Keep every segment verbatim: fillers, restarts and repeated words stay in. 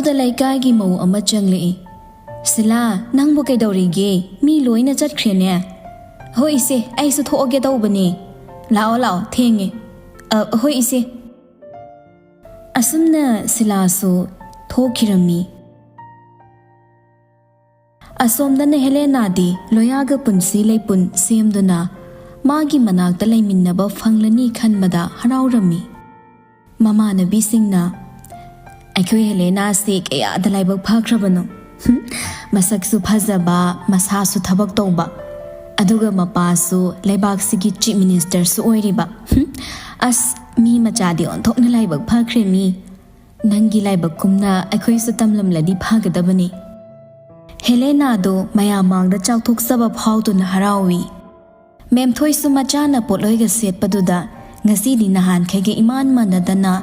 ꯑꯗꯨꯗ ꯂꯩꯀꯥꯏꯒꯤ ꯃꯧ ꯑꯃ ꯆꯪꯂꯛꯏ꯫ "ꯁꯤꯂꯥ, ꯅꯪꯕꯨ ꯀꯩꯗꯧꯔꯤꯒꯦ? ꯃꯤ ꯂꯣꯏꯅ ꯆꯠꯈ꯭ꯔꯦꯅꯦ꯫" "ꯍꯣꯏ ꯏꯆꯦ, ꯑꯩꯁꯨ ꯊꯣꯛꯑꯒꯦ ꯇꯧꯕꯅꯦ꯫" "ꯂꯥꯛꯑꯣ ꯂꯥꯛꯑꯣ, ꯊꯦꯡꯉꯦ꯫" "ꯑ, ꯍꯣꯏ ꯏꯆꯦ꯫" ꯑꯁꯨꯝꯅ ꯁꯤꯂꯥꯁꯨ ꯊꯣꯛꯈꯤꯔꯝꯃꯤ꯫ ꯑꯁꯣꯝꯗꯅ ꯍꯦꯂꯦꯅꯥꯗꯤ ꯂꯣꯌꯥꯒ ꯄꯨꯟꯁꯤ ꯂꯩꯄꯨꯟ ꯁꯦꯝꯗꯨꯅ ꯃꯥꯒꯤ ꯃꯅꯥꯛꯇ ꯂꯩꯃꯤꯟꯅꯕ ꯐꯪꯂꯅꯤ ꯈꯟꯕꯗ ꯍꯔꯥꯎꯔꯝꯃꯤ꯫ ꯃꯃꯥꯟꯅꯕꯤꯁꯤꯡꯅ, "ꯑꯩꯈꯣꯏ ꯍꯦꯂꯦꯅꯥꯁꯤ ꯀꯌꯥꯗ ꯂꯥꯏꯕꯛ ꯐꯈ꯭ꯔꯕꯅꯣ꯫ ꯃꯁꯛꯁꯨ ꯐꯖꯕ, ꯃꯁꯥꯁꯨ ꯊꯕꯛ ꯇꯧꯕ, ꯑꯗꯨꯒ ꯃꯄꯥꯁꯨ ꯂꯩꯕꯥꯛꯁꯤꯒꯤ ꯆꯤꯐ ꯃꯤꯅꯤꯁꯇꯔꯁꯨ ꯑꯣꯏꯔꯤꯕ꯫ ꯑꯁ, ꯃꯤ ꯃꯆꯥꯗꯤ ꯑꯣꯟꯊꯣꯛꯅ ꯂꯥꯏꯕꯛ ꯐꯈ꯭ꯔꯦ ꯃꯤ꯫ ꯅꯪꯒꯤ ꯂꯥꯏꯕꯛꯀꯨꯝꯅ ꯑꯩꯈꯣꯏꯁꯨ ꯇꯝꯂꯝꯂꯗꯤ ꯐꯒꯗꯕꯅꯤ꯫" ꯍꯦꯂꯦꯅꯥꯗꯣ ꯃꯌꯥꯝ ꯃꯥꯡꯗ ꯆꯥꯎꯊꯣꯛꯆꯕ ꯐꯥꯎꯗꯨꯅ ꯍꯔꯥꯎꯏ꯫ ꯃꯦꯝꯊꯣꯏꯁꯨ ꯃꯆꯥꯅ ꯄꯣꯠꯂꯣꯏꯒ ꯁꯦꯠꯄꯗꯨꯗ ꯉꯁꯤꯗꯤ ꯅꯍꯥꯟꯈꯩꯒ ꯏꯃꯥꯟ ꯃꯥꯟꯅꯗꯅ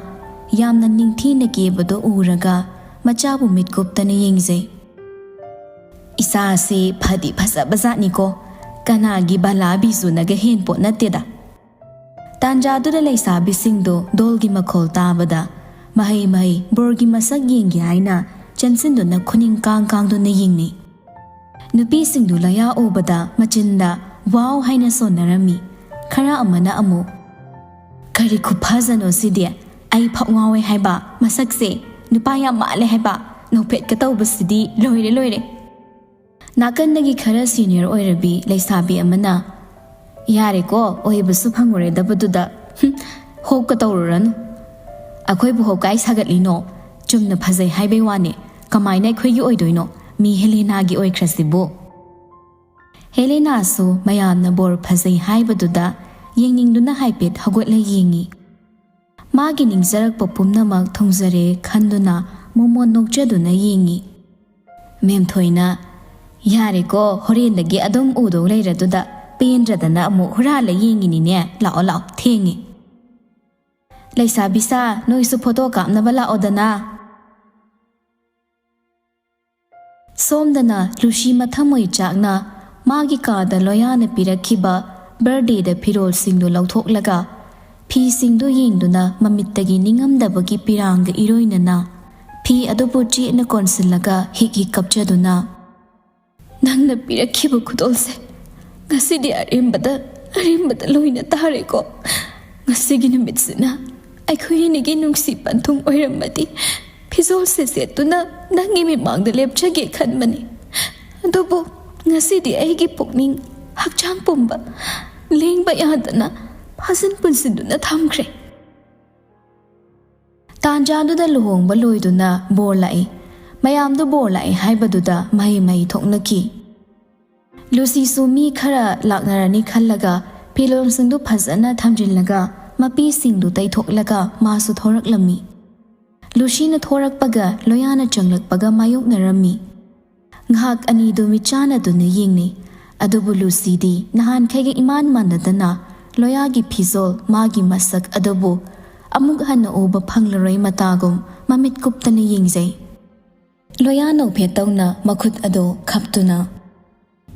ꯌꯥꯝꯅ ꯅꯤꯡꯊꯤꯅ ꯀꯦꯕꯗꯣ ꯎꯔꯒ ꯃꯆꯥꯕꯨ ꯃꯤꯠꯀꯨꯞꯇꯅ ꯌꯦꯡꯖꯩ꯫ "ꯏꯆꯥꯁꯦ ꯐꯗꯤ ꯐꯖꯕꯖꯥꯠꯅꯤꯀꯣ, ꯀꯅꯥꯒꯤ ꯕꯂꯥ ꯕꯤꯖꯨꯅꯒ ꯍꯦꯟ ꯄꯣꯠ ꯅꯠꯇꯦꯗ꯫" ꯇꯥꯟꯖꯥꯗꯨꯗ ꯂꯩꯁꯥꯕꯤꯁꯤꯡꯗꯣ ꯗꯣꯜꯒꯤ ꯃꯈꯣꯜ ꯇꯥꯕꯗ ꯃꯍꯩ ꯃꯍꯩ ꯕꯣꯔꯒꯤ ꯃꯁꯛ ꯌꯦꯡꯒꯦ ꯍꯥꯏꯅ ꯆꯦꯟꯁꯤꯟꯗꯨꯅ ꯈꯨꯅꯤꯡ ꯀꯥꯡ ꯀꯥꯡꯗꯨꯅ ꯌꯦꯡꯅꯩ꯫ ꯅꯨꯄꯤꯁꯤꯡꯗꯨ ꯂꯣꯌꯥ ꯎꯕꯗ ꯃꯆꯤꯟꯗ "ꯋꯥꯎ" ꯍꯥꯏꯅ ꯁꯣꯟꯅꯔꯝꯃꯤ꯫ ꯈꯔ ꯑꯃꯅ ꯑꯃꯨꯛ, "ꯀꯔꯤ ꯈꯨꯐꯖꯅꯣ ꯁꯤꯗꯤ? ꯑꯩ ꯐꯥꯎ ꯉꯥꯎꯋꯦ ꯍꯥꯏꯕ, ꯃꯁꯛꯁꯦ ꯅꯨꯄꯥ ꯌꯥꯝ ꯃꯥꯜꯂꯦ ꯍꯥꯏꯕ, ꯅꯣꯛꯐꯦꯠꯀ ꯇꯧꯕꯁꯤꯗꯤ ꯂꯣꯏꯔꯦ ꯂꯣꯏꯔꯦ!" ꯅꯥꯀꯟꯗꯒꯤ ꯈꯔ ꯁꯤꯅꯤꯌꯔ ꯑꯣꯏꯔꯕꯤ ꯂꯩꯁꯥꯕꯤ ꯑꯃꯅ, "ꯌꯥꯔꯦꯀꯣ, ꯑꯣꯏꯕꯁꯨ ꯐꯪꯉꯨꯔꯦꯗꯕꯗꯨꯗ, ꯍꯨꯝ, ꯍꯣꯞꯀ ꯇꯧꯔꯨꯔꯅꯨ꯫ ꯑꯩꯈꯣꯏꯕꯨ ꯍꯣꯞꯀꯥꯏ ꯁꯥꯒꯠꯂꯤꯅꯣ? ꯆꯨꯝꯅ ꯐꯖꯩ ꯍꯥꯏꯕꯩ ꯋꯥꯅꯦ, ꯀꯃꯥꯏꯅ ꯑꯩꯈꯣꯏꯒꯤ ꯑꯣꯏꯗꯣꯏꯅꯣ? ꯃꯤ ꯍꯦꯂꯦꯅꯥꯒꯤ ꯑꯣꯏꯈ꯭ꯔꯁꯤꯕꯨ꯫" ꯍꯦꯂꯦꯅꯥꯁꯨ ꯃꯌꯥꯝꯅ ꯕꯣꯔ ꯐꯖꯩ ꯍꯥꯏꯕꯗꯨꯗ ꯌꯦꯡꯅꯤꯡꯗꯨꯅ ꯍꯥꯏꯐꯦꯠ ꯍꯧꯒꯠꯂ ꯌꯦꯡꯉꯤ꯫ ꯃꯥꯒꯤ ꯅꯤꯡꯖꯔꯛꯄ ꯄꯨꯝꯅꯃꯛ ꯊꯨꯡꯖꯔꯦ ꯈꯟꯗꯨꯅ ꯃꯣꯃꯣꯟ ꯅꯣꯛꯆꯗꯨꯅ ꯌꯦꯡꯉꯤ꯫ ꯃꯦꯝꯊꯣꯏꯅ, "ꯌꯥꯔꯦꯀꯣ, ꯍꯣꯔꯦꯟꯗꯒꯤ ꯑꯗꯨꯝ ꯎꯗꯧ ꯂꯩꯔꯗꯨꯗ, ꯄꯦꯟꯗ꯭ꯔꯗꯅ ꯑꯃꯨꯛ ꯍꯨꯔꯥꯜꯂ ꯌꯦꯡꯉꯤꯅꯤꯅꯦ꯫ ꯂꯥꯛꯑꯣ ꯂꯥꯛꯑꯣ, ꯊꯦꯡꯉꯦ꯫" "ꯂꯩꯁꯥꯕꯤꯁꯥ, ꯅꯣꯏꯁꯨ ꯐꯣꯇꯣ ꯀꯥꯞꯅꯕ ꯂꯥꯛꯑꯣꯗꯅ꯫" ꯁꯣꯝꯗꯅ ꯂꯨꯁꯤ ꯃꯊꯃꯣꯏ ꯆꯥꯛꯅ ꯃꯥꯒꯤ ꯀꯥꯗ ꯂꯣꯌꯥꯅ ꯄꯤꯔꯛꯈꯤꯕ ꯕꯔꯗꯦꯗ ꯐꯤꯔꯣꯜꯁꯤꯡꯗꯨ ꯂꯧꯊꯣꯛꯂꯒ ꯐꯤꯁꯤꯡꯗꯨ ꯌꯦꯡꯗꯨꯅ ꯃꯃꯤꯠꯇꯒꯤ ꯅꯤꯡꯉꯝꯗꯕꯒꯤ ꯄꯤꯔꯥꯡꯒ ꯏꯔꯣꯏꯅꯅ ꯐꯤ ꯑꯗꯨꯕꯨ ꯆꯦꯠꯅ ꯀꯣꯟꯁꯤꯜꯂꯒ ꯍꯤꯛ ꯍꯤꯛ ꯀꯞꯆꯗꯨꯅ, "ꯅꯪꯅ ꯄꯤꯔꯛꯈꯤꯕ ꯈꯨꯗꯣꯜꯁꯦ ꯉꯁꯤꯗꯤ ꯑꯔꯦꯝꯕꯗ, ꯑꯔꯦꯝꯕꯗ ꯂꯣꯏꯅ ꯇꯥꯔꯦꯀꯣ꯫ ꯉꯁꯤꯒꯤ ꯅꯨꯃꯤꯠꯁꯤꯅ ꯑꯩꯈꯣꯏ ꯑꯅꯤꯒꯤ ꯅꯨꯡꯁꯤ ꯄꯟꯊꯨꯡ ꯑꯣꯏꯔꯝꯃꯗꯤ ꯐꯤꯖꯣꯜꯁꯦ ꯁꯦꯠꯇꯨꯅ ꯅꯪꯒꯤ ꯃꯤꯃꯥꯡꯗ ꯂꯦꯞꯆꯒꯦ ꯈꯟꯕꯅꯤ꯫ ꯑꯗꯨꯕꯨ ꯉꯁꯤꯗꯤ ꯑꯩꯒꯤ ꯄꯨꯛꯅꯤꯡ ꯍꯛꯆꯥꯡ ꯄꯨꯝꯕ ꯂꯦꯡꯕ ꯌꯥꯗꯅ ꯐꯥꯖꯤꯟ ꯄꯨꯟꯁꯤꯟꯗꯨꯅ ꯊꯝꯈ꯭ꯔꯦ"꯫ ꯇꯥꯟꯖꯥꯗꯨꯗ ꯂꯨꯍꯣꯡꯕ ꯂꯣꯏꯗꯨꯅ ꯕꯣꯔ ꯂꯥꯛꯏ꯫ ꯃꯌꯥꯝꯗꯨ ꯕꯣꯔ ꯂꯥꯛꯏ ꯍꯥꯏꯕꯗꯨꯗ ꯃꯍꯩ ꯃꯍꯩ ꯊꯣꯛꯅꯈꯤ꯫ ꯂꯨꯁꯤꯁꯨ ꯃꯤ ꯈꯔ ꯂꯥꯛꯅꯔꯅꯤ ꯈꯜꯂꯒ ꯐꯤꯔꯣꯜꯁꯤꯡꯗꯨ ꯐꯖꯅ ꯊꯝꯖꯤꯜꯂꯒ ꯃꯄꯤꯁꯤꯡꯗꯨ ꯇꯩꯊꯣꯛꯂꯒ ꯃꯥꯁꯨ ꯊꯣꯔꯛꯂꯝꯃꯤ꯫ ꯂꯨꯁꯤꯅ ꯊꯣꯔꯛꯄꯒ ꯂꯣꯌꯥꯅ ꯆꯪꯂꯛꯄꯒ ꯃꯥꯌꯣꯛꯅꯔꯝꯃꯤ꯫ ꯉꯥꯏꯍꯥꯛ ꯑꯅꯤꯗꯨ ꯃꯤꯠꯆꯥꯟꯅꯗꯨꯅ ꯌꯦꯡꯅꯩ꯫ ꯑꯗꯨꯕꯨ ꯂꯨꯁꯤꯗꯤ ꯅꯍꯥꯟꯈꯩꯒ ꯏꯃꯥꯟ ꯃꯥꯟꯅꯗꯅ ꯂꯣꯌꯥꯒꯤ ꯐꯤꯖꯣꯜ, ꯃꯥꯒꯤ ꯃꯁꯛ ꯑꯗꯨꯕꯨ ꯑꯃꯨꯛ ꯍꯟꯅ ꯎꯕ ꯐꯪꯂꯔꯣꯏ ꯃꯇꯥꯒꯨꯝ ꯃꯃꯤꯠ ꯀꯨꯞꯇꯅ ꯌꯦꯡꯖꯩ꯫ ꯂꯣꯌꯥ ꯅꯧꯐꯦꯠ ꯇꯧꯅ ꯃꯈꯨꯠ ꯑꯗꯨ ꯈꯞꯇꯨꯅ,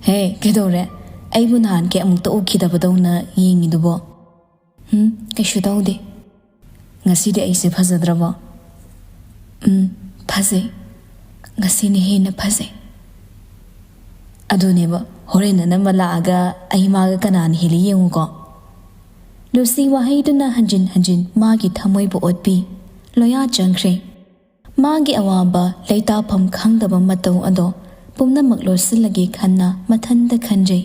"ꯍꯦ, ꯀꯩꯗꯧꯔꯦ? ꯑꯩꯕꯨ ꯅꯍꯥꯟꯈꯩ ꯑꯃꯨꯛꯇ ꯎꯈꯤꯗꯕꯗꯧꯅ ꯌꯦꯡꯉꯤꯗꯨꯕꯣ?" "ꯎꯝ, ꯀꯩꯁꯨ ꯇꯧꯗꯦ꯫ ꯉꯁꯤꯗꯤ ꯑꯩꯁꯦ ꯐꯖꯗ꯭ꯔꯕꯣ?" "ꯎꯝ, ꯐꯖꯩ꯫ ꯉꯁꯤꯅ ꯍꯦꯟꯅ ꯐꯖꯩ꯫ ꯑꯗꯨꯅꯦꯕ, ꯍꯣꯔꯦꯟ ꯑꯅꯝꯕ ꯂꯥꯛꯑꯒ ꯑꯩ ꯃꯥꯒ ꯀꯅꯥꯅ ꯍꯦꯜꯂꯤ ꯌꯦꯡꯉꯨꯀꯣ"꯫ ꯂꯨꯁꯤ ꯋꯥꯍꯩꯗꯨꯅ ꯍꯟꯖꯤꯟ ꯍꯟꯖꯤꯟ ꯃꯥꯒꯤ ꯊꯃꯣꯏꯕꯨ ꯑꯣꯠꯄꯤ꯫ ꯂꯣꯌꯥ ꯆꯪꯈ꯭ꯔꯦ꯫ ꯃꯥꯒꯤ ꯑꯋꯥꯕ ꯂꯩꯇꯥꯐꯝ ꯈꯪꯗꯕ ꯃꯇꯧ ꯑꯗꯣ ꯄꯨꯝꯅꯃꯛ ꯂꯣꯠꯁꯤꯜꯂꯒꯦ ꯈꯟꯅ ꯃꯊꯟꯇ ꯈꯟꯖꯩ꯫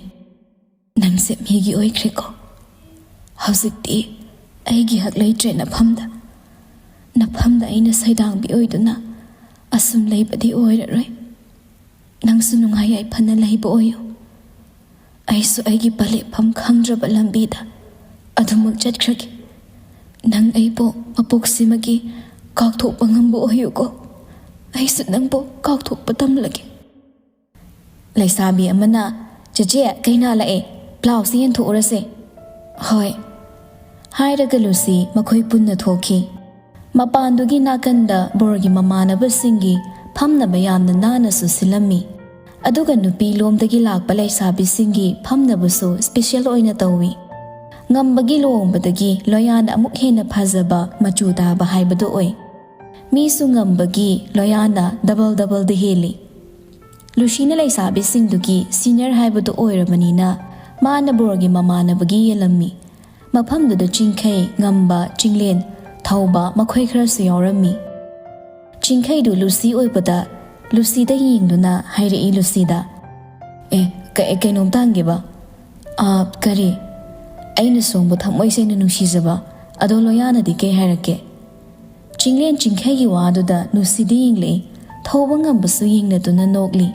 "ꯅꯪꯁꯦ ꯃꯤꯒꯤ ꯑꯣꯏꯈ꯭ꯔꯦꯀꯣ꯫ ꯍꯧꯖꯤꯛꯇꯤ ꯑꯩꯒꯤ ꯍꯛ ꯂꯩꯇ꯭ꯔꯦ ꯅꯐꯝꯗ꯫ ꯅꯐꯝꯗ ꯑꯩꯅ ꯁꯩꯗꯥꯡꯕꯤ ꯑꯣꯏꯗꯨꯅ ꯑꯁꯨꯝ ꯂꯩꯕꯗꯤ ꯑꯣꯏꯔꯔꯣꯏ꯫ ꯅꯪꯁꯨ ꯅꯨꯡꯉꯥꯏ ꯌꯥꯏꯐꯅ ꯂꯩꯕ ꯑꯣꯏꯌꯨ꯫ ꯑꯩꯁꯨ ꯑꯩꯒꯤ ꯄꯂꯦꯞꯐꯝ ꯈꯪꯗ꯭ꯔꯕ ꯂꯝꯕꯤꯗ ꯑꯗꯨꯃꯛ ꯆꯠꯈ꯭ꯔꯒꯦ꯫ ꯅꯪ ꯑꯩꯕꯨ ꯃꯄꯣꯛꯁꯤꯃꯒꯤ ꯀꯥꯎꯊꯣꯛꯄ ꯉꯝꯕ ꯑꯣꯏꯌꯨꯀꯣ꯫ ꯑꯩꯁꯨ ꯅꯪꯕꯨ ꯀꯥꯎꯊꯣꯛꯄ ꯇꯝꯂꯒꯦ"꯫ ꯂꯩꯁꯥꯕꯤ ꯑꯃꯅ, "ꯆꯦꯆꯦ, ꯀꯩꯅꯥ ꯂꯥꯛꯑꯦ, ꯕ꯭ꯂꯥꯎꯁꯁꯤ ꯌꯦꯟꯊꯣꯛꯎꯔꯁꯦ"꯫ "ꯍꯣꯏ"꯫ ꯍꯥꯏꯔꯒ ꯂꯨꯁꯤ ꯃꯈꯣꯏ ꯄꯨꯟꯅ ꯊꯣꯛꯈꯤ꯫ ꯃꯄꯥꯟꯗꯨꯒꯤ ꯅꯥꯀꯟꯗ ꯕꯣꯔꯒꯤ ꯃꯃꯥꯟꯅꯕꯁꯤꯡꯒꯤ ꯐꯝꯅꯕ ꯌꯥꯝꯅ ꯅꯥꯟꯅꯁꯨ ꯁꯤꯜꯂꯝꯃꯤ꯫ ꯑꯗꯨꯒ ꯅꯨꯄꯤ ꯂꯣꯝꯗꯒꯤ ꯂꯥꯛꯄ ꯂꯩꯁꯥꯕꯤꯁꯤꯡꯒꯤ ꯐꯝꯅꯕꯁꯨ ꯁ꯭ꯄꯦꯁꯦꯜ ꯑꯣꯏꯅ ꯇꯧꯏ꯫ ꯉꯝꯕꯒꯤ ꯂꯨꯍꯣꯡꯕꯗꯒꯤ ꯂꯣꯌꯥꯅ ꯑꯃꯨꯛ ꯍꯦꯟꯅ ꯐꯖꯕ, ꯃꯆꯨ ꯇꯥꯕ ꯍꯥꯏꯕꯗꯨ ꯑꯣꯏ꯫ ꯃꯤꯁꯨ ꯉꯝꯕꯒꯤ ꯂꯣꯌꯥꯅ ꯗꯕꯜ ꯗꯕꯜꯗ ꯍꯦꯜꯂꯤ꯫ ꯂꯨꯁꯤꯅ ꯂꯩꯁꯥꯕꯤꯁꯤꯡꯗꯨꯒꯤ ꯁꯤꯅꯤꯌꯔ ꯍꯥꯏꯕꯗꯨ ꯑꯣꯏꯔꯕꯅꯤꯅ ꯃꯥꯅ ꯕꯣꯔꯒꯤ ꯃꯃꯥꯟꯅꯕꯒꯤ ꯌꯦꯜꯂꯝꯃꯤ꯫ ꯃꯐꯝꯗꯨꯗ ꯆꯤꯡꯈꯩ, ꯉꯝꯕ, ꯆꯤꯡꯂꯦꯟ, ꯊꯧꯕ ꯃꯈꯣꯏ ꯈꯔꯁꯨ ꯌꯥꯎꯔꯝꯃꯤ꯫ ꯆꯤꯡꯈꯩꯗꯨ ꯂꯨꯁꯤ ꯑꯣꯏꯕꯗ ꯂꯨꯁꯤꯗ ꯌꯦꯡꯗꯨꯅ ꯍꯥꯏꯔꯛꯏ ꯂꯨꯁꯤꯗ, "ꯑꯦ, ꯀ-, ꯑꯦ, ꯀꯩꯅꯣꯝꯇ ꯍꯪꯒꯦꯕ꯫ ꯑꯥ, ꯀꯔꯤ? ꯑꯩꯅ ꯁꯣꯝꯕꯨ ꯊꯃꯣꯏ ꯁꯦꯡꯅ ꯅꯨꯡꯁꯤꯖꯕ, ꯑꯗꯣ ꯂꯣꯌꯥꯅꯗꯤ ꯀꯩ ꯍꯥꯏꯔꯛꯀꯦ?" ꯆꯤꯡꯂꯦꯟ ꯆꯤꯡꯈꯩꯒꯤ ꯋꯥꯗꯨꯗ ꯂꯨꯁꯤꯗ ꯌꯦꯡꯂꯛꯏ꯫ ꯊꯧꯕ ꯉꯝꯕꯁꯨ ꯌꯦꯡꯅꯗꯨꯅ ꯅꯣꯛꯂꯤ꯫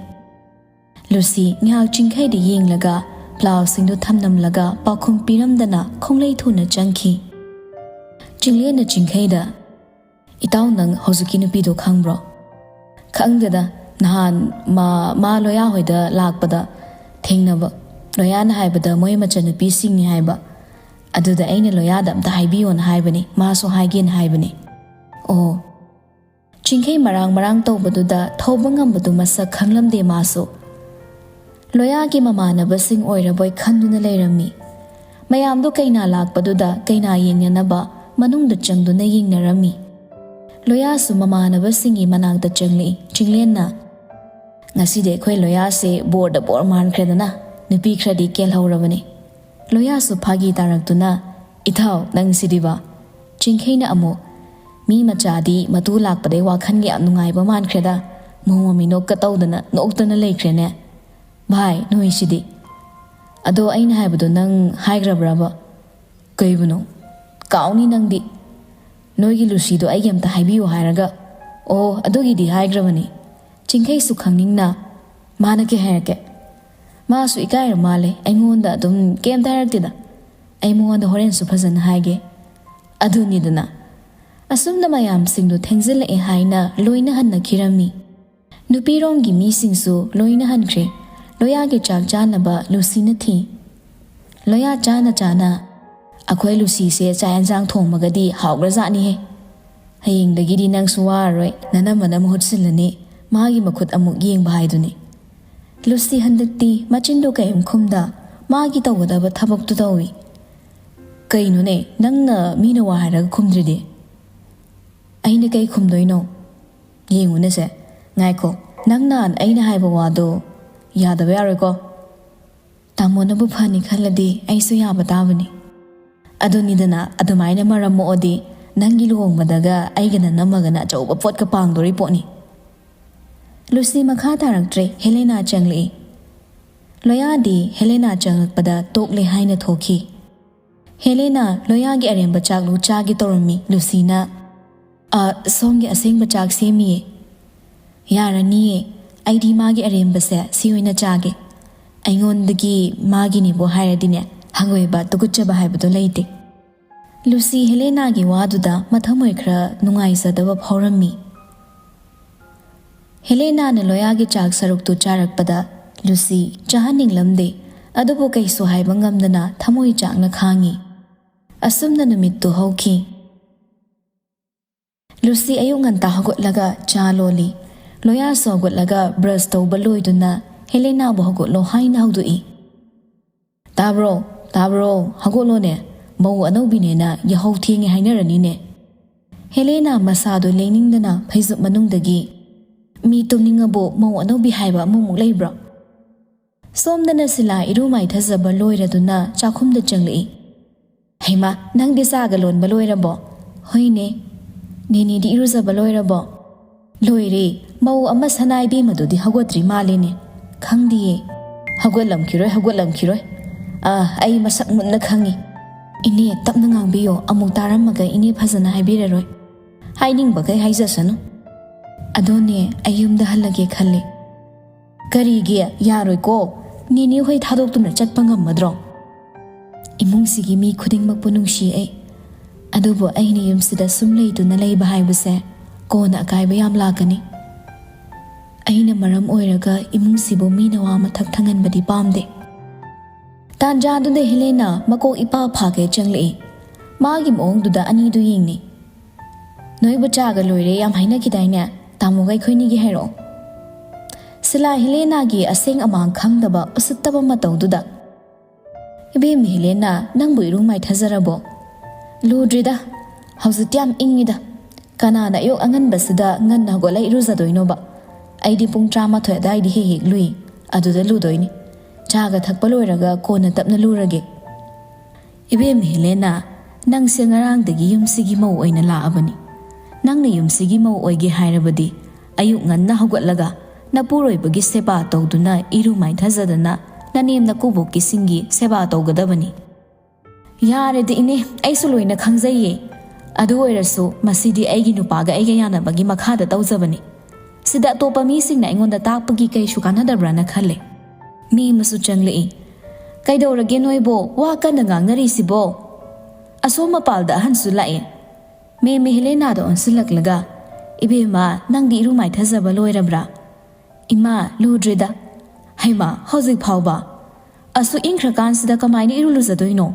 ꯂꯨꯁꯤ ꯉꯥꯏꯍꯥꯛ ꯆꯤꯡꯈꯩꯗ ꯌꯦꯡꯂꯒ ꯕ꯭ꯂꯥꯎꯁꯁꯤꯡꯗꯨ ꯊꯝꯂꯝꯂꯒ ꯄꯥꯎꯈꯨꯝ ꯄꯤꯔꯝꯗꯅ ꯈꯣꯡꯂꯩ ꯊꯨꯅ ꯆꯪꯈꯤ꯫ ꯆꯤꯡꯂꯦꯟꯅ ꯆꯤꯡꯈꯩꯗ, "ꯏꯇꯥꯎ, ꯅꯪ ꯍꯧꯖꯤꯛꯀꯤ ꯅꯨꯄꯤꯗꯣ ꯈꯪꯕ꯭ꯔꯣ?" "ꯈꯪꯗꯦꯗ, ꯅꯍꯥꯟ ꯃꯥ, ꯃꯥ ꯂꯣꯌꯥ ꯍꯣꯏꯗ ꯂꯥꯛꯄꯗ ꯊꯦꯡꯅꯕ꯫ ꯂꯣꯌꯥꯅ ꯍꯥꯏꯕꯗ ꯃꯣꯏ ꯃꯆꯟꯅꯨꯄꯤꯁꯤꯡꯅꯤ ꯍꯥꯏꯕ꯫ ꯑꯗꯨꯗ ꯑꯩꯅ ꯂꯣꯌꯥꯗ ꯑꯝꯇ ꯍꯥꯏꯕꯤꯌꯣꯅ ꯍꯥꯏꯕꯅꯤ, ꯃꯥꯁꯨ ꯍꯥꯏꯒꯦꯅ ꯍꯥꯏꯕꯅꯤ꯫" "ꯑꯣ꯫" ꯆꯤꯡꯈꯩ ꯃꯔꯥꯡ ꯃꯔꯥꯡ ꯇꯧꯕꯗꯨꯗ ꯊꯧꯕ ꯉꯝꯕꯗꯨ ꯃꯁꯛ ꯈꯪꯂꯝꯗꯦ ꯃꯥꯁꯨ꯫ ꯂꯣꯌꯥꯒꯤ ꯃꯃꯥꯟꯅꯕꯁꯤꯡ ꯑꯣꯏꯔꯕꯣꯏ ꯈꯟꯗꯨꯅ ꯂꯩꯔꯝꯃꯤ꯫ ꯃꯌꯥꯝꯗꯨ ꯀꯩꯅꯥ ꯂꯥꯛꯄꯗꯨꯗ ꯀꯩꯅꯥ ꯌꯦꯡꯅꯅꯕ ꯃꯅꯨꯡꯗ ꯆꯪꯗꯨꯅ ꯌꯦꯡꯅꯔꯝꯃꯤ꯫ ꯂꯣꯌꯥꯁꯨ ꯃꯃꯥꯟꯅꯕꯁꯤꯡꯒꯤ ꯃꯅꯥꯛꯇ ꯆꯪꯂꯛꯏ꯫ ꯆꯤꯡꯂꯦꯟꯅ, "ꯉꯁꯤꯗꯤ ꯑꯩꯈꯣꯏ ꯂꯣꯌꯥꯁꯦ ꯕꯣꯔꯗ ꯕꯣꯔ ꯃꯥꯟꯈ꯭ꯔꯦꯗꯅ, ꯅꯨꯄꯤ ꯈꯔꯗꯤ ꯀꯦꯜꯍꯧꯔꯕꯅꯤ꯫" ꯂꯣꯌꯥꯁꯨ ꯐꯥꯒꯤ ꯇꯥꯔꯛꯇꯨꯅ, "ꯏꯊꯥꯎ, ꯅꯪꯁꯤꯗꯤꯕ!" ꯆꯤꯡꯈꯩꯅ ꯑꯃꯨꯛ, "ꯃꯤ ꯃꯆꯥꯗꯤ ꯃꯇꯨ ꯂꯥꯛꯄꯗꯩ ꯋꯥꯈꯜꯒ ꯌꯥꯝ ꯅꯨꯡꯉꯥꯏꯕ ꯃꯥꯟꯈ꯭ꯔꯦꯗ, ꯃꯣꯃꯣ ꯃꯤꯅꯣꯛꯀ ꯇꯧꯗꯅ ꯅꯣꯛꯇꯅ ꯂꯩꯈ꯭ꯔꯦꯅꯦ꯫ ꯚꯥꯏ, ꯅꯣꯏꯁꯤꯗꯤ꯫ ꯑꯗꯣ ꯑꯩꯅ ꯍꯥꯏꯕꯗꯣ ꯅꯪ ꯍꯥꯏꯈ꯭ꯔꯕ꯭ꯔꯕ?" "ꯀꯩꯕꯨꯅꯣ? ꯀꯥꯎꯅꯤ ꯅꯪꯗꯤ꯫ ꯅꯣꯏꯒꯤ ꯂꯨꯁꯤꯗꯣ ꯑꯩꯒꯤ ꯑꯝꯇ ꯍꯥꯏꯕꯤꯌꯨ ꯍꯥꯏꯔꯒ꯫ ꯑꯣ, ꯑꯗꯨꯒꯤꯗꯤ ꯍꯥꯏꯈ꯭ꯔꯕꯅꯤ꯫" ꯆꯤꯡꯈꯩꯁꯨ ꯈꯪꯅꯤꯡꯅ, "ꯃꯥꯅ ꯀꯩ ꯍꯥꯏꯔꯛꯀꯦ?" "ꯃꯥꯁꯨ ꯏꯀꯥꯏꯔ ꯃꯥꯜꯂꯦ, ꯑꯩꯉꯣꯟꯗ ꯑꯗꯨꯝ ꯀꯩꯝꯇ ꯍꯥꯏꯔꯛꯇꯦꯗ꯫ ꯑꯩ ꯃꯉꯣꯟꯗ ꯍꯣꯔꯦꯟꯁꯨ ꯐꯖꯅ ꯍꯥꯏꯒꯦ꯫" ꯑꯗꯨꯅꯤꯗꯅ꯫ ꯑꯁꯨꯝꯅ ꯃꯌꯥꯝꯁꯤꯡꯗꯨ ꯊꯦꯡꯖꯤꯜꯂꯛꯑꯦ ꯍꯥꯏꯅ ꯂꯣꯏꯅ ꯍꯟꯅꯈꯤꯔꯝꯃꯤ꯫ ꯅꯨꯄꯤꯔꯣꯝꯒꯤ ꯃꯤꯁꯤꯡꯁꯨ ꯂꯣꯏꯅ ꯍꯟꯈ꯭ꯔꯦ꯫ ꯂꯣꯌꯥꯒꯤ ꯆꯥꯛ ꯆꯥꯅꯕ ꯂꯨꯁꯤꯅ ꯊꯤ꯫ ꯂꯣꯌꯥ ꯆꯥꯅ ꯆꯥꯅ, "ꯑꯩꯈꯣꯏ ꯂꯨꯁꯤꯁꯦ ꯆꯥꯛ ꯌꯦꯟꯁꯥꯡ ꯊꯣꯡꯕꯒꯗꯤ ꯍꯥꯎꯈ꯭ꯔꯖꯥꯠꯅꯤꯍꯦ꯫ ꯍꯌꯦꯡꯗꯒꯤꯗꯤ ꯅꯪꯁꯨ ꯋꯥꯔꯔꯣꯏ, ꯅꯅꯝꯃꯅ ꯃꯍꯨꯠ ꯁꯤꯜꯂꯅꯤ, ꯃꯥꯒꯤ ꯃꯈꯨꯠ ꯑꯃꯨꯛ ꯌꯦꯡꯕ ꯍꯥꯏꯗꯨꯅꯤ꯫" ꯂꯨꯁꯤ ꯍꯟꯗꯛꯇꯤ ꯃꯆꯤꯟꯗꯣ ꯀꯔꯤꯝ ꯈꯨꯝꯗ ꯃꯥꯒꯤ ꯇꯧꯒꯗꯕ ꯊꯕꯛꯇꯨ ꯇꯧꯏ꯫ "ꯀꯩꯅꯣꯅꯦ, ꯅꯪꯅ ꯃꯤꯅ ꯋꯥ ꯍꯥꯏꯔꯒ ꯈꯨꯝꯗ꯭ꯔꯤꯗꯤ?" ꯑꯩꯅ ꯀꯩ ꯈꯨꯝꯗꯣꯏꯅꯣ? ꯌꯦꯡꯉꯨꯅꯦꯁꯦ, ꯉꯥꯏꯈꯣ, ꯅꯪ ꯅꯍꯥꯟ ꯑꯩꯅ ꯍꯥꯏꯕ ꯋꯥꯗꯣ ꯌꯥꯗꯕ ꯌꯥꯔꯣꯏꯀꯣ꯫ ꯇꯥꯃꯣꯅꯕꯨ ꯐꯅꯤ ꯈꯜꯂꯗꯤ ꯑꯩꯁꯨ ꯌꯥꯕ ꯇꯥꯕꯅꯤ꯫ ꯑꯗꯨꯅꯤꯗꯅ, ꯑꯗꯨꯃꯥꯏꯅ ꯃꯔꯝ ꯃꯣꯛꯑꯗꯤ ꯅꯪꯒꯤ ꯂꯨꯍꯣꯡꯕꯗꯒ ꯑꯩꯒꯅ ꯅꯝꯃꯒꯅ ꯑꯆꯧꯕ ꯄꯣꯠꯀ ꯄꯥꯡꯗꯣꯔꯤ ꯄꯣꯠꯅꯤ꯫ ꯂꯨꯁꯤ ꯃꯈꯥ ꯇꯥꯔꯛꯇ꯭ꯔꯦ, ꯍꯦꯂꯦꯅꯥ ꯆꯪꯂꯛꯏ꯫ ꯂꯣꯌꯥꯗꯤ ꯍꯦꯂꯦꯅꯥ ꯆꯪꯂꯛꯄꯗ ꯇꯣꯛꯂꯦ ꯍꯥꯏꯅ ꯊꯣꯛꯈꯤ꯫ ꯍꯦꯂꯦꯅꯥ ꯂꯣꯌꯥꯒꯤ ꯑꯔꯦꯝꯕ ꯆꯥꯛꯂꯨ ꯆꯥꯒꯦ ꯇꯧꯔꯝꯃꯤ꯫ ꯂꯨꯁꯤꯅ, "ꯑ, ꯁꯣꯝꯒꯤ ꯑꯁꯦꯡꯕ ꯆꯥꯛ ꯁꯦꯝꯃꯤꯌꯦ꯫" "ꯌꯥꯔꯅꯤꯌꯦ, ꯑꯩꯗꯤ ꯃꯥꯒꯤ ꯑꯔꯦꯝꯕꯁꯦ ꯁꯤ ꯑꯣꯏꯅ ꯆꯥꯒꯦ꯫ ꯑꯩꯉꯣꯟꯗꯒꯤ ꯃꯥꯒꯤꯅꯦꯕꯨ ꯍꯥꯏꯔꯗꯤꯅꯦ, ꯍꯪꯒꯣꯏꯕ, ꯇꯨꯀꯠꯆꯕ ꯍꯥꯏꯕꯗꯣ ꯂꯩꯇꯦ꯫" ꯂꯨꯁꯤ ꯍꯦꯂꯦꯅꯥꯒꯤ ꯋꯥꯗꯨꯗ ꯃꯊꯃꯣꯏ ꯈꯔ ꯅꯨꯡꯉꯥꯏꯖꯗꯕ ꯐꯥꯎꯔꯝꯃꯤ꯫ ꯍꯦꯂꯦꯅꯥꯅ ꯂꯣꯌꯥꯒꯤ ꯆꯥꯛ ꯁꯔꯨꯛꯇꯨ ꯆꯥꯔꯛꯄꯗ ꯂꯨꯁꯤ ꯆꯥꯍꯟꯅꯤꯡꯂꯝꯗꯦ, ꯑꯗꯨꯕꯨ ꯀꯩꯁꯨ ꯍꯥꯏꯕ ꯉꯝꯗꯅ ꯊꯃꯣꯏ ꯆꯥꯛꯅ ꯈꯥꯡꯉꯤ꯫ ꯑꯁꯨꯝꯅ ꯅꯨꯃꯤꯠꯇꯨ ꯍꯧꯈꯤ꯫ ꯂꯨꯁꯤ ꯑꯌꯨꯛ ꯉꯟꯇꯥ ꯍꯧꯒꯠꯂꯒ ꯆꯥ ꯂꯣꯜꯂꯤ꯫ ꯂꯣꯌꯥꯁꯨ ꯍꯧꯒꯠꯂꯒ ꯕ꯭ꯔꯁ ꯇꯧꯕ ꯂꯣꯏꯗꯨꯅ ꯍꯦꯂꯦꯅꯥꯕꯨ ꯍꯧꯒꯠꯂꯣ ꯍꯥꯏꯅ ꯍꯧꯗꯣꯛꯏ꯫ "ꯇꯥꯕ꯭ꯔꯣ, ꯇꯥꯕ꯭ꯔꯣ, ꯍꯧꯒꯠꯂꯣꯅꯦ꯫ ꯃꯧ ꯑꯅꯧꯕꯤꯅꯦꯅ ꯌꯥꯍꯧ ꯊꯦꯡꯉꯦ ꯍꯥꯏꯅꯔꯅꯤꯅꯦ꯫" ꯍꯦꯂꯦꯅꯥ ꯃꯁꯥꯗꯨ ꯂꯦꯡꯅꯤꯡꯗꯅ ꯐꯩꯖꯨꯞ ꯃꯅꯨꯡꯗꯒꯤ, "ꯃꯤ ꯇꯨꯝꯅꯤꯡꯉꯕꯨ ꯃꯧ ꯑꯅꯧꯕꯤ ꯍꯥꯏꯕ ꯑꯃꯃꯨꯛ ꯂꯩꯕ꯭ꯔꯣ?" ꯁꯣꯝꯗꯅ ꯁꯤꯂꯥ ꯏꯔꯨ ꯃꯥꯏꯊꯖꯕ ꯂꯣꯏꯔꯗꯨꯅ ꯆꯥꯛꯈꯨꯝꯗ ꯆꯪꯂꯛꯏ꯫ "ꯍꯩꯃꯥ, ꯅꯪꯗꯤ ꯆꯥꯒ ꯂꯣꯟꯕ ꯂꯣꯏꯔꯕꯣ?" "ꯍꯣꯏꯅꯦ꯫" "ꯅꯦꯅꯦꯗꯤ ꯏꯔꯨꯖꯕ ꯂꯣꯏꯔꯕꯣ?" "ꯂꯣꯏꯔꯦ꯫ ꯃꯧ ꯑꯃ ꯁꯅꯥ ꯏꯕꯦꯝꯃꯗꯨꯗꯤ ꯍꯧꯒꯠꯇ꯭ꯔꯤ ꯃꯥꯜꯂꯦꯅꯦ꯫" "ꯈꯪꯗꯤꯌꯦ꯫" "ꯍꯧꯒꯠꯂꯝꯈꯤꯔꯣꯏ, ꯍꯧꯒꯠꯂꯝꯈꯤꯔꯣꯏ꯫ ꯑꯥ, ꯑꯩ ꯃꯁꯛ ꯃꯨꯟꯅ ꯈꯪꯉꯤ꯫" "ꯏꯅꯦ, ꯇꯞꯅ ꯉꯥꯡꯕꯤꯌꯣ, ꯑꯃꯨꯛ ꯇꯥꯔꯝꯃꯒ ꯏꯅꯦ ꯐꯖꯅ ꯍꯥꯏꯕꯤꯔꯔꯣꯏ꯫" "ꯍꯥꯏꯅꯤꯡꯕꯈꯩ ꯍꯥꯏꯖꯁꯅꯨ꯫" "ꯑꯗꯣꯅꯦ, ꯑꯩ ꯌꯨꯝꯗ ꯍꯜꯂꯒꯦ ꯈꯜꯂꯦ꯫" "ꯀꯔꯤꯒꯤ? ꯌꯥꯔꯣꯏꯀꯣ꯫ ꯅꯦꯅꯦ ꯍꯣꯏ ꯊꯥꯗꯣꯛꯇꯨꯅ ꯆꯠꯄ ꯉꯝꯃꯗ꯭ꯔꯣ?" "ꯏꯃꯨꯡꯁꯤꯒꯤ ꯃꯤ ꯈꯨꯗꯤꯡꯃꯛꯄꯨ ꯅꯨꯡꯁꯤ ꯑꯩ, ꯑꯗꯨꯕꯨ ꯑꯩꯅ ꯌꯨꯝꯁꯤꯗ ꯁꯨꯝ ꯂꯩꯗꯨꯅ ꯂꯩꯕ ꯍꯥꯏꯕꯁꯦ ꯀꯣꯟꯅ ꯑꯀꯥꯏꯕ ꯌꯥꯝ ꯂꯥꯛꯀꯅꯤ꯫ ꯑꯩꯅ ꯃꯔꯝ ꯑꯣꯏꯔꯒ ꯏꯃꯨꯡꯁꯤꯕꯨ ꯃꯤꯅ ꯋꯥ ꯃꯊꯛ ꯊꯪꯍꯟꯕꯗꯤ ꯄꯥꯝꯗꯦ꯫" ꯇꯥꯟꯖꯥꯗꯨꯗ ꯍꯦꯂꯦꯅꯥ ꯃꯀꯣꯛ ꯏꯄꯥ ꯐꯥꯒꯩ ꯆꯪꯂꯛꯏ꯫ ꯃꯥꯒꯤ ꯃꯑꯣꯡꯗꯨꯗ ꯑꯅꯤꯗꯨ ꯌꯦꯡꯅꯩ꯫ "ꯅꯣꯏꯕꯨ ꯆꯥꯒ ꯂꯣꯏꯔꯦ ꯌꯥꯝ ꯍꯥꯏꯅꯈꯤꯗꯥꯏꯅꯦ? ꯇꯥꯃꯣꯒ ꯑꯩꯈꯣꯏꯅꯤꯒꯤ ꯍꯥꯏꯔꯛꯑꯣ꯫" ꯁꯤꯂꯥ ꯍꯦꯂꯦꯅꯥꯒꯤ ꯑꯁꯦꯡ ꯑꯃꯥꯡ ꯈꯪꯗꯕ ꯎꯁꯤꯠꯇꯕ ꯃꯇꯧꯗꯨꯗ, "ꯏꯕꯦꯝꯃ ꯍꯦꯂꯦꯅꯥ, ꯅꯪꯕꯨ ꯏꯔꯨ ꯃꯥꯏꯊꯖꯔꯕꯣ?" "ꯂꯨꯗ꯭ꯔꯤꯗ, ꯍꯧꯖꯤꯛꯇꯤ ꯌꯥꯝ ꯏꯪꯉꯤꯗ꯫ ꯀꯅꯥꯅ ꯑꯌꯨꯛ ꯑꯉꯟꯕꯁꯤꯗ ꯉꯟꯅ ꯍꯧꯒꯠꯂ ꯏꯔꯨꯖꯗꯣꯏꯅꯣꯕ? ꯑꯩꯗꯤ ꯄꯨꯡ ꯇꯔꯥꯃꯥꯊꯣꯏ ꯑꯗꯥꯏꯗ ꯍꯦꯛ ꯍꯦꯛ ꯂꯨꯏ꯫ ꯑꯗꯨꯗ ꯂꯨꯗꯣꯏꯅꯤ꯫ ꯆꯥꯒ ꯊꯛꯄ ꯂꯣꯏꯔꯒ ꯀꯣꯟꯅ ꯇꯞꯅ ꯂꯨꯔꯒꯦ꯫ "ꯏꯕꯦꯝ ꯍꯦꯂꯦꯅꯥ, ꯅꯪꯁꯦ ꯉꯔꯥꯡꯗꯒꯤ ꯌꯨꯝꯁꯤꯒꯤ ꯃꯧ ꯑꯣꯏꯅ ꯂꯥꯛꯑꯕꯅꯤ꯫ ꯅꯪꯅ ꯌꯨꯝꯁꯤꯒꯤ ꯃꯧ ꯑꯣꯏꯒꯦ ꯍꯥꯏꯔꯕꯗꯤ ꯑꯌꯨꯛ ꯉꯟꯅ ꯍꯧꯒꯠꯂꯒ ꯅꯄꯨꯔꯣꯏꯕꯒꯤ ꯁꯦꯕꯥ ꯇꯧꯗꯨꯅ ꯏꯔꯨ ꯃꯥꯏꯊꯖꯗꯅ ꯅꯅꯦꯝ ꯅꯀꯨꯕꯣꯛꯀꯤꯁꯤꯡꯒꯤ ꯁꯦꯕꯥ ꯇꯧꯒꯗꯕꯅꯤ꯫" "ꯌꯥꯔꯦꯗ ꯏꯅꯦ, ꯑꯩꯁꯨ ꯂꯣꯏꯅ ꯈꯪꯖꯩꯌꯦ꯫ ꯑꯗꯨ ꯑꯣꯏꯔꯁꯨ ꯃꯁꯤꯗꯤ ꯑꯩꯒꯤ ꯅꯨꯄꯥꯒ ꯑꯩꯒ ꯌꯥꯅꯕꯒꯤ ꯃꯈꯥꯗ ꯇꯧꯖꯕꯅꯤ꯫ ꯁꯤꯗ ꯑꯇꯣꯞꯄ ꯃꯤꯁꯤꯡꯅ ꯑꯩꯉꯣꯟꯗ ꯇꯥꯛꯄꯒꯤ ꯀꯩꯁꯨ ꯀꯥꯟꯅꯗꯕ꯭ꯔꯥꯅ ꯈꯜꯂꯦ꯫" ꯃꯤ ꯑꯃꯁꯨ ꯆꯪꯂꯛꯏ꯫ "ꯀꯩꯗꯧꯔꯒꯦ ꯅꯣꯏꯕꯣ? ꯋꯥ ꯀꯟꯅ ꯉꯥꯡꯅꯔꯤꯁꯤꯕꯣ?" ꯑꯁꯣꯝ ꯃꯄꯥꯜꯗ ꯑꯍꯟꯁꯨ ꯂꯥꯛꯑꯦ꯫ ꯃꯦꯝ ꯍꯦꯂꯦꯅꯥꯗ ꯑꯣꯟꯁꯤꯜꯂꯛꯂꯒ, "ꯏꯕꯦꯝꯃ, ꯅꯪꯗꯤ ꯏꯔꯨ ꯃꯥꯏꯊꯖꯕ ꯂꯣꯏꯔꯕ꯭ꯔꯥ?" "ꯏꯃꯥ, ꯂꯨꯗ꯭ꯔꯤꯗ꯫" "ꯍꯩꯃꯥ, ꯍꯧꯖꯤꯛ ꯐꯥꯎꯕ? ꯑꯁꯨꯛ ꯏꯪꯈ꯭ꯔꯀꯥꯟꯁꯤꯗ ꯀꯃꯥꯏꯅ ꯏꯔꯨ ꯂꯨꯖꯗꯣꯏꯅꯣ?"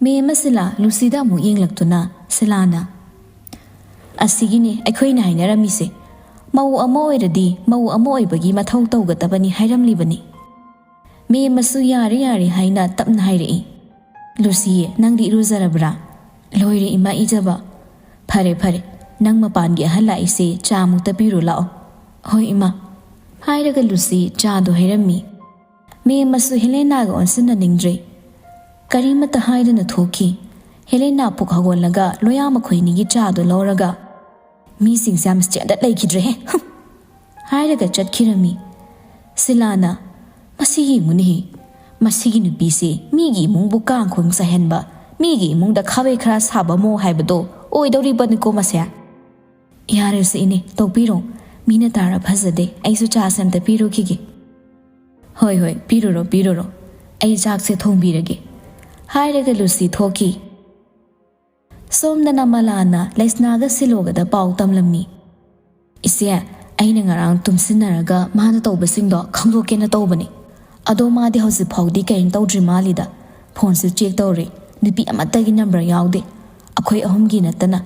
ꯃꯦꯝ ꯁꯤꯂꯥ ꯂꯨꯁꯤꯗ ꯑꯃꯨꯛ ꯌꯦꯡꯂꯛꯇꯨꯅ ꯁꯤꯂꯥꯅ, "ꯑꯁꯤꯒꯤꯅꯤ ꯑꯩꯈꯣꯏꯅ ꯍꯥꯏꯅꯔꯝꯃꯤꯁꯦ꯫ ꯃꯧ ꯑꯃ ꯑꯣꯏꯔꯗꯤ ꯃꯧ ꯑꯃ ꯑꯣꯏꯕꯒꯤ ꯃꯊꯧ ꯇꯧꯒꯗꯕꯅꯤ ꯍꯥꯏꯔꯝꯂꯤꯕꯅꯤ꯫" ꯃꯦꯝ ꯑꯃꯁꯨ "ꯌꯥꯔꯦ, ꯌꯥꯔꯦ" ꯍꯥꯏꯅ ꯇꯞꯅ ꯍꯥꯏꯔꯛꯏ꯫ "ꯂꯨꯁꯤ, ꯅꯪꯗꯤ ꯏꯔꯨꯖꯔꯕ꯭ꯔꯥ?" "ꯂꯣꯏꯔꯦ ꯏꯃꯥ ꯏꯖꯕ꯫" "ꯐꯔꯦ, ꯐꯔꯦ, ꯅꯪ ꯃꯄꯥꯟꯒꯤ ꯑꯍꯜ ꯂꯥꯛꯏꯁꯦ ꯆꯥ ꯑꯃꯨꯛꯇ ꯄꯤꯔꯨ ꯂꯥꯛꯑꯣ꯫" "ꯍꯣꯏ ꯏꯃꯥ" ꯍꯥꯏꯔꯒ ꯂꯨꯁꯤ ꯆꯥꯗꯣ ꯍꯩꯔꯝꯃꯤ꯫ ꯃꯦꯝ ꯑꯃꯁꯨ ꯍꯦꯂꯦꯅꯥꯒ ꯑꯣꯟꯁꯤꯟꯅꯅꯤꯡꯗ꯭ꯔꯦ꯫ ꯀꯔꯤꯃꯠꯇ ꯍꯥꯏꯗꯅ ꯊꯣꯛꯈꯤ꯫ ꯍꯦꯂꯦꯅꯥ ꯄꯨꯛ ꯍꯧꯒꯠꯂꯒ ꯂꯣꯌꯥ ꯃꯈꯣꯏꯅꯤꯒꯤ ꯆꯥꯗꯣ ꯂꯧꯔꯒ, "ꯃꯤꯁꯤꯡꯁꯦ ꯌꯥꯝ ꯁ꯭ꯇꯦꯟꯗꯔꯗ ꯂꯩꯈꯤꯗ꯭ꯔꯦꯍꯦ, ꯍꯨꯝ!" ꯍꯥꯏꯔꯒ ꯆꯠꯈꯤꯔꯝꯃꯤ꯫ ꯁꯤꯂꯥꯅ, "ꯃꯁꯤ ꯌꯦꯡꯉꯨꯅꯦꯍꯦ, ꯃꯁꯤꯒꯤ ꯅꯨꯄꯤꯁꯦ ꯃꯤꯒꯤ ꯏꯃꯨꯡꯕꯨ ꯀꯥꯡ ꯈꯣꯡ ꯆꯥꯏꯍꯟꯕ, ꯃꯤꯒꯤ ꯏꯃꯨꯡꯗ ꯈꯥꯕꯩ ꯈꯔ ꯁꯥꯕ ꯃꯧ ꯍꯥꯏꯕꯗꯣ ꯑꯣꯏꯗꯧꯔꯤꯕꯅꯤꯀꯣ ꯃꯁꯦ꯫" "ꯌꯥꯔꯦꯁꯦ ꯏꯅꯦ, ꯇꯣꯛꯄꯤꯔꯣ꯫ ꯃꯤꯅ ꯇꯥꯔ ꯐꯖꯗꯦ꯫ ꯑꯩꯁꯨ ꯆꯥꯁꯦ ꯑꯝꯇ ꯄꯤꯔꯨꯈꯤꯒꯦ꯫" "ꯍꯣꯏ, ꯍꯣꯏ, ꯄꯤꯔꯨꯔꯣ, ꯄꯤꯔꯨꯔꯣ꯫ ꯑꯩ ꯆꯥꯛꯁꯦ ꯊꯣꯡꯕꯤꯔꯒꯦ꯫" ꯍꯥꯏꯔꯒ ꯂꯨꯁꯤ ꯊꯣꯛꯈꯤ꯫ ꯁꯣꯝꯗꯅ ꯃꯂꯥꯅ ꯂꯩꯁꯅꯥꯒ ꯁꯤꯂꯣꯒꯗ ꯄꯥꯎ ꯇꯝꯂꯝꯃꯤ꯫ "ꯏꯆꯦ, ꯑꯩꯅ ꯉꯔꯥꯡ ꯇꯨꯝꯁꯤꯟꯅꯔꯒ ꯃꯥꯅ ꯇꯧꯕꯁꯤꯡꯗꯣ ꯈꯪꯗꯣꯛꯀꯦꯅ ꯇꯧꯕꯅꯤ꯫ ꯑꯗꯣ ꯃꯥꯗꯤ ꯍꯧꯖꯤꯛ ꯐꯥꯎꯗꯤ ꯀꯔꯤꯝ ꯇꯧꯗ꯭ꯔꯤ ꯃꯥꯜꯂꯤꯗ꯫ ꯐꯣꯟꯁꯨ ꯆꯦꯛ ꯇꯧꯔꯦ, ꯅꯨꯄꯤ ꯑꯃꯠꯇꯒꯤ ꯅꯝꯕꯔ ꯌꯥꯎꯗꯦ, ꯑꯩꯈꯣꯏ ꯑꯍꯨꯝꯒꯤ ꯅꯠꯇꯅ꯫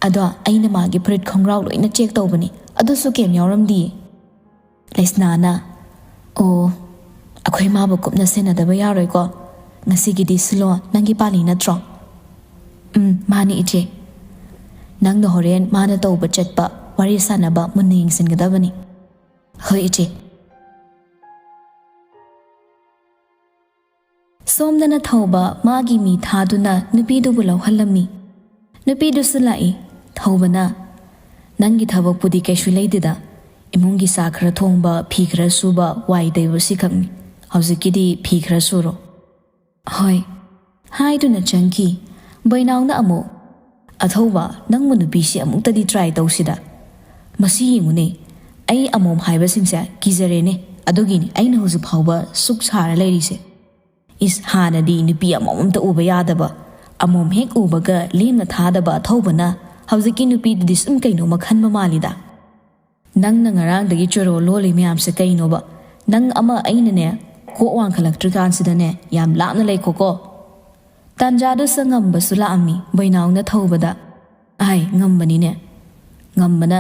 ꯑꯗꯣ ꯑꯩꯅ ꯃꯥꯒꯤ ꯐꯨꯔꯤꯠ ꯈꯣꯡꯒ꯭ꯔꯥꯎ ꯂꯣꯏꯅ ꯆꯦꯛ ꯇꯧꯕꯅꯤ, ꯑꯗꯨꯁꯨ ꯀꯩꯝ ꯌꯥꯎꯔꯝꯗꯤꯌꯦ꯫" ꯂꯩꯁꯅꯥꯅ, "ꯑꯣ, ꯑꯩꯈꯣꯏ ꯃꯥꯕꯨ ꯀꯨꯞꯅ ꯁꯦꯟꯅꯗꯕ ꯌꯥꯔꯣꯏꯀꯣ꯫ ꯉꯁꯤꯒꯤꯗꯤ ꯁꯤꯂꯣ, ꯅꯪꯒꯤ ꯄꯥꯂꯤ ꯅꯠꯇ꯭ꯔꯣ?" "ꯎꯝ, ꯃꯥꯅꯤ ꯏꯆꯦ꯫" ꯅꯪꯅ ꯍꯣꯔꯦꯟ ꯃꯥꯅ ꯇꯧꯕ ꯆꯠꯄ, ꯋꯥꯔꯤ ꯁꯥꯟꯅꯕ ꯃꯨꯟꯅ ꯌꯦꯡꯁꯤꯟꯒꯗꯕꯅꯤ꯫ ꯍꯣꯏ, ꯏꯆꯦ꯫ ꯁꯣꯝꯗꯅ ꯊꯧꯕ ꯃꯥꯒꯤ ꯃꯤ ꯊꯥꯗꯨꯅ ꯅꯨꯄꯤꯗꯨꯕꯨ ꯂꯧꯍꯜꯂꯝꯃꯤ꯫ ꯅꯨꯄꯤꯗꯨꯁꯨ ꯂꯥꯛꯏ꯫ ꯊꯧꯕꯅ, "ꯅꯪꯒꯤ ꯊꯕꯛꯄꯨꯗꯤ ꯀꯩꯁꯨ ꯂꯩꯇꯦꯗ꯫ ꯏꯃꯨꯡꯒꯤ ꯆꯥꯛ ꯈꯔ ꯊꯣꯡꯕ, ꯐꯤ ꯈꯔ ꯁꯨꯕ, ꯋꯥꯏ ꯇꯩꯕ ꯁꯤꯈꯛꯅꯤ꯫ ꯍꯧꯖꯤꯛꯀꯤꯗꯤ ꯐꯤ ꯈꯔ ꯁꯨꯔꯣ꯫" "ꯍꯣꯏ," ꯍꯥꯏꯗꯨꯅ ꯆꯪꯈꯤ꯫ ꯕꯣꯏꯅꯥꯎꯅ ꯑꯃꯨꯛ, "ꯑꯊꯧꯕ, ꯅꯪꯕꯨ ꯅꯨꯄꯤꯁꯤ ꯑꯃꯨꯛꯇꯗꯤ try ꯇꯧꯁꯤꯗ꯫ ꯃꯁꯤ ꯌꯦꯡꯉꯨꯅꯦ, ꯑꯩ ꯑꯃꯣꯝ ꯍꯥꯏꯕꯁꯤꯡꯁꯦ ꯀꯤꯖꯔꯦꯅꯦ꯫ ꯑꯗꯨꯒꯤꯅꯤ ꯑꯩꯅ ꯍꯧꯖꯤꯛ ꯐꯥꯎꯕ ꯁꯨꯛ ꯁꯥꯔ ꯂꯩꯔꯤꯁꯦ꯫ ꯏꯁ, ꯍꯥꯟꯅꯗꯤ ꯅꯨꯄꯤ ꯑꯃꯣꯝ ꯑꯝꯇ ꯎꯕ ꯌꯥꯗꯕ, ꯑꯃꯣꯝ ꯍꯦꯛ ꯎꯕꯒ ꯂꯦꯝꯅ ꯊꯥꯗꯕ ꯑꯊꯧꯕꯅ ꯍꯧꯖꯤꯛꯀꯤ ꯅꯨꯄꯤꯗꯨꯗꯤ ꯁꯨꯝ ꯀꯩꯅꯣꯝꯃ ꯈꯟꯕ ꯃꯥꯜꯂꯤꯗ꯫ ꯅꯪꯅ ꯉꯔꯥꯡꯗꯒꯤ ꯆꯣꯔꯣ ꯂꯣꯜꯂꯤ ꯃꯌꯥꯝꯁꯦ ꯀꯩꯅꯣꯕ? ꯅꯪ ꯑꯃ ꯑꯩꯅꯅꯦ ꯀꯣꯛ ꯋꯥꯡꯈꯠꯂꯛꯇ꯭ꯔꯤꯀꯥꯟꯁꯤꯗꯅꯦ ꯌꯥꯝ ꯂꯥꯞꯅ ꯂꯩꯈꯣꯀꯣ꯫" ꯇꯥꯟꯖꯥꯗꯨꯁꯨ ꯉꯝꯕꯁꯨ ꯂꯥꯛꯑꯝꯃꯤ ꯕꯣꯏꯅꯥꯎꯅ ꯊꯧꯕꯗ꯫ "ꯑꯥꯏ, ꯉꯝꯕꯅꯤꯅꯦ꯫" ꯉꯝꯕꯅ,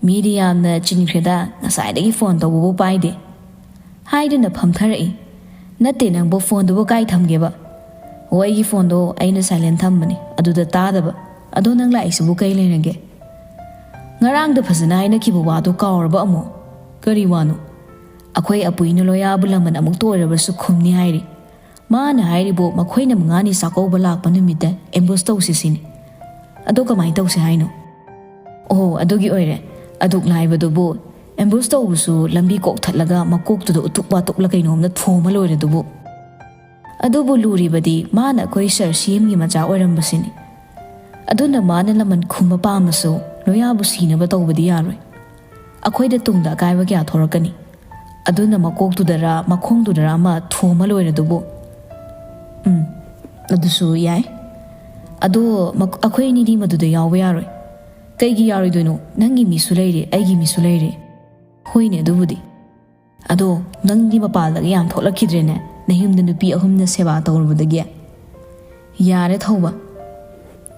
"ꯃꯤꯗꯤ ꯌꯥꯝꯅ ꯆꯤꯟꯈ꯭ꯔꯦꯗ, ꯉꯁꯥꯏꯗꯒꯤ ꯐꯣꯟ ꯇꯧꯕꯕꯨ ꯄꯥꯏꯗꯦ," ꯍꯥꯏꯗꯨꯅ ꯐꯝꯊꯔꯛꯏ꯫ "ꯅꯠꯇꯦ ꯅꯪꯕꯨ, ꯐꯣꯟꯗꯨꯕꯨ ꯀꯥꯏ ꯊꯝꯒꯦꯕ?" "ꯑꯣ, ꯑꯩꯒꯤ ꯐꯣꯟꯗꯣ ꯑꯩꯅ silent ꯊꯝꯕꯅꯦ, ꯑꯗꯨꯗ ꯇꯥꯗꯕ꯫ ꯑꯗꯣ ꯅꯪ ꯂꯥꯛꯏꯁꯤꯕꯨ ꯀꯩ ꯂꯩꯔꯒꯦ?" "ꯉꯔꯥꯡꯗ ꯐꯖꯅ ꯍꯥꯏꯅꯈꯤꯕ ꯋꯥꯗꯣ ꯀꯥꯎꯔꯕ ꯑꯃꯨꯛ? ꯀꯔꯤ ꯋꯥꯅꯣ?" "ꯑꯩꯈꯣꯏ ꯑꯄꯨꯏꯅ ꯂꯣꯌꯥꯕꯨ ꯂꯃꯟ ꯑꯃꯨꯛꯇ ꯑꯣꯏꯔꯕꯁꯨ ꯈꯨꯝꯅꯤ ꯍꯥꯏꯔꯤ꯫ ꯃꯥꯅ ꯍꯥꯏꯔꯤꯕꯨ ꯃꯈꯣꯏꯅ ꯃꯉꯥꯅꯤ ꯆꯥꯛꯀꯧꯕ ꯂꯥꯛꯄ ꯅꯨꯃꯤꯠꯇ ambush ꯇꯧꯁꯤ ꯁꯤꯅꯤ꯫ ꯑꯗꯣ ꯀꯃꯥꯏꯅ ꯇꯧꯁꯤ ꯍꯥꯏꯅꯣ?" "ꯑꯣ, ꯑꯗꯨꯒꯤ ꯑꯣꯏꯔꯦ꯫ ꯑꯗꯨꯛ ꯂꯥꯏꯕꯗꯨꯕꯨ, ambush ꯇꯧꯕꯁꯨ ꯂꯝꯕꯤ ꯀꯣꯛ ꯊꯠꯂꯒ ꯃꯀꯣꯛꯇꯨꯗ ꯎꯇꯨꯞ ꯋꯥꯇꯨꯞꯂ ꯀꯩꯅꯣꯝꯅ ꯊꯣꯝꯃ ꯂꯣꯏꯔꯦꯗꯨꯕꯨ꯫ ꯑꯗꯨꯕꯨ ꯂꯨꯔꯤꯕꯗꯤ ꯃꯥꯅ ꯑꯩꯈꯣꯏ ꯁꯥꯔ ꯁꯤ ꯑꯦꯝꯒꯤ ꯃꯆꯥ ꯑꯣꯏꯔꯝꯕꯁꯤꯅꯤ꯫ ꯑꯗꯨꯅ ꯃꯥꯅ ꯂꯃꯟ ꯈꯨꯝꯕ ꯄꯥꯝꯃꯁꯨ ꯂꯣꯌꯥꯕꯨ ꯁꯤꯅꯕ ꯇꯧꯕꯗꯤ ꯌꯥꯔꯣꯏ꯫ ꯑꯩꯈꯣꯏꯗ ꯇꯨꯡꯗ ꯑꯀꯥꯏꯕ ꯀꯌꯥ ꯊꯣꯔꯛꯀꯅꯤ꯫ ꯑꯗꯨꯅ ꯃꯀꯣꯛꯇꯨꯗꯔ ꯃꯈꯣꯡꯗꯨꯗꯔ ꯑꯃ ꯊꯣꯝꯃ ꯂꯣꯏꯔꯦꯗꯨꯕꯨ꯫" "ꯎꯝ, ꯑꯗꯨꯁꯨ ꯌꯥꯏ꯫ ꯑꯗꯣ ꯃꯛ-, ꯑꯩꯈꯣꯏ ꯑꯅꯤꯗꯤ ꯃꯗꯨꯗ ꯌꯥꯎꯕ ꯌꯥꯔꯣꯏ꯫" "ꯀꯩꯒꯤ ꯌꯥꯔꯣꯏꯗꯣꯏꯅꯣ? ꯅꯪꯒꯤ ꯃꯤꯁꯨ ꯂꯩꯔꯦ, ꯑꯩꯒꯤ ꯃꯤꯁꯨ ꯂꯩꯔꯦ꯫" "ꯍꯣꯏꯅꯦ, ꯑꯗꯨꯕꯨꯗꯤ꯫ ꯑꯗꯣ ꯅꯪꯗꯤ ꯃꯄꯥꯜꯗꯒ ꯌꯥꯝ ꯊꯣꯛꯂꯛꯈꯤꯗ꯭ꯔꯦꯅꯦ, ꯅꯌꯨꯝꯗ ꯅꯨꯄꯤ ꯑꯍꯨꯝꯅ ꯁꯦꯕꯥ ꯇꯧꯔꯨꯕꯗꯒꯤ?" "ꯌꯥꯔꯦ ꯊꯧꯕ,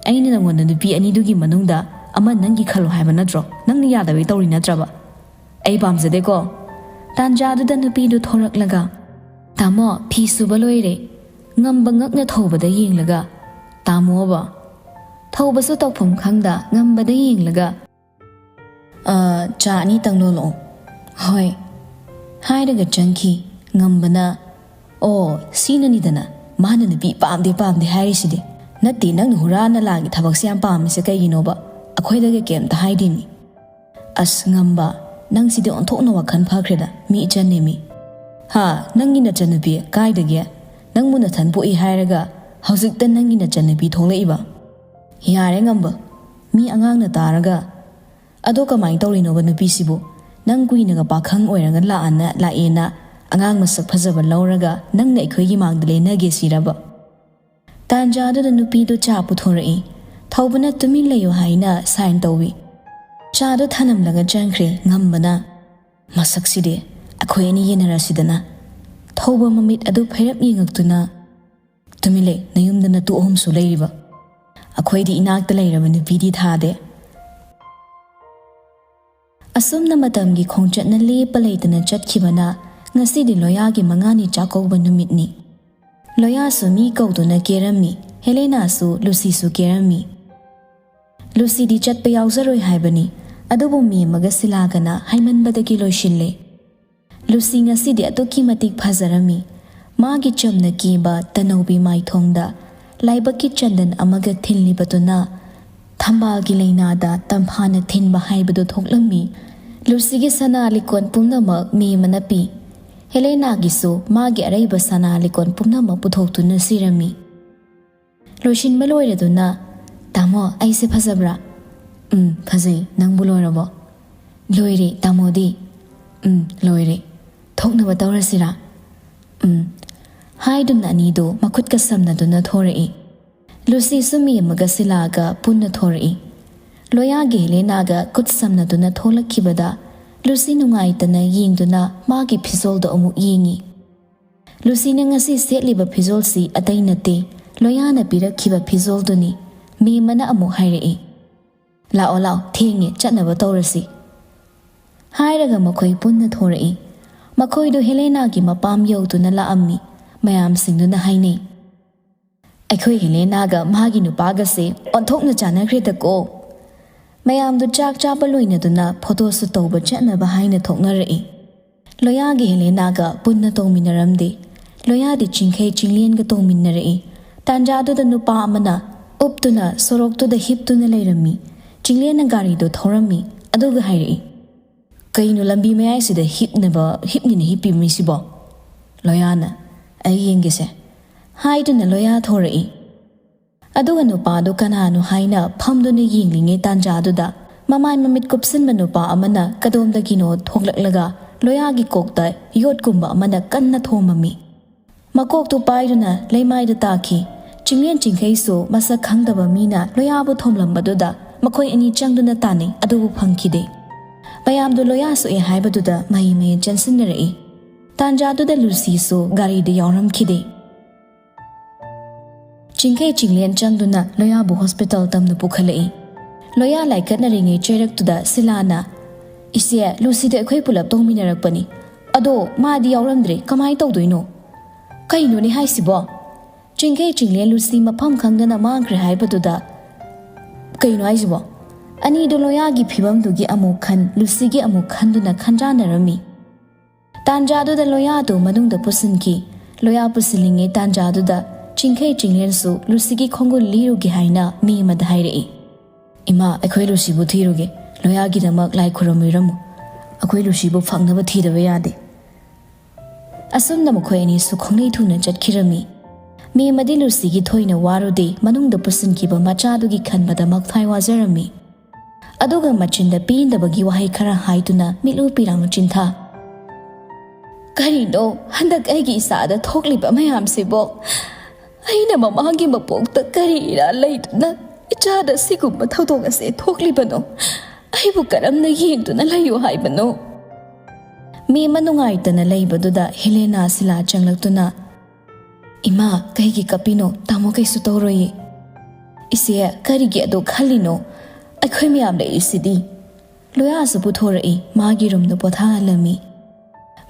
ꯑꯩꯅ ꯅꯪꯉꯣꯟꯗ ꯅꯨꯄꯤ ꯑꯅꯤꯗꯨꯒꯤ ꯃꯅꯨꯡꯗ ꯑꯃ ꯅꯪꯒꯤ ꯈꯜꯂꯣ ꯍꯥꯏꯕ ꯅꯠꯇ꯭ꯔꯣ? ꯅꯪꯅ ꯌꯥꯗꯕꯩ ꯇꯧꯔꯤ ꯅꯠꯇ꯭ꯔꯕ? ꯑꯩ ꯄꯥꯝꯖꯗꯦꯀꯣ꯫" ꯇꯥꯟꯖꯥꯗꯨꯗ ꯅꯨꯄꯤꯗꯨ ꯊꯣꯔꯛꯂꯒ, "ꯇꯥꯃꯣ, ꯐꯤ ꯁꯨꯕ ꯂꯣꯏꯔꯦ꯫" ꯉꯝꯕ ꯉꯛꯅ ꯊꯧꯕꯗ ꯌꯦꯡꯂꯒ, "ꯇꯥꯃꯣꯕ?" ꯊꯧꯕꯁꯨ ꯇꯧꯐꯝ ꯈꯪꯗ ꯉꯝꯕꯗ ꯌꯦꯡꯂꯒ, "ꯑ, ꯆꯥ ꯑꯅꯤꯇꯪ ꯂꯣꯜꯂꯛꯑꯣ꯫" "ꯍꯣꯏ," ꯍꯥꯏꯔꯒ ꯆꯪꯈꯤ꯫ ꯉꯝꯕꯅ, "ꯑꯣ, ꯁꯤꯅꯅꯤꯗꯅ ꯃꯥꯅ ꯅꯨꯄꯤ ꯄꯥꯝꯗꯦ ꯄꯥꯝꯗꯦ ꯍꯥꯏꯔꯤꯁꯤꯗꯤ꯫ ꯅꯠꯇꯦ, ꯅꯪꯅ ꯍꯨꯔꯥꯟꯅ ꯂꯥꯒꯤ ꯊꯕꯛꯁꯦ ꯌꯥꯝ ꯄꯥꯝꯃꯤꯁꯦ ꯀꯩꯒꯤꯅꯣꯕ? ꯑꯩꯈꯣꯏꯗꯒ ꯀꯩꯝꯇ ꯍꯥꯏꯗꯦꯅꯤ꯫" "ꯑꯁ ꯉꯝꯕ, ꯅꯪꯁꯤꯗꯤ ꯑꯣꯟꯊꯣꯛꯅ ꯋꯥꯈꯜ ꯐꯈ꯭ꯔꯦꯗ, ꯃꯤ ꯏꯆꯟꯅꯦꯃꯤ꯫ ꯍꯥ, ꯅꯪꯒꯤ ꯅꯆꯟꯅꯨꯄꯤ ꯀꯥꯏꯗꯒꯤ? ꯅꯪꯕꯨ ꯅꯊꯟ ꯄꯣꯛꯏ ꯍꯥꯏꯔꯒ ꯍꯧꯖꯤꯛꯇ ꯅꯪꯒꯤ ꯅꯆꯟꯅꯨꯄꯤ ꯊꯣꯛꯂꯛꯏꯕ? ꯌꯥꯔꯦ ꯉꯝꯕ, ꯃꯤ ꯑꯉꯥꯡꯅ ꯇꯥꯔꯒ꯫ ꯑꯗꯣ ꯀꯃꯥꯏꯅ ꯇꯧꯔꯤꯅꯣꯕ ꯅꯨꯄꯤꯁꯤꯕꯨ? ꯅꯪ ꯀꯨꯏꯅꯒ ꯄꯥꯈꯪ ꯑꯣꯏꯔꯒ ꯂꯥꯛꯑꯅ ꯂꯥꯛꯑꯦꯅ ꯑꯉꯥꯡ ꯃꯁꯛ ꯐꯖꯕ ꯂꯧꯔꯒ ꯅꯪꯅ ꯑꯩꯈꯣꯏꯒꯤ ꯃꯥꯡꯗ ꯂꯦꯟꯅꯒꯦ ꯁꯤꯔꯕ?" ꯇꯥꯟꯖꯥꯗꯨꯗ ꯅꯨꯄꯤꯗꯨ ꯆꯥ ꯄꯨꯊꯣꯔꯛꯏ꯫ ꯊꯧꯕꯅ "ꯇꯨꯃꯤꯟ ꯂꯩꯌꯨ" ꯍꯥꯏꯅ ꯁꯥꯏꯟ ꯇꯧꯏ꯫ ꯆꯥꯗꯨ ꯊꯅꯝꯂꯒ ꯆꯪꯈ꯭ꯔꯦ ꯉꯝꯕꯅ꯫ "ꯃꯁꯛꯁꯤꯗꯤ, ꯑꯩꯈꯣꯏ ꯑꯅꯤ ꯌꯦꯟꯅꯔꯁꯤꯗꯅ꯫" ꯊꯧꯕ ꯃꯃꯤꯠ ꯑꯗꯨ ꯐꯩꯔꯞ ꯌꯦꯡꯉꯛꯇꯨꯅ, "ꯇꯨꯃꯤꯟ ꯂꯩ, ꯅꯌꯨꯝꯗ ꯅꯇꯨ ꯑꯍꯨꯝꯁꯨ ꯂꯩꯔꯤꯕ꯫ ꯑꯩꯈꯣꯏꯗꯤ ꯏꯅꯥꯛꯇ ꯂꯩꯔꯕ ꯅꯨꯄꯤꯗꯤ ꯊꯥꯗꯦ꯫" ꯑꯁꯨꯝꯅ ꯃꯇꯝꯒꯤ ꯈꯣꯡꯆꯠꯅ ꯂꯦꯞꯄ ꯂꯩꯇꯅ ꯆꯠꯈꯤꯕꯅ ꯉꯁꯤꯗꯤ ꯂꯣꯌꯥꯒꯤ ꯃꯉꯥꯅꯤ ꯆꯥꯛꯀꯧꯕ ꯅꯨꯃꯤꯠꯅꯤ꯫ ꯂꯣꯌꯥꯁꯨ ꯃꯤ ꯀꯧꯗꯨꯅ ꯀꯦꯔꯝꯃꯤ, ꯍꯦꯂꯦꯅꯥꯁꯨ ꯂꯨꯁꯤꯁꯨ ꯀꯦꯔꯝꯃꯤ꯫ ꯂꯨꯁꯤꯗꯤ ꯆꯠꯄ ꯌꯥꯎꯖꯔꯣꯏ ꯍꯥꯏꯕꯅꯤ, ꯑꯗꯨꯕꯨ ꯃꯦꯝꯃꯒ ꯁꯤꯂꯥꯒꯅ ꯍꯥꯏꯃꯟꯕꯗꯒꯤ ꯂꯣꯏꯁꯤꯜꯂꯦ꯫ ꯂꯨꯁꯤ ꯉꯁꯤꯗꯤ ꯑꯗꯨꯛꯀꯤ ꯃꯇꯤꯛ ꯐꯖꯔꯝꯃꯤ꯫ ꯃꯥꯒꯤ ꯆꯝꯅ ꯀꯦꯕ ꯇꯅꯧꯕꯤ ꯃꯥꯏꯊꯣꯡꯗ ꯂꯥꯏꯕꯛꯀꯤ ꯆꯟꯗꯟ ꯑꯃꯒ ꯊꯤꯜꯂꯤꯕꯗꯨꯅ ꯊꯝꯕꯥꯜꯒꯤ ꯂꯩꯅꯥꯗ ꯇꯝꯐꯥꯅ ꯊꯤꯟꯕ ꯍꯥꯏꯕꯗꯨ ꯊꯣꯛꯂꯝꯃꯤ꯫ ꯂꯨꯁꯤꯒꯤ ꯁꯅꯥ ꯂꯤꯛꯀꯣꯟ ꯄꯨꯝꯅꯃꯛ ꯃꯦꯝꯃꯅ ꯄꯤ꯫ ꯍꯦꯂꯦꯅꯥꯒꯤꯁꯨ ꯃꯥꯒꯤ ꯑꯔꯩꯕ ꯁꯅꯥ ꯂꯤꯛꯀꯣꯟ ꯄꯨꯝꯅꯃꯛ ꯄꯨꯊꯣꯛꯇꯨꯅ ꯁꯤꯔꯝꯃꯤ꯫ ꯂꯣꯏꯁꯤꯟꯕ ꯂꯣꯏꯔꯗꯨꯅ, "ꯇꯥꯃꯣ, ꯑꯩꯁꯦ ꯐꯖꯕ꯭ꯔꯥ?" "ꯎꯝ, ꯐꯖꯩ꯫ ꯅꯪꯕꯨ ꯂꯣꯏꯔꯕꯣ?" "ꯂꯣꯏꯔꯦ꯫ ꯇꯥꯃꯣꯗꯤ?" "ꯎꯝ, ꯂꯣꯏꯔꯦ꯫ ꯊꯣꯛꯅꯕ ꯇꯧꯔꯁꯤꯔꯥ?" "ꯎꯝ," ꯍꯥꯏꯗꯨꯅ ꯑꯅꯤꯗꯨ ꯃꯈꯨꯠꯀ ꯁꯝꯅꯗꯨꯅ ꯊꯣꯔꯛꯏ꯫ ꯂꯨꯁꯤꯁꯨ ꯃꯦꯝꯃꯒ ꯁꯤꯂꯥꯒ ꯄꯨꯟꯅ ꯊꯣꯔꯛꯏ꯫ ꯂꯣꯌꯥꯒꯤ ꯍꯦꯂꯦꯅꯥꯒ ꯈꯨꯠ ꯁꯝꯅꯗꯨꯅ ꯊꯣꯛꯂꯛꯈꯤꯕꯗ ꯂꯨꯁꯤ ꯅꯨꯡꯉꯥꯏꯇꯅ ꯌꯦꯡꯗꯨꯅ ꯃꯥꯒꯤ ꯐꯤꯖꯣꯜꯗꯣ ꯑꯃꯨꯛ ꯌꯦꯡꯉꯤ꯫ ꯂꯨꯁꯤꯅ ꯉꯁꯤ ꯁꯦꯠꯂꯤꯕ ꯐꯤꯖꯣꯜꯁꯤ ꯑꯇꯩ ꯅꯠꯇꯦ, ꯂꯣꯌꯥꯅ ꯄꯤꯔꯛꯈꯤꯕ ꯐꯤꯖꯣꯜꯗꯨꯅꯤ꯫ ꯃꯦꯝꯃꯅ ꯑꯃꯨꯛ ꯍꯥꯏꯔꯛꯏ, "ꯂꯥꯛꯑꯣ, ꯂꯥꯛꯑꯣ, ꯊꯦꯡꯉꯦ, ꯆꯠꯅꯕ ꯇꯧꯔꯁꯤ꯫" ꯍꯥꯏꯔꯒ ꯃꯈꯣꯏ ꯄꯨꯟꯅ ꯊꯣꯔꯛꯏ꯫ ꯃꯈꯣꯏꯗꯨ ꯍꯦꯂꯦꯅꯥꯒꯤ ꯃꯄꯥꯝ ꯌꯧꯗꯨꯅ ꯂꯥꯛꯑꯝꯃꯤ꯫ ꯃꯌꯥꯝꯁꯤꯡꯗꯨꯅ ꯍꯥꯏꯅꯩ, "ꯑꯩꯈꯣꯏ ꯍꯦꯂꯦꯅꯥꯒ ꯃꯥꯒꯤ ꯅꯨꯄꯥꯒꯁꯦ ꯑꯣꯟꯊꯣꯛꯅ ꯆꯥꯟꯅꯈ꯭ꯔꯦꯗꯀꯣ!" ꯃꯌꯥꯝꯗꯨ ꯆꯥꯛ ꯆꯥꯕ ꯂꯣꯏꯅꯗꯨꯅ ꯐꯣꯇꯣ ꯁꯨꯠ ꯇꯧꯕ ꯆꯠꯅꯕ ꯍꯥꯏꯅ ꯊꯣꯛꯅꯔꯛꯏ꯫ ꯂꯣꯌꯥꯒ ꯍꯦꯂꯦꯅꯥꯒ ꯄꯨꯟꯅ ꯇꯧꯃꯤꯟꯅꯔꯝꯗꯦ꯫ ꯂꯣꯌꯥꯗꯤ ꯆꯤꯡꯈꯩ ꯆꯤꯡꯂꯦꯟꯒ ꯇꯧꯃꯤꯟꯅꯔꯛꯏ꯫ ꯇꯥꯟꯖꯥꯗꯨꯗ ꯅꯨꯄꯥ ꯑꯃꯅ ꯎꯞꯇꯨꯅ ꯁꯣꯔꯣꯛꯇꯨꯗ ꯍꯤꯞꯇꯨꯅ ꯂꯩꯔꯝꯃꯤ꯫ ꯆꯤꯡꯂꯦꯟꯅ ꯒꯥꯔꯤꯗꯣ ꯊꯧꯔꯝꯃꯤ꯫ ꯑꯗꯨꯒ ꯍꯥꯏꯔꯛꯏ, "ꯀꯩꯅꯣ ꯂꯝꯕꯤ ꯃꯌꯥꯏꯁꯤꯗ ꯍꯤꯞꯅꯕ, ꯍꯤꯞꯅꯤꯅ ꯍꯤꯞꯄꯤꯃꯤꯁꯤꯕꯣ?" ꯂꯣꯌꯥꯅ, "ꯑꯩ ꯌꯦꯡꯒꯦꯁꯦ" ꯍꯥꯏꯗꯨꯅ ꯂꯣꯌꯥ ꯊꯣꯔꯛꯏ꯫ ꯑꯗꯨꯒ ꯅꯨꯄꯥꯗꯨ ꯀꯅꯥꯅꯣ ꯍꯥꯏꯅ ꯐꯝꯗꯨꯅ ꯌꯦꯡꯂꯤꯉꯩ ꯇꯥꯟꯖꯥꯗꯨꯗ ꯃꯃꯥꯏ ꯃꯃꯤꯠ ꯀꯨꯞꯁꯤꯟꯕ ꯅꯨꯄꯥ ꯑꯃꯅ ꯀꯗꯣꯝꯗꯒꯤꯅꯣ ꯊꯣꯛꯂꯛꯂꯒ ꯂꯣꯌꯥꯒꯤ ꯀꯣꯛꯇ ꯌꯣꯠꯀꯨꯝꯕ ꯑꯃꯅ ꯀꯟꯅ ꯊꯣꯝꯃꯝꯃꯤ꯫ ꯃꯀꯣꯛꯇꯨ ꯄꯥꯏꯗꯨꯅ ꯂꯩꯃꯥꯏꯗ ꯇꯥꯈꯤ꯫ ꯆꯤꯡꯂꯦꯟ ꯆꯤꯡꯈꯩꯁꯨ ꯃꯁꯛ ꯈꯪꯗꯕ ꯃꯤꯅ ꯂꯣꯌꯥꯕꯨ ꯊꯣꯝꯂꯝꯕꯗꯨꯗ ꯃꯈꯣꯏ ꯑꯅꯤ ꯆꯪꯗꯨꯅ ꯇꯥꯟꯅꯩ, ꯑꯗꯨꯕꯨ ꯐꯪꯈꯤꯗꯦ꯫ ꯃꯌꯥꯝꯗꯨ ꯂꯣꯌꯥ ꯁꯣꯛꯑꯦ ꯍꯥꯏꯕꯗꯨꯗ ꯃꯍꯩ ꯃꯍꯩ ꯆꯦꯟꯁꯤꯟꯅꯔꯛꯏ꯫ ꯇꯥꯟꯖꯥꯗꯨꯗ ꯂꯨꯁꯤꯁꯨ ꯒꯥꯔꯤꯗ ꯌꯥꯎꯔꯝꯈꯤꯗꯦ꯫ ꯆꯤꯡꯈꯩ ꯆꯤꯡꯂꯦꯟ ꯆꯪꯗꯨꯅ ꯂꯣꯌꯥꯕꯨ ꯍꯣꯁꯄꯤꯇꯥꯜ ꯇꯝꯅ ꯄꯨꯈꯠꯂꯛꯏ꯫ ꯂꯣꯌꯥ ꯂꯥꯏꯀꯠꯅꯔꯤꯉꯩ ꯆꯩꯔꯛꯇꯨꯗ ꯁꯤꯂꯥꯅ, "ꯏꯆꯦ, ꯂꯨꯁꯤꯗ ꯑꯩꯈꯣꯏ ꯄꯨꯂꯞ ꯇꯧꯃꯤꯟꯅꯔꯛꯄꯅꯤ꯫ ꯑꯗꯣ ꯃꯥꯗꯤ ꯌꯥꯎꯔꯝꯗ꯭ꯔꯦ, ꯀꯃꯥꯏ ꯇꯧꯗꯣꯏꯅꯣ?" "ꯀꯩꯅꯣꯅꯦ ꯍꯥꯏꯁꯤꯕꯣ?" ꯆꯤꯡꯈꯩ ꯆꯤꯡꯂꯦꯟ ꯂꯨꯁꯤ ꯃꯐꯝ ꯈꯪꯗꯅ ꯃꯥꯡꯈ꯭ꯔꯦ ꯍꯥꯏꯕꯗꯨꯗ, "ꯀꯩꯅꯣ ꯍꯥꯏꯁꯤꯕꯣ?" ꯑꯅꯤꯗꯨ ꯂꯣꯌꯥꯒꯤ ꯐꯤꯕꯝꯗꯨꯒꯤ ꯑꯃꯨꯛ ꯈꯟ, ꯂꯨꯁꯤꯒꯤ ꯑꯃꯨꯛ ꯈꯟꯗꯨꯅ ꯈꯟꯖꯥꯟꯅꯔꯝꯃꯤ꯫ ꯇꯥꯟꯖꯥꯗꯨꯗ ꯂꯣꯌꯥꯗꯨ ꯃꯅꯨꯡꯗ ꯄꯨꯁꯤꯟꯈꯤ꯫ ꯂꯣꯌꯥ ꯄꯨꯁꯤꯜꯂꯤꯉꯩ ꯇꯥꯟꯖꯥꯗꯨꯗ ꯆꯤꯡꯈꯩ ꯆꯤꯡꯂꯦꯟꯁꯨ ꯂꯨꯁꯤꯒꯤ ꯈꯣꯡꯒꯨꯜ ꯂꯤꯔꯨꯒꯦ ꯍꯥꯏꯅ ꯃꯤ ꯑꯃꯗ ꯍꯥꯏꯔꯛꯏ, "ꯏꯃꯥ, ꯑꯩꯈꯣꯏ ꯂꯨꯁꯤꯕꯨ ꯊꯤꯔꯨꯒꯦ꯫ ꯂꯣꯌꯥꯒꯤꯗꯃꯛ ꯂꯥꯏ ꯈꯨꯔꯨꯝꯕꯤꯔꯝꯃꯨ꯫ ꯑꯩꯈꯣꯏ ꯂꯨꯁꯤꯕꯨ ꯐꯪꯅꯕ ꯊꯤꯗꯕ ꯌꯥꯗꯦ꯫" ꯑꯁꯨꯝꯅ ꯃꯈꯣꯏ ꯑꯅꯤꯁꯨ ꯈꯣꯡꯂꯩ ꯊꯨꯅ ꯆꯠꯈꯤꯔꯝꯃꯤ꯫ ꯃꯦꯝꯃꯗꯤ ꯂꯨꯁꯤꯒꯤ ꯊꯣꯏꯅ ꯋꯥꯔꯨꯗꯦ, ꯃꯅꯨꯡꯗ ꯄꯨꯁꯤꯟꯈꯤꯕ ꯃꯆꯥꯗꯨꯒꯤ ꯈꯟꯕꯗ ꯃꯛꯐꯥꯏ ꯋꯥꯖꯔꯝꯃꯤ꯫ ꯑꯗꯨꯒ ꯃꯆꯤꯟꯗ ꯄꯦꯟꯗꯕꯒꯤ ꯋꯥꯍꯩ ꯈꯔ ꯍꯥꯏꯗꯨꯅ ꯃꯤꯠꯂꯨ ꯄꯤꯔꯥꯡ ꯆꯤꯟꯊ꯫ "ꯀꯔꯤꯅꯣ ꯍꯟꯗꯛ ꯑꯩꯒꯤ ꯏꯆꯥꯗ ꯊꯣꯛꯂꯤꯕ ꯃꯌꯥꯝꯁꯤꯕꯣ? ꯑꯩꯅ ꯃꯃꯥꯒꯤ ꯃꯄꯣꯛꯇ ꯀꯔꯤ ꯏꯔꯥꯜ ꯂꯩꯗꯨꯅ ꯏꯆꯥꯗ ꯁꯤꯒꯨꯝꯕ ꯊꯧꯗꯣꯛ ꯑꯁꯦ ꯊꯣꯛꯂꯤꯕꯅꯣ? ꯑꯩꯕꯨ ꯀꯔꯝꯅ ꯌꯦꯡꯗꯨꯅ ꯂꯩꯌꯨ ꯍꯥꯏꯕꯅꯣ?" ꯃꯦꯝꯃ ꯅꯨꯡꯉꯥꯏꯇꯅ ꯂꯩꯕꯗꯨꯗ ꯍꯦꯂꯦꯅꯥ ꯁꯤꯂꯥ ꯆꯪꯂꯛꯇꯨꯅ, "ꯏꯃꯥ, ꯀꯩꯒꯤ ꯀꯞꯄꯤꯅꯣ? ꯇꯥꯃꯣ ꯀꯩꯁꯨ ꯇꯧꯔꯣꯏꯌꯦ꯫" "ꯏꯆꯦ, ꯀꯔꯤꯒꯤ ꯑꯗꯨ ꯈꯜꯂꯤꯅꯣ? ꯑꯩꯈꯣꯏ ꯃꯌꯥꯝ ꯂꯩꯔꯤꯁꯤꯗꯤ꯫" ꯂꯣꯌꯥꯁꯨ ꯄꯨꯊꯣꯔꯛꯏ, ꯃꯥꯒꯤ ꯔꯨꯝꯗ ꯄꯣꯊꯥꯍꯜꯂꯝꯃꯤ꯫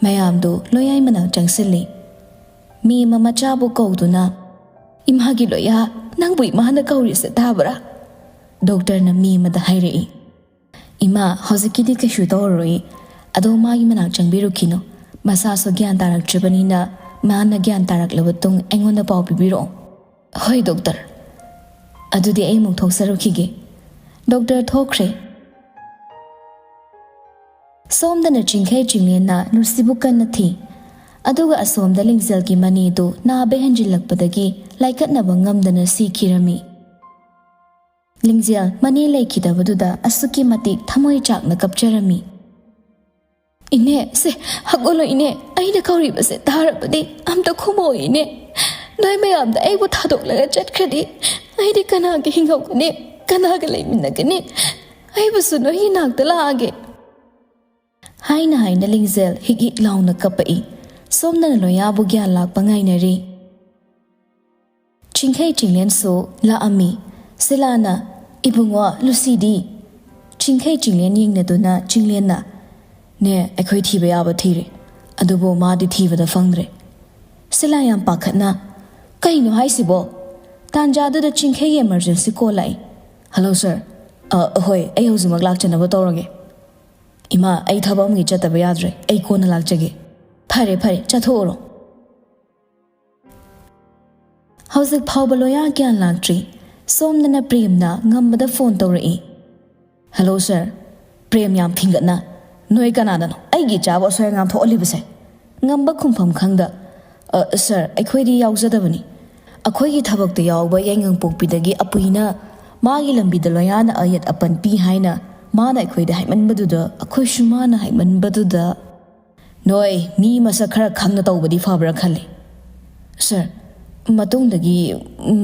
ꯃꯌꯥꯝꯗꯨ ꯂꯣꯌꯥꯏ ꯃꯅꯥꯛ ꯆꯪꯁꯤꯜꯂꯤ꯫ ꯃꯦꯝꯃ ꯃꯆꯥꯕꯨ ꯀꯧꯗꯨꯅ, "ꯏꯃꯥꯒꯤ ꯂꯣꯌꯥ, ꯅꯪꯕꯨ ꯏꯃꯥꯅ ꯀꯧꯔꯤꯁꯦ ꯇꯥꯕ꯭ꯔꯥ?" ꯗꯣꯛꯇꯔꯅ ꯃꯤ ꯑꯃꯗ ꯍꯥꯏꯔꯛꯏ꯫ "ꯏꯃꯥ, ꯍꯧꯖꯤꯛꯀꯤꯗꯤ ꯀꯩꯁꯨ ꯇꯧꯔꯔꯣꯏ, ꯑꯗꯣ ꯃꯥꯒꯤ ꯃꯅꯥꯛ ꯆꯪꯕꯤꯔꯨꯈꯤꯅꯨ꯫ ꯃꯁꯥꯁꯨ ꯒ꯭ꯌꯥꯟ ꯇꯥꯔꯛꯇ꯭ꯔꯤꯕꯅꯤꯅ, ꯃꯥꯅ ꯒ꯭ꯌꯥꯟ ꯇꯥꯔꯛꯂꯕ ꯇꯨꯡ ꯑꯩꯉꯣꯟꯗ ꯄꯥꯎ ꯄꯤꯕꯤꯔꯛꯑꯣ꯫" "ꯍꯣꯏ ꯗꯣꯛꯇꯔ꯫ ꯑꯗꯨꯗꯤ ꯑꯩ ꯑꯃꯨꯛ ꯊꯣꯛꯆꯔꯨꯈꯤꯒꯦ꯫" ꯗꯣꯛꯇꯔ ꯊꯣꯛꯈ꯭ꯔꯦ꯫ ꯁꯣꯝꯗꯅ ꯆꯤꯡꯈꯩ ꯆꯤꯡꯂꯦꯟꯅ ꯂꯨꯁꯤꯕꯨ ꯀꯟꯅ ꯊꯤ꯫ ꯑꯗꯨꯒ ꯑꯁꯣꯝꯗ ꯂꯤꯡꯖꯦꯜꯒꯤ ꯃꯅꯦꯗꯨ ꯅꯥꯕ ꯍꯦꯟꯖꯤꯜꯂꯛꯄꯗꯒꯤ ꯂꯥꯏꯀꯠꯅꯕ ꯉꯝꯗꯅ ꯁꯤꯈꯤꯔꯝꯃꯤ꯫ ꯂꯤꯡꯖꯦꯜ ꯃꯅꯦ ꯂꯩꯈꯤꯗꯕꯗꯨꯗ ꯑꯁꯨꯛꯀꯤ ꯃꯇꯤꯛ ꯊꯃꯣꯏ ꯆꯥꯛꯅ ꯀꯞꯆꯔꯝꯃꯤ꯫ "ꯏꯅꯦ, ꯁꯦ, ꯍꯧꯒꯠꯂꯣ ꯏꯅꯦ, ꯑꯩꯅ ꯀꯧꯔꯤꯕꯁꯦ ꯇꯥꯔꯕꯗꯤ ꯑꯝꯇ ꯈꯨꯝꯃꯣ ꯏꯅꯦ꯫ ꯅꯣꯏ ꯃꯌꯥꯝꯗ ꯑꯩꯕꯨ ꯊꯥꯗꯣꯛꯂꯒ ꯆꯠꯈ꯭ꯔꯗꯤ ꯑꯩꯗꯤ ꯀꯅꯥꯒ ꯍꯤꯡꯍꯧꯒꯅꯤ? ꯀꯅꯥꯒ ꯂꯩꯃꯤꯟꯅꯒꯅꯤ? ꯑꯩꯕꯨꯁꯨ ꯅꯣꯏꯒꯤ ꯅꯥꯛꯇ ꯂꯥꯛꯑꯒꯦ꯫" ꯍꯥꯏꯅ ꯍꯥꯏꯅ ꯂꯤꯡꯖꯦꯜ ꯍꯤꯛ ꯍꯤꯛ ꯂꯥꯎꯅ ꯀꯞꯄꯛꯏ꯫ ꯁꯣꯝꯗꯅ ꯂꯣꯌꯥꯕꯨ ꯒ꯭ꯌꯥꯟ ꯂꯥꯛꯄ ꯉꯥꯏꯅꯔꯤ꯫ ꯆꯤꯡꯈꯩ ꯆꯤꯡꯂꯦꯟꯁꯨ ꯂꯥꯛꯑꯝꯃꯤ꯫ ꯁꯤꯂꯥꯅ, "ꯏꯕꯨꯡꯉꯣ, ꯂꯨꯁꯤꯗꯤ?" ꯆꯤꯡꯈꯩ ꯆꯤꯡꯂꯦꯟ ꯌꯦꯡꯅꯗꯨꯅ ꯆꯤꯡꯂꯦꯟꯅ, "ꯅꯦ, ꯑꯩꯈꯣꯏ ꯊꯤꯕ ꯌꯥꯕ ꯊꯤꯔꯦ, ꯑꯗꯨꯕꯨ ꯃꯥꯗꯤ ꯊꯤꯕꯗ ꯐꯪꯗ꯭ꯔꯦ꯫" ꯁꯤꯂꯥ ꯌꯥꯝ ꯄꯥꯈꯠꯅ, "ꯀꯩꯅꯣ ꯍꯥꯏꯁꯤꯕꯣ?" ꯇꯥꯟꯖꯥꯗꯨꯗ ꯆꯤꯡꯈꯩꯒꯤ emergency call ꯂꯥꯛꯏ꯫ "Hello sir꯫ ꯑ, ꯍꯣꯏ, ꯑꯩ ꯍꯧꯖꯤꯛꯃꯛ ꯂꯥꯛꯆꯅꯕ ꯇꯧꯔꯒꯦ꯫" "ꯏꯃꯥ, ꯑꯩ ꯊꯕꯛ ꯑꯃꯒꯤ ꯆꯠꯇꯕ ꯌꯥꯗ꯭ꯔꯦ, ꯑꯩ ꯀꯣꯟꯅ ꯂꯥꯛꯆꯒꯦ꯫" "ꯐꯔꯦ, ꯐꯔꯦ, ꯆꯠꯊꯣꯛꯎꯔꯣ꯫" ꯍꯧꯖꯤꯛ ꯐꯥꯎꯕ ꯂꯣꯌꯥ ꯒ꯭ꯌꯥꯟ ꯂꯥꯛꯇ꯭ꯔꯤ꯫ ꯁꯣꯝꯗꯅ ꯄ꯭ꯔꯦꯝꯅ ꯉꯝꯕꯗ ꯐꯣꯟ ꯇꯧꯔꯛꯏ꯫ "Hello sir꯫" ꯄ꯭ꯔꯦꯝ ꯌꯥꯝ ꯐꯤꯡꯒꯠꯅ, "ꯅꯣꯏ ꯀꯅꯥꯗꯅꯣ ꯑꯩꯒꯤ ꯏꯆꯥꯕꯨ ꯑꯁꯣꯏ ꯑꯉꯥꯝ ꯊꯣꯛꯍꯜꯂꯤꯕꯁꯦ?" ꯉꯝꯕ ꯈꯨꯝꯐꯝ ꯈꯪꯗ, "ꯑ, sir, ꯑꯩꯈꯣꯏꯗꯤ ꯌꯥꯎꯖꯗꯕꯅꯤ꯫ ꯑꯩꯈꯣꯏꯒꯤ ꯊꯕꯛꯇ ꯌꯥꯎꯕ ꯌꯥꯏꯉꯪꯄꯣꯛꯄꯤꯗꯒꯤ ꯑꯄꯨꯏꯅ ꯃꯥꯒꯤ ꯂꯝꯕꯤꯗ ꯂꯣꯌꯥꯅ ꯑꯌꯦꯠ ꯑꯄꯟ ꯄꯤ ꯍꯥꯏꯅ ꯃꯥꯅ ꯑꯩꯈꯣꯏꯗ ꯍꯥꯏꯃꯟꯕꯗꯨꯗ, ꯑꯩꯈꯣꯏꯁꯨ ꯃꯥꯅ ꯍꯥꯏꯃꯟꯕꯗꯨꯗ꯫" "ꯅꯣꯏ ꯃꯤ ꯃꯁꯛ ꯈꯔ ꯈꯪꯅ ꯇꯧꯕꯗꯤ ꯐꯕ꯭ꯔꯥ ꯈꯜꯂꯤ꯫" "Sir, ꯃꯇꯨꯡꯗꯒꯤ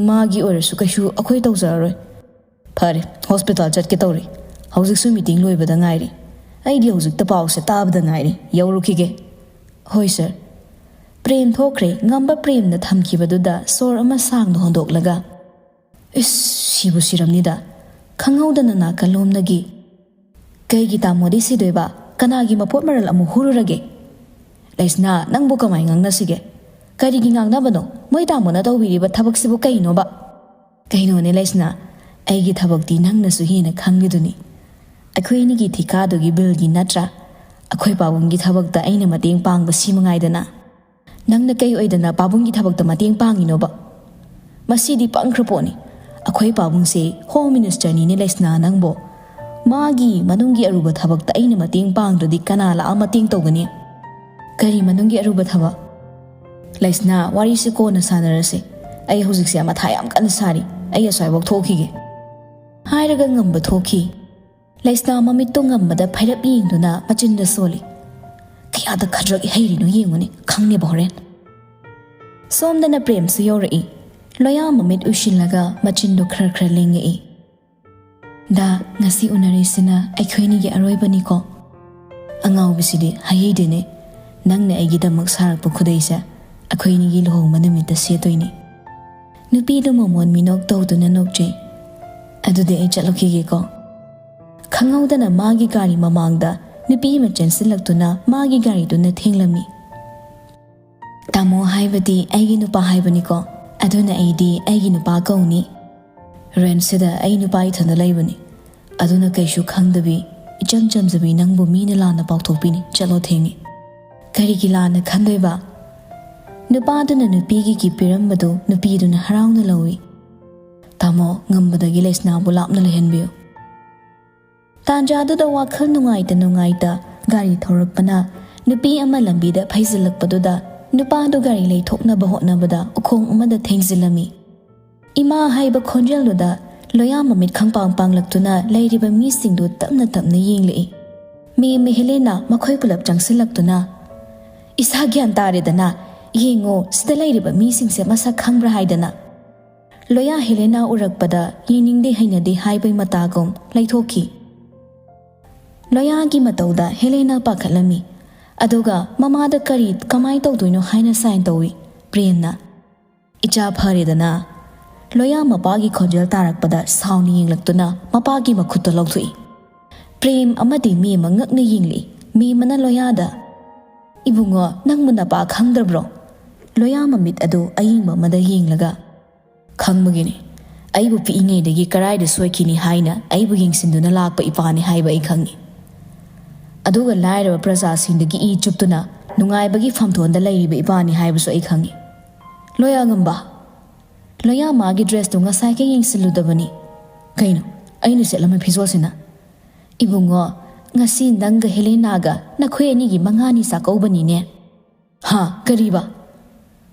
ꯃꯥꯒꯤ ꯑꯣꯏꯔꯁꯨ ꯀꯩꯁꯨ ꯑꯩꯈꯣꯏ ꯇꯧꯖꯔꯔꯣꯏ꯫" "ꯐꯔꯦ, hospital ꯆꯠꯀꯦ ꯇꯧꯔꯤ꯫ ꯍꯧꯖꯤꯛꯁꯨ meeting ꯂꯣꯏꯕꯗ ꯉꯥꯏꯔꯤ꯫ ꯑꯩꯗꯤ ꯍꯧꯖꯤꯛꯇ ꯄꯥꯎꯁꯦ ꯇꯥꯕꯗ ꯉꯥꯏꯔꯤ꯫ ꯌꯧꯔꯨꯈꯤꯒꯦ꯫" "ꯍꯣꯏ sir꯫" ꯄ꯭ꯔꯦꯝ ꯊꯣꯛꯈ꯭ꯔꯦ꯫ ꯉꯝꯕ ꯄ꯭ꯔꯦꯝꯅ ꯊꯝꯈꯤꯕꯗꯨꯗ ꯁꯣꯔ ꯑꯃ ꯁꯥꯡꯅ ꯍꯣꯟꯗꯣꯛꯂꯒ, "ꯏꯁ, ꯁꯤꯕꯨ ꯁꯤꯔꯝꯅꯤꯗ꯫" ꯈꯪꯍꯧꯗꯅ ꯅꯥꯀꯜꯂꯣꯝꯗꯒꯤ, "ꯀꯩꯒꯤ ꯇꯥꯃꯣꯗꯤ ꯁꯤꯗꯣꯏꯕ? ꯀꯅꯥꯒꯤ ꯃꯄꯣꯠ ꯃꯔꯜ ꯑꯃꯨꯛ ꯍꯨꯔꯨꯔꯒꯦ?" "ꯂꯩꯁꯅꯥ, ꯅꯪꯕꯨ ꯀꯃꯥꯏ ꯉꯥꯡꯅꯁꯤꯒꯦ? ꯀꯔꯤꯒꯤ ꯉꯥꯡꯅꯕꯅꯣ? ꯃꯣꯏ ꯇꯥꯃꯣꯅ ꯇꯧꯕꯤꯔꯤꯕ ꯊꯕꯛꯁꯤꯕꯨ ꯀꯩꯅꯣꯕ? ꯀꯩꯅꯣꯅꯦ ꯂꯩꯁꯅꯥ, ꯑꯩꯒꯤ ꯊꯕꯛꯇꯤ ꯅꯪꯅꯁꯨ ꯍꯦꯟꯅ ꯈꯪꯂꯤꯗꯨꯅꯤ꯫ ꯑꯩꯈꯣꯏ ꯑꯅꯤꯒꯤ ꯊꯤꯀꯥꯗꯨꯒꯤ ꯕꯤꯜꯒꯤ ꯅꯠꯇ꯭ꯔꯥ? ꯑꯩꯈꯣꯏ ꯄꯥꯕꯨꯡꯒꯤ ꯊꯕꯛꯇ ꯑꯩꯅ ꯃꯇꯦꯡ ꯄꯥꯡꯕ ꯁꯤ ꯃꯉꯥꯏꯗꯅ꯫ ꯅꯪꯅ ꯀꯩ ꯑꯣꯏꯗꯅ ꯄꯥꯕꯨꯡꯒꯤ ꯊꯕꯛꯇ ꯃꯇꯦꯡ ꯄꯥꯡꯉꯤꯅꯣꯕ? ꯃꯁꯤꯗꯤ ꯄꯪꯈ꯭ꯔ ꯄꯣꯠꯅꯤ꯫ ꯑꯩꯈꯣꯏ ꯄꯥꯕꯨꯡꯁꯦ ꯍꯣꯝ ꯃꯤꯅꯤꯁꯇꯔꯅꯤꯅꯦ ꯂꯩꯁꯅꯥ ꯅꯪꯕꯣ꯫ ꯃꯥꯒꯤ ꯃꯅꯨꯡꯒꯤ ꯑꯔꯨꯕ ꯊꯕꯛꯇ ꯑꯩꯅ ꯃꯇꯦꯡ ꯄꯥꯡꯗ꯭ꯔꯗꯤ ꯀꯅꯥ ꯂꯥꯛꯑ ꯃꯇꯦꯡ ꯇꯧꯒꯅꯤ? ꯀꯔꯤ ꯃꯅꯨꯡꯒꯤ ꯑꯔꯨꯕ ꯊꯕꯛ? ꯂꯩꯁꯅꯥ, ꯋꯥꯔꯤꯁꯤ ꯀꯣꯟꯅ ꯁꯥꯟꯅꯔꯁꯤ꯫ ꯑꯩ ꯍꯧꯖꯤꯛꯁꯦ ꯃꯊꯥ ꯌꯥꯝ ꯀꯟꯅ ꯁꯥꯔꯤ꯫ ꯑꯩ ꯑꯁ꯭ꯋꯥꯏꯐꯥꯎ ꯊꯣꯛꯈꯤꯒꯦ꯫ ꯍꯥꯏꯔꯒ ꯉꯝꯕ ꯊꯣꯛꯈꯤ꯫ ꯂꯩꯁꯅꯥ ꯃꯃꯤꯠꯇꯨ ꯉꯝꯕꯗ ꯐꯩꯔꯞ ꯌꯦꯡꯗꯨꯅ ꯃꯆꯤꯟꯗ ꯁꯣꯜꯂꯤ꯫ ꯀꯌꯥꯗ ꯈꯗ꯭ꯔꯛ ꯍꯩꯔꯤꯅꯣ ꯌꯦꯡꯉꯨꯅꯦ, ꯈꯪꯅꯦꯕ ꯍꯣꯔꯦꯟ꯫ ꯁꯣꯝꯗꯅ ꯄ꯭ꯔꯦꯝꯁꯨ ꯌꯧꯔꯛꯏ꯫ ꯂꯣꯌꯥ ꯃꯃꯤꯠ ꯎꯏꯁꯤꯜꯂꯒ ꯃꯆꯤꯟꯗꯨ ꯈꯔ ꯈꯔ ꯂꯦꯡꯉꯛꯏ꯫ "ꯗꯥ, ꯉꯁꯤ ꯎꯅꯔꯤꯁꯤꯅ ꯑꯩꯈꯣꯏꯅꯤꯒꯤ ꯑꯔꯣꯏꯕꯅꯤꯀꯣ?" "ꯑꯉꯥꯎꯕꯤꯁꯤꯗꯤ ꯍꯥꯏꯍꯩꯗꯦꯅꯦ꯫ ꯅꯪꯅ ꯑꯩꯒꯤꯗꯃꯛ ꯁꯥꯔꯛꯄ ꯈꯨꯗꯩꯁꯦ ꯑꯩꯈꯣꯏꯅꯤꯒꯤ ꯂꯨꯍꯣꯡꯕ ꯅꯨꯃꯤꯠꯇ ꯁꯦꯠꯇꯣꯏꯅꯤ꯫" ꯅꯨꯄꯤꯗꯨ ꯃꯃꯣꯟ ꯃꯤꯅꯣꯛ ꯇꯧꯗꯨꯅ ꯅꯣꯛꯆꯩ꯫ "ꯑꯗꯨꯗꯤ ꯑꯩ ꯆꯠꯂꯨꯈꯤꯒꯦꯀꯣ꯫" ꯈꯪꯍꯧꯗꯅ ꯃꯥꯒꯤ ꯒꯥꯔꯤ ꯃꯃꯥꯡꯗ ꯅꯨꯄꯤ ꯑꯃ ꯆꯦꯟꯁꯤꯜꯂꯛꯇꯨꯅ ꯃꯥꯒꯤ ꯒꯥꯔꯤꯗꯨꯅ ꯊꯦꯡꯂꯝꯃꯤ꯫ "ꯇꯥꯃꯣ ꯍꯥꯏꯕꯗꯤ ꯑꯩꯒꯤ ꯅꯨꯄꯥ ꯍꯥꯏꯕꯅꯤꯀꯣ, ꯑꯗꯨꯅ ꯑꯩꯗꯤ ꯑꯩꯒꯤ ꯅꯨꯄꯥ ꯀꯧꯅꯤ꯫ ꯔꯦꯟꯁꯤꯗ ꯑꯩ ꯅꯨꯄꯥ ꯏꯊꯟꯗ ꯂꯩꯕꯅꯤ, ꯑꯗꯨꯅ ꯀꯩꯁꯨ ꯈꯪꯗꯕꯤ, ꯏꯆꯝ ꯆꯝꯖꯕꯤ ꯅꯪꯕꯨ ꯃꯤꯅ ꯂꯥꯟꯅ ꯄꯥꯎꯊꯣꯛꯄꯤꯅꯤ꯫ ꯆꯠꯂꯣ, ꯊꯦꯡꯉꯤ꯫" "ꯀꯔꯤꯒꯤ ꯂꯥꯟꯅ ꯈꯟꯗꯣꯏꯕ?" ꯅꯨꯄꯥꯗꯨꯅ ꯅꯨꯄꯤꯒꯤ ꯒꯤꯐ ꯄꯤꯔꯝꯕꯗꯨ ꯅꯨꯄꯤꯗꯨꯅ ꯍꯔꯥꯎꯅ ꯂꯧꯏ꯫ "ꯇꯥꯃꯣ, ꯉꯝꯕꯗꯒꯤ ꯂꯩꯁꯅꯥꯕꯨ ꯂꯥꯞꯅ ꯂꯩꯍꯟꯕꯤꯌꯨ꯫" ꯇꯥꯟꯖꯥꯗꯨꯗ ꯋꯥꯈꯜ ꯅꯨꯡꯉꯥꯏꯇ ꯅꯨꯡꯉꯥꯏꯇ ꯒꯥꯔꯤ ꯊꯧꯔꯛꯄꯅ ꯅꯨꯄꯤ ꯑꯃ ꯂꯝꯕꯤꯗ ꯐꯩꯖꯤꯜꯂꯛꯄꯗꯨꯗ ꯅꯨꯄꯥꯗꯨ ꯒꯥꯔꯤ ꯂꯩꯊꯣꯛꯅꯕ ꯍꯣꯠꯅꯕꯗ ꯎꯈꯣꯡ ꯑꯃꯗ ꯊꯦꯡꯖꯤꯜꯂꯝꯃꯤ꯫ ꯏꯃꯥ ꯍꯥꯏꯕ ꯈꯣꯟꯖꯦꯜꯗꯨꯗ ꯂꯣꯌꯥ ꯃꯃꯤꯠ ꯈꯪꯄꯥꯡ ꯄꯥꯡꯂꯛꯇꯨꯅ ꯂꯩꯔꯤꯕ ꯃꯤꯁꯤꯡꯗꯨ ꯇꯞꯅ ꯇꯞꯅ ꯌꯦꯡꯂꯛꯏ꯫ ꯃꯦꯝ ꯍꯦꯂꯦꯅꯥ ꯃꯈꯣꯏ ꯄꯨꯂꯞ ꯆꯪꯁꯤꯜꯂꯛꯇꯨꯅ, "ꯏꯁꯥ ꯒ꯭ꯌꯥꯟ ꯇꯥꯔꯦꯗꯅ, ꯌꯦꯡꯉꯣ, ꯁꯤꯗ ꯂꯩꯔꯤꯕ ꯃꯤꯁꯤꯡꯁꯦ ꯃꯁꯛ ꯈꯪꯕ꯭ꯔꯥ ꯍꯥꯏꯗꯅ꯫" ꯂꯣꯌꯥ ꯍꯦꯂꯦꯅꯥ ꯎꯔꯛꯄꯗ ꯌꯦꯡꯅꯤꯡꯗꯦ ꯍꯩꯅꯗꯦ ꯍꯥꯏꯕꯩ ꯃꯇꯥꯒꯨꯝ ꯂꯩꯊꯣꯛꯈꯤ꯫ ꯂꯣꯌꯥꯒꯤ ꯃꯇꯧꯗ ꯍꯦꯂꯦꯅꯥ ꯄꯥꯈꯠꯂꯝꯃꯤ꯫ ꯑꯗꯨꯒ ꯃꯃꯥꯗ ꯀꯔꯤ, ꯀꯃꯥꯏ ꯇꯧꯗꯣꯏꯅꯣ ꯍꯥꯏꯅ ꯁꯥꯏꯟ ꯇꯧꯏ ꯄ꯭ꯔꯦꯝꯅ꯫ "ꯏꯆꯥ ꯐꯔꯦꯗꯅ꯫" ꯂꯣꯌꯥ ꯃꯄꯥꯒꯤ ꯈꯣꯟꯖꯦꯜ ꯇꯥꯔꯛꯄꯗ ꯁꯥꯎꯅ ꯌꯦꯡꯂꯛꯇꯨꯅ ꯃꯄꯥꯒꯤ ꯃꯈꯨꯠꯇ ꯂꯧꯊꯣꯛꯏ꯫ ꯄ꯭ꯔꯦꯝ ꯑꯃꯗꯤ ꯃꯦꯝꯃ ꯉꯛꯅ ꯌꯦꯡꯂꯛꯏ꯫ ꯃꯦꯝꯃꯅ ꯂꯣꯌꯥꯗ, "ꯏꯕꯨꯡꯉꯣ, ꯅꯪꯕꯨ ꯅꯄꯥ ꯈꯪꯗ꯭ꯔꯕ꯭ꯔꯣ?" ꯂꯣꯌꯥ ꯃꯃꯤꯠ ꯑꯗꯨ ꯑꯌꯦꯡꯕ ꯑꯃꯗ ꯌꯦꯡꯂꯒ, "ꯈꯪꯕꯒꯤꯅꯤ꯫ ꯑꯩꯕꯨ ꯄꯤꯛꯏꯉꯩꯗꯒꯤ ꯀꯔꯥꯏꯗ ꯁꯣꯏꯈꯤꯅꯤ ꯍꯥꯏꯅ ꯑꯩꯕꯨ ꯌꯦꯡꯁꯤꯟꯗꯨꯅ ꯂꯥꯛꯄ ꯏꯄꯥꯅꯤ ꯍꯥꯏꯕ ꯑꯩ ꯈꯪꯏ꯫ ꯑꯗꯨꯒ ꯂꯥꯏꯔꯕ ꯄ꯭ꯔꯖꯥꯁꯤꯡꯗꯒꯤ ꯏ ꯆꯨꯞꯇꯨꯅ ꯅꯨꯡꯉꯥꯏꯕꯒꯤ ꯐꯝꯊꯣꯟꯗ ꯂꯩꯔꯤꯕ ꯏꯄꯥꯅꯤ ꯍꯥꯏꯕꯁꯨ ꯑꯩ ꯈꯪꯏ꯫ ꯂꯣꯌꯥꯉꯝꯕ, ꯂꯣꯌꯥ ꯃꯥꯒꯤ ꯗ꯭ꯔꯦꯁꯇꯨ ꯉꯁꯥꯏꯈꯩ ꯌꯦꯡꯁꯤꯜꯂꯨꯗꯕꯅꯤ꯫ ꯀꯩꯅꯣ, ꯑꯩꯅ ꯁꯦꯠꯂꯝꯕ ꯐꯤꯖꯣꯜꯁꯤꯅ? ꯏꯕꯨꯡꯉꯣ, ꯉꯁꯤ ꯅꯪꯒ ꯍꯦꯂꯦꯅꯥꯒ ꯅꯈꯣꯏ ꯑꯅꯤꯒꯤ ꯃꯉꯥꯅꯤ ꯆꯥꯛꯀꯧꯕꯅꯤꯅꯦ꯫ ꯍꯥ, ꯀꯔꯤꯕ?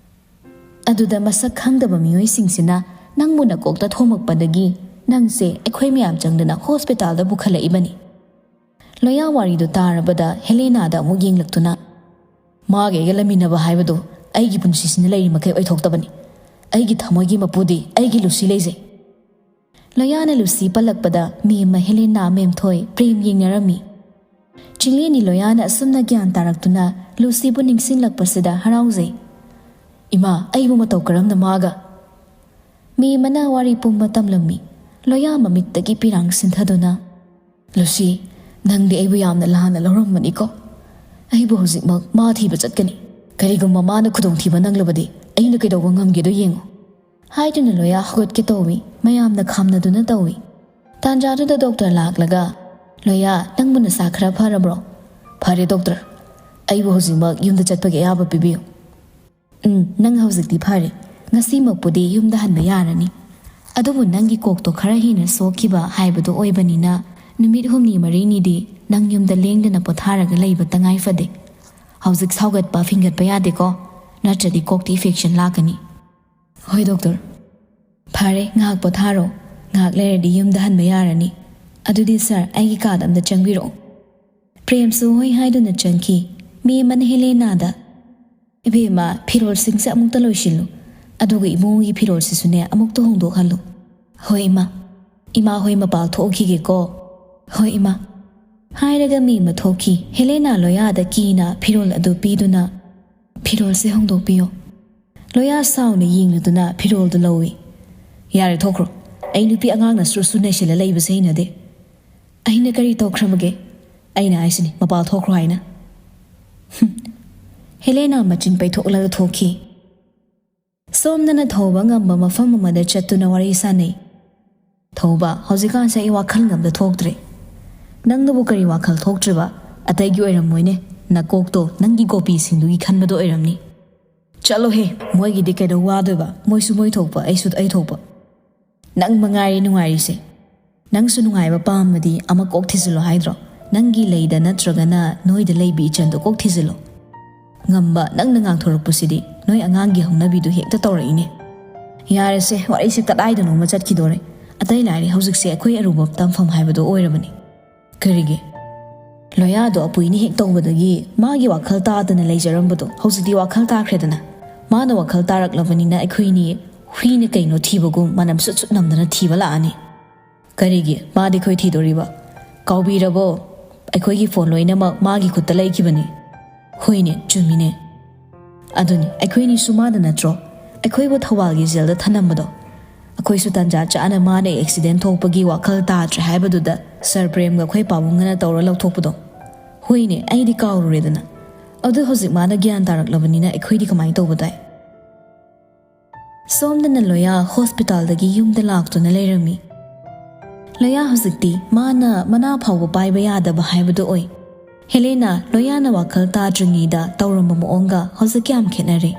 ꯑꯗꯨꯗ ꯃꯁꯛ ꯈꯪꯗꯕ ꯃꯤꯑꯣꯏꯁꯤꯡꯁꯤꯅ ꯅꯪꯕꯨ ꯅꯀꯣꯛꯇ ꯊꯣꯝꯃꯛꯄꯗꯒꯤ ꯅꯪꯁꯦ ꯑꯩꯈꯣꯏ ꯃꯌꯥꯝ ꯆꯪꯗꯅ ꯍꯣꯁꯄꯤꯇꯥꯜꯗ ꯄꯨꯈꯠꯂꯛꯏꯕꯅꯤ꯫ ꯂꯣꯌꯥ ꯋꯥꯔꯤꯗꯨ ꯇꯥꯔꯕꯗ ꯍꯦꯂꯦꯅꯥꯗ ꯑꯃꯨꯛ ꯌꯦꯡꯂꯛꯇꯨꯅ, "ꯃꯥꯒ ꯑꯩꯒ ꯂꯩꯃꯤꯟꯅꯕ ꯍꯥꯏꯕꯗꯨ ꯑꯩꯒꯤ ꯄꯨꯟꯁꯤꯁꯤꯅ ꯂꯩꯔꯤ ꯃꯈꯩ ꯑꯣꯏꯊꯣꯛꯇꯕꯅꯤ꯫ ꯑꯩꯒꯤ ꯊꯃꯣꯏꯒꯤ ꯃꯄꯨꯗꯤ ꯑꯩꯒꯤ ꯂꯨꯁꯤ ꯂꯩꯖꯩ"꯫ ꯂꯣꯌꯥꯅ ꯂꯨꯁꯤ ꯄꯜꯂꯛꯄꯗ ꯃꯦꯝꯃ ꯍꯦꯂꯦꯅꯥ, ꯃꯦꯝꯊꯣꯏ, ꯄ꯭ꯔꯦꯝ ꯌꯦꯡꯅꯔꯝꯃꯤ꯫ ꯆꯤꯡꯂꯦꯟꯅꯤ ꯂꯣꯌꯥꯅ ꯑꯁꯨꯝꯅ ꯒ꯭ꯌꯥꯟ ꯇꯥꯔꯛꯇꯨꯅ ꯂꯨꯁꯤꯕꯨ ꯅꯤꯡꯁꯤꯡꯂꯛꯄꯁꯤꯗ ꯍꯔꯥꯎꯖꯩ꯫ "ꯏꯃꯥ, ꯑꯩꯕꯨ ꯃꯇꯧ ꯀꯔꯝꯅ ꯃꯥꯒ?" ꯃꯦꯝꯃꯅ ꯋꯥꯔꯤ ꯄꯨꯝꯕ ꯇꯝꯂꯝꯃꯤ꯫ ꯂꯣꯌꯥ ꯃꯃꯤꯠꯇꯒꯤ ꯄꯤꯔꯥꯡ ꯁꯤꯟꯊꯗꯨꯅ, "ꯂꯨꯁꯤ, ꯅꯪꯗꯤ ꯑꯩꯕꯨ ꯌꯥꯝꯅ ꯂꯥꯟꯅ ꯂꯧꯔꯝꯕꯅꯤꯀꯣ꯫ ꯑꯩꯕꯨ ꯍꯧꯖꯤꯛꯃꯛ ꯃꯥ ꯊꯤꯕ ꯆꯠꯀꯅꯤ꯫ ꯀꯔꯤꯒꯨꯝꯕ ꯃꯥꯅ ꯈꯨꯗꯣꯡꯊꯤꯕ ꯅꯪꯂꯕꯗꯤ ꯑꯩꯅ ꯀꯩꯗꯧꯕ ꯉꯝꯒꯦꯗꯣ ꯌꯦꯡꯉꯨ"꯫ ꯍꯥꯏꯗꯨꯅ ꯂꯣꯌꯥ ꯍꯧꯒꯠꯀꯦ ꯇꯧꯏ꯫ ꯃꯌꯥꯝꯅ ꯈꯥꯝꯅꯗꯨꯅ ꯇꯧꯏ꯫ ꯇꯥꯟꯖꯥꯗꯨꯗ ꯗꯣꯛꯇꯔ ꯂꯥꯛꯂꯒ, "ꯂꯣꯌꯥ, ꯅꯪꯕꯨ ꯅꯁꯥ ꯈꯔ ꯐꯔꯕ꯭ꯔꯣ?" "ꯐꯔꯦ ꯗꯣꯛꯇꯔ꯫ ꯑꯩꯕꯨ ꯍꯧꯖꯤꯛꯃꯛ ꯌꯨꯝꯗ ꯆꯠꯄꯒꯤ ꯑꯌꯥꯕ ꯄꯤꯕꯤꯌꯨ"꯫ "ꯎꯝ, ꯅꯪ ꯍꯧꯖꯤꯛꯇꯤ ꯐꯔꯦ꯫ ꯉꯁꯤꯃꯛꯄꯨꯗꯤ ꯌꯨꯝꯗ ꯍꯟꯕ ꯌꯥꯔꯅꯤ꯫ ꯑꯗꯨꯕꯨ ꯅꯪꯒꯤ ꯀꯣꯛꯇꯣ ꯈꯔ ꯍꯦꯟꯅ ꯁꯣꯛꯈꯤꯕ ꯍꯥꯏꯕꯗꯨ ꯑꯣꯏꯕꯅꯤꯅ ꯅꯨꯃꯤꯠ ꯍꯨꯝꯅꯤ ꯃꯔꯤꯅꯤꯗꯤ ꯅꯪ ꯌꯨꯝꯗ ꯂꯦꯡꯗꯅ ꯄꯣꯊꯥꯔꯒ ꯂꯩꯕ ꯇꯉꯥꯏ ꯐꯗꯦ꯫ ꯍꯧꯖꯤꯛ ꯁꯥꯎꯒꯠꯄ ꯐꯤꯡꯒꯠꯄ ꯌꯥꯗꯦꯀꯣ, ꯅꯠꯇ꯭ꯔꯗꯤ ꯀꯣꯛꯇ ꯏꯟꯐꯦꯛꯁꯟ ꯂꯥꯛꯀꯅꯤ"꯫ "ꯍꯣꯏ ꯗꯣꯛꯇꯔ꯫ ꯐꯔꯦ, ꯉꯥꯏꯍꯥꯛ ꯄꯣꯊꯥꯔꯣ꯫ ꯉꯥꯏꯍꯥꯛ ꯂꯩꯔꯗꯤ ꯌꯨꯝꯗ ꯍꯟꯕ ꯌꯥꯔꯅꯤ꯫ ꯑꯗꯨꯗꯤ ꯁꯥꯔ, ꯑꯩꯒꯤ ꯀꯥꯗ ꯑꯝꯇ ꯆꯪꯕꯤꯔꯛꯑꯣ"꯫ ꯄ꯭ꯔꯦꯝꯁꯨ ꯍꯣꯏ ꯍꯥꯏꯗꯨꯅ ꯆꯪꯈꯤ꯫ ꯃꯦꯝꯃꯅ ꯍꯦꯂꯦꯅꯥꯗ, "ꯏꯕꯦꯝꯃ, ꯐꯤꯔꯣꯜꯁꯤꯡꯁꯦ ꯑꯃꯨꯛꯇ ꯂꯣꯏꯁꯤꯜꯂꯨ꯫ ꯑꯗꯨꯒ ꯏꯕꯨꯡꯉꯣꯒꯤ ꯐꯤꯔꯣꯜꯁꯤꯁꯨꯅꯦ, ꯑꯃꯨꯛꯇ ꯍꯣꯡꯗꯣꯛꯍꯜꯂꯨ"꯫ "ꯍꯣꯏ ꯏꯃꯥ꯫ ꯏꯃꯥ ꯍꯣꯏ ꯃꯄꯥꯜ ꯊꯣꯛꯈꯤꯒꯦꯀꯣ"꯫ "ꯍꯣꯏ ꯏꯃꯥ"꯫ ꯍꯥꯏꯔꯒ ꯃꯦꯝꯃ ꯊꯣꯛꯈꯤ꯫ ꯍꯦꯂꯦꯅꯥ ꯂꯣꯌꯥꯗ ꯀꯤꯅ ꯐꯤꯔꯣꯜ ꯑꯗꯨ ꯄꯤꯗꯨꯅ, "ꯐꯤꯔꯣꯜꯁꯦ ꯍꯣꯡꯗꯣꯛꯄꯤꯌꯣ"꯫ ꯂꯣꯌꯥ ꯁꯥꯎꯅ ꯌꯦꯡꯂꯨꯗꯨꯅ ꯐꯤꯔꯣꯜꯗꯨ ꯂꯧꯏ꯫ "ꯌꯥꯔꯦ, ꯊꯣꯛꯈ꯭ꯔꯣ꯫ ꯑꯩ ꯅꯨꯄꯤ ꯑꯉꯥꯡꯅ ꯁꯨꯔꯨ ꯁꯨꯔꯨ ꯅꯩꯁꯤꯜꯂ ꯂꯩꯕꯁꯦ ꯍꯩꯅꯗꯦ"꯫ "ꯑꯩꯅ ꯀꯔꯤ ꯇꯧꯈ꯭ꯔꯕꯒꯦ? ꯑꯩꯅ ꯍꯥꯏꯁꯤꯅꯤ, ꯃꯄꯥꯜ ꯊꯣꯛꯈ꯭ꯔꯣ ꯍꯥꯏꯅ"꯫ ꯍꯨꯝ꯫ ꯍꯦꯂꯦꯅꯥ ꯃꯆꯤꯟ ꯄꯩꯊꯣꯛꯂꯒ ꯊꯣꯛꯈꯤ꯫ ꯁꯣꯝꯗꯅ ꯊꯧꯕ ꯉꯝꯕ ꯃꯐꯝ ꯑꯃꯗ ꯆꯠꯇꯨꯅ ꯋꯥꯔꯤ ꯁꯥꯟꯅꯩ꯫ "ꯊꯧꯕ, ꯍꯧꯖꯤꯛꯀꯥꯟꯁꯦ ꯑꯩ ꯋꯥꯈꯜ ꯉꯝꯗ ꯊꯣꯛꯇ꯭ꯔꯦ꯫" "ꯅꯪꯅꯕꯨ ꯀꯔꯤ ꯋꯥꯈꯜ ꯊꯣꯛꯇ꯭ꯔꯤꯕ? ꯑꯇꯩꯒꯤ ꯑꯣꯏꯔꯝꯃꯣꯏꯅꯦ꯫ ꯅꯀꯣꯛꯇꯣ ꯅꯪꯒꯤ ꯒꯣꯄꯤꯁꯤꯡꯗꯨꯒꯤ ꯈꯟꯕꯗꯣ ꯑꯣꯏꯔꯝꯅꯤ꯫" "ꯆꯠꯂꯣꯍꯦ, ꯃꯣꯏꯒꯤꯗꯤ ꯀꯩꯗꯧ ꯋꯥꯗꯣꯏꯕ? ꯃꯣꯏꯁꯨ ꯃꯣꯏ ꯊꯣꯛꯄ, ꯑꯩꯁꯨ ꯑꯩ ꯊꯣꯛꯄ꯫ ꯅꯪ ꯃꯉꯥꯏꯔꯦ ꯅꯨꯡꯉꯥꯏꯔꯤꯁꯦ꯫ ꯅꯪꯁꯨ ꯅꯨꯡꯉꯥꯏꯕ ꯄꯥꯝꯃꯗꯤ ꯑꯃ ꯀꯣꯛ ꯊꯤꯖꯤꯜꯂꯣ ꯍꯥꯏꯗ꯭ꯔꯣ? ꯅꯪꯒꯤ ꯂꯩꯗ ꯅꯠꯇ꯭ꯔꯒꯅ ꯅꯣꯏꯗ ꯂꯩꯕꯤ ꯏꯆꯟꯗꯣ ꯀꯣꯛ ꯊꯤꯖꯤꯜꯂꯣ꯫ ꯉꯝꯕ ꯅꯪꯅ ꯉꯥꯡꯊꯣꯔꯛꯄꯁꯤꯗꯤ ꯅꯣꯏ ꯑꯉꯥꯡꯒꯤ ꯍꯧꯅꯕꯤꯗꯨ ꯍꯦꯛꯇ ꯇꯧꯔꯛꯏꯅꯦ꯫" "ꯌꯥꯔꯦꯁꯦ, ꯋꯥꯔꯤꯁꯦ ꯀꯗꯥꯏꯗꯅꯣꯃ ꯆꯠꯈꯤꯗꯣꯔꯦ꯫ ꯑꯇꯩ ꯂꯥꯏꯔꯤ, ꯍꯧꯖꯤꯛꯁꯦ ꯑꯩꯈꯣꯏ ꯑꯔꯨꯕ ꯇꯝꯐꯝ ꯍꯥꯏꯕꯗꯣ ꯑꯣꯏꯔꯕꯅꯤ꯫" "ꯀꯔꯤꯒꯤ?" "ꯂꯣꯌꯥꯗꯣ ꯑꯄꯨꯏꯅ ꯍꯦꯛ ꯇꯧꯕꯗꯒꯤ ꯃꯥꯒꯤ ꯋꯥꯈꯜ ꯇꯥꯗꯅ ꯂꯩꯖꯔꯝꯕꯗꯣ ꯍꯧꯖꯤꯛꯇꯤ ꯋꯥꯈꯜ ꯇꯥꯈ꯭ꯔꯦꯗꯅ꯫ ꯃꯥꯅ ꯋꯥꯈꯜ ꯇꯥꯔꯛꯂꯕꯅꯤꯅ ꯑꯩꯈꯣꯏꯅꯤ ꯍꯨꯏꯅ ꯀꯩꯅꯣ ꯊꯤꯕꯒꯨꯝ ꯃꯅꯝ ꯁꯨꯠ ꯁꯨꯠ ꯅꯝꯗꯅ ꯊꯤꯕ ꯂꯥꯛꯑꯅꯤ꯫" "ꯀꯔꯤꯒꯤ? ꯃꯥꯗꯤ ꯑꯩꯈꯣꯏ ꯊꯤꯗꯣꯔꯤꯕ? ꯀꯥꯎꯕꯤꯔꯕꯣ? ꯑꯩꯈꯣꯏꯒꯤ ꯐꯣꯟ ꯂꯣꯏꯅꯃꯛ ꯃꯥꯒꯤ ꯈꯨꯠꯇ ꯂꯩꯈꯤꯕꯅꯤ꯫" "ꯍꯣꯏꯅꯦ, ꯆꯨꯝꯃꯤꯅꯦ꯫ ꯑꯗꯨꯅꯤ, ꯑꯩꯈꯣꯏꯅꯤꯁꯨ ꯃꯥꯗ ꯅꯠꯇ꯭ꯔꯣ? ꯑꯩꯈꯣꯏꯕꯨ ꯊꯧꯕꯥꯜꯒꯤ ꯖꯦꯜꯗ ꯊꯅꯝꯕꯗꯣ꯫ ꯑꯩꯈꯣꯏꯁꯨ ꯇꯥꯟꯖꯥ ꯆꯥꯅ ꯃꯥꯅ ꯑꯦꯛꯁꯤꯗꯦꯟ ꯊꯣꯛꯄꯒꯤ ꯋꯥꯈꯜ ꯇꯥꯗ꯭ꯔꯦ ꯍꯥꯏꯕꯗꯨꯗ ꯁꯥꯔ ꯄ꯭ꯔꯦꯝꯒ ꯑꯩꯈꯣꯏ ꯄꯥꯕꯨꯡꯒꯅ ꯇꯧꯔ ꯂꯧꯊꯣꯛꯄꯗꯣ꯫ ꯍꯣꯏꯅꯦ, ꯑꯩꯗꯤ ꯀꯥꯎꯔꯨꯔꯦꯗꯅ꯫ ꯑꯗꯨ ꯍꯧꯖꯤꯛ ꯃꯥꯅ ꯒ꯭ꯌꯥꯟ ꯇꯥꯔꯛꯂꯕꯅꯤꯅ ꯑꯩꯈꯣꯏꯗꯤ ꯀꯃꯥꯏꯅ ꯇꯧꯕ ꯇꯥꯏ?" ꯁꯣꯝꯗꯅ ꯂꯣꯌꯥ ꯍꯣꯁꯄꯤꯇꯥꯜꯗꯒꯤ ꯌꯨꯝꯗ ꯂꯥꯛꯇꯨꯅ ꯂꯩꯔꯝꯃꯤ꯫ ꯂꯣꯌꯥ ꯍꯧꯖꯤꯛꯇꯤ ꯃꯥꯅ ꯃꯅꯥ ꯐꯥꯎꯕ ꯄꯥꯏꯕ ꯌꯥꯗꯕ ꯍꯥꯏꯕꯗꯨ ꯑꯣꯏ꯫ ꯍꯦꯂꯦꯅꯥ ꯂꯣꯌꯥꯅ ꯋꯥꯈꯜ ꯇꯥꯗ꯭ꯔꯤꯉꯩꯗ ꯇꯧꯔꯝꯕ ꯃꯑꯣꯡꯒ ꯍꯧꯖꯤꯛ ꯌꯥꯝ ꯈꯦꯠꯅꯔꯦ꯫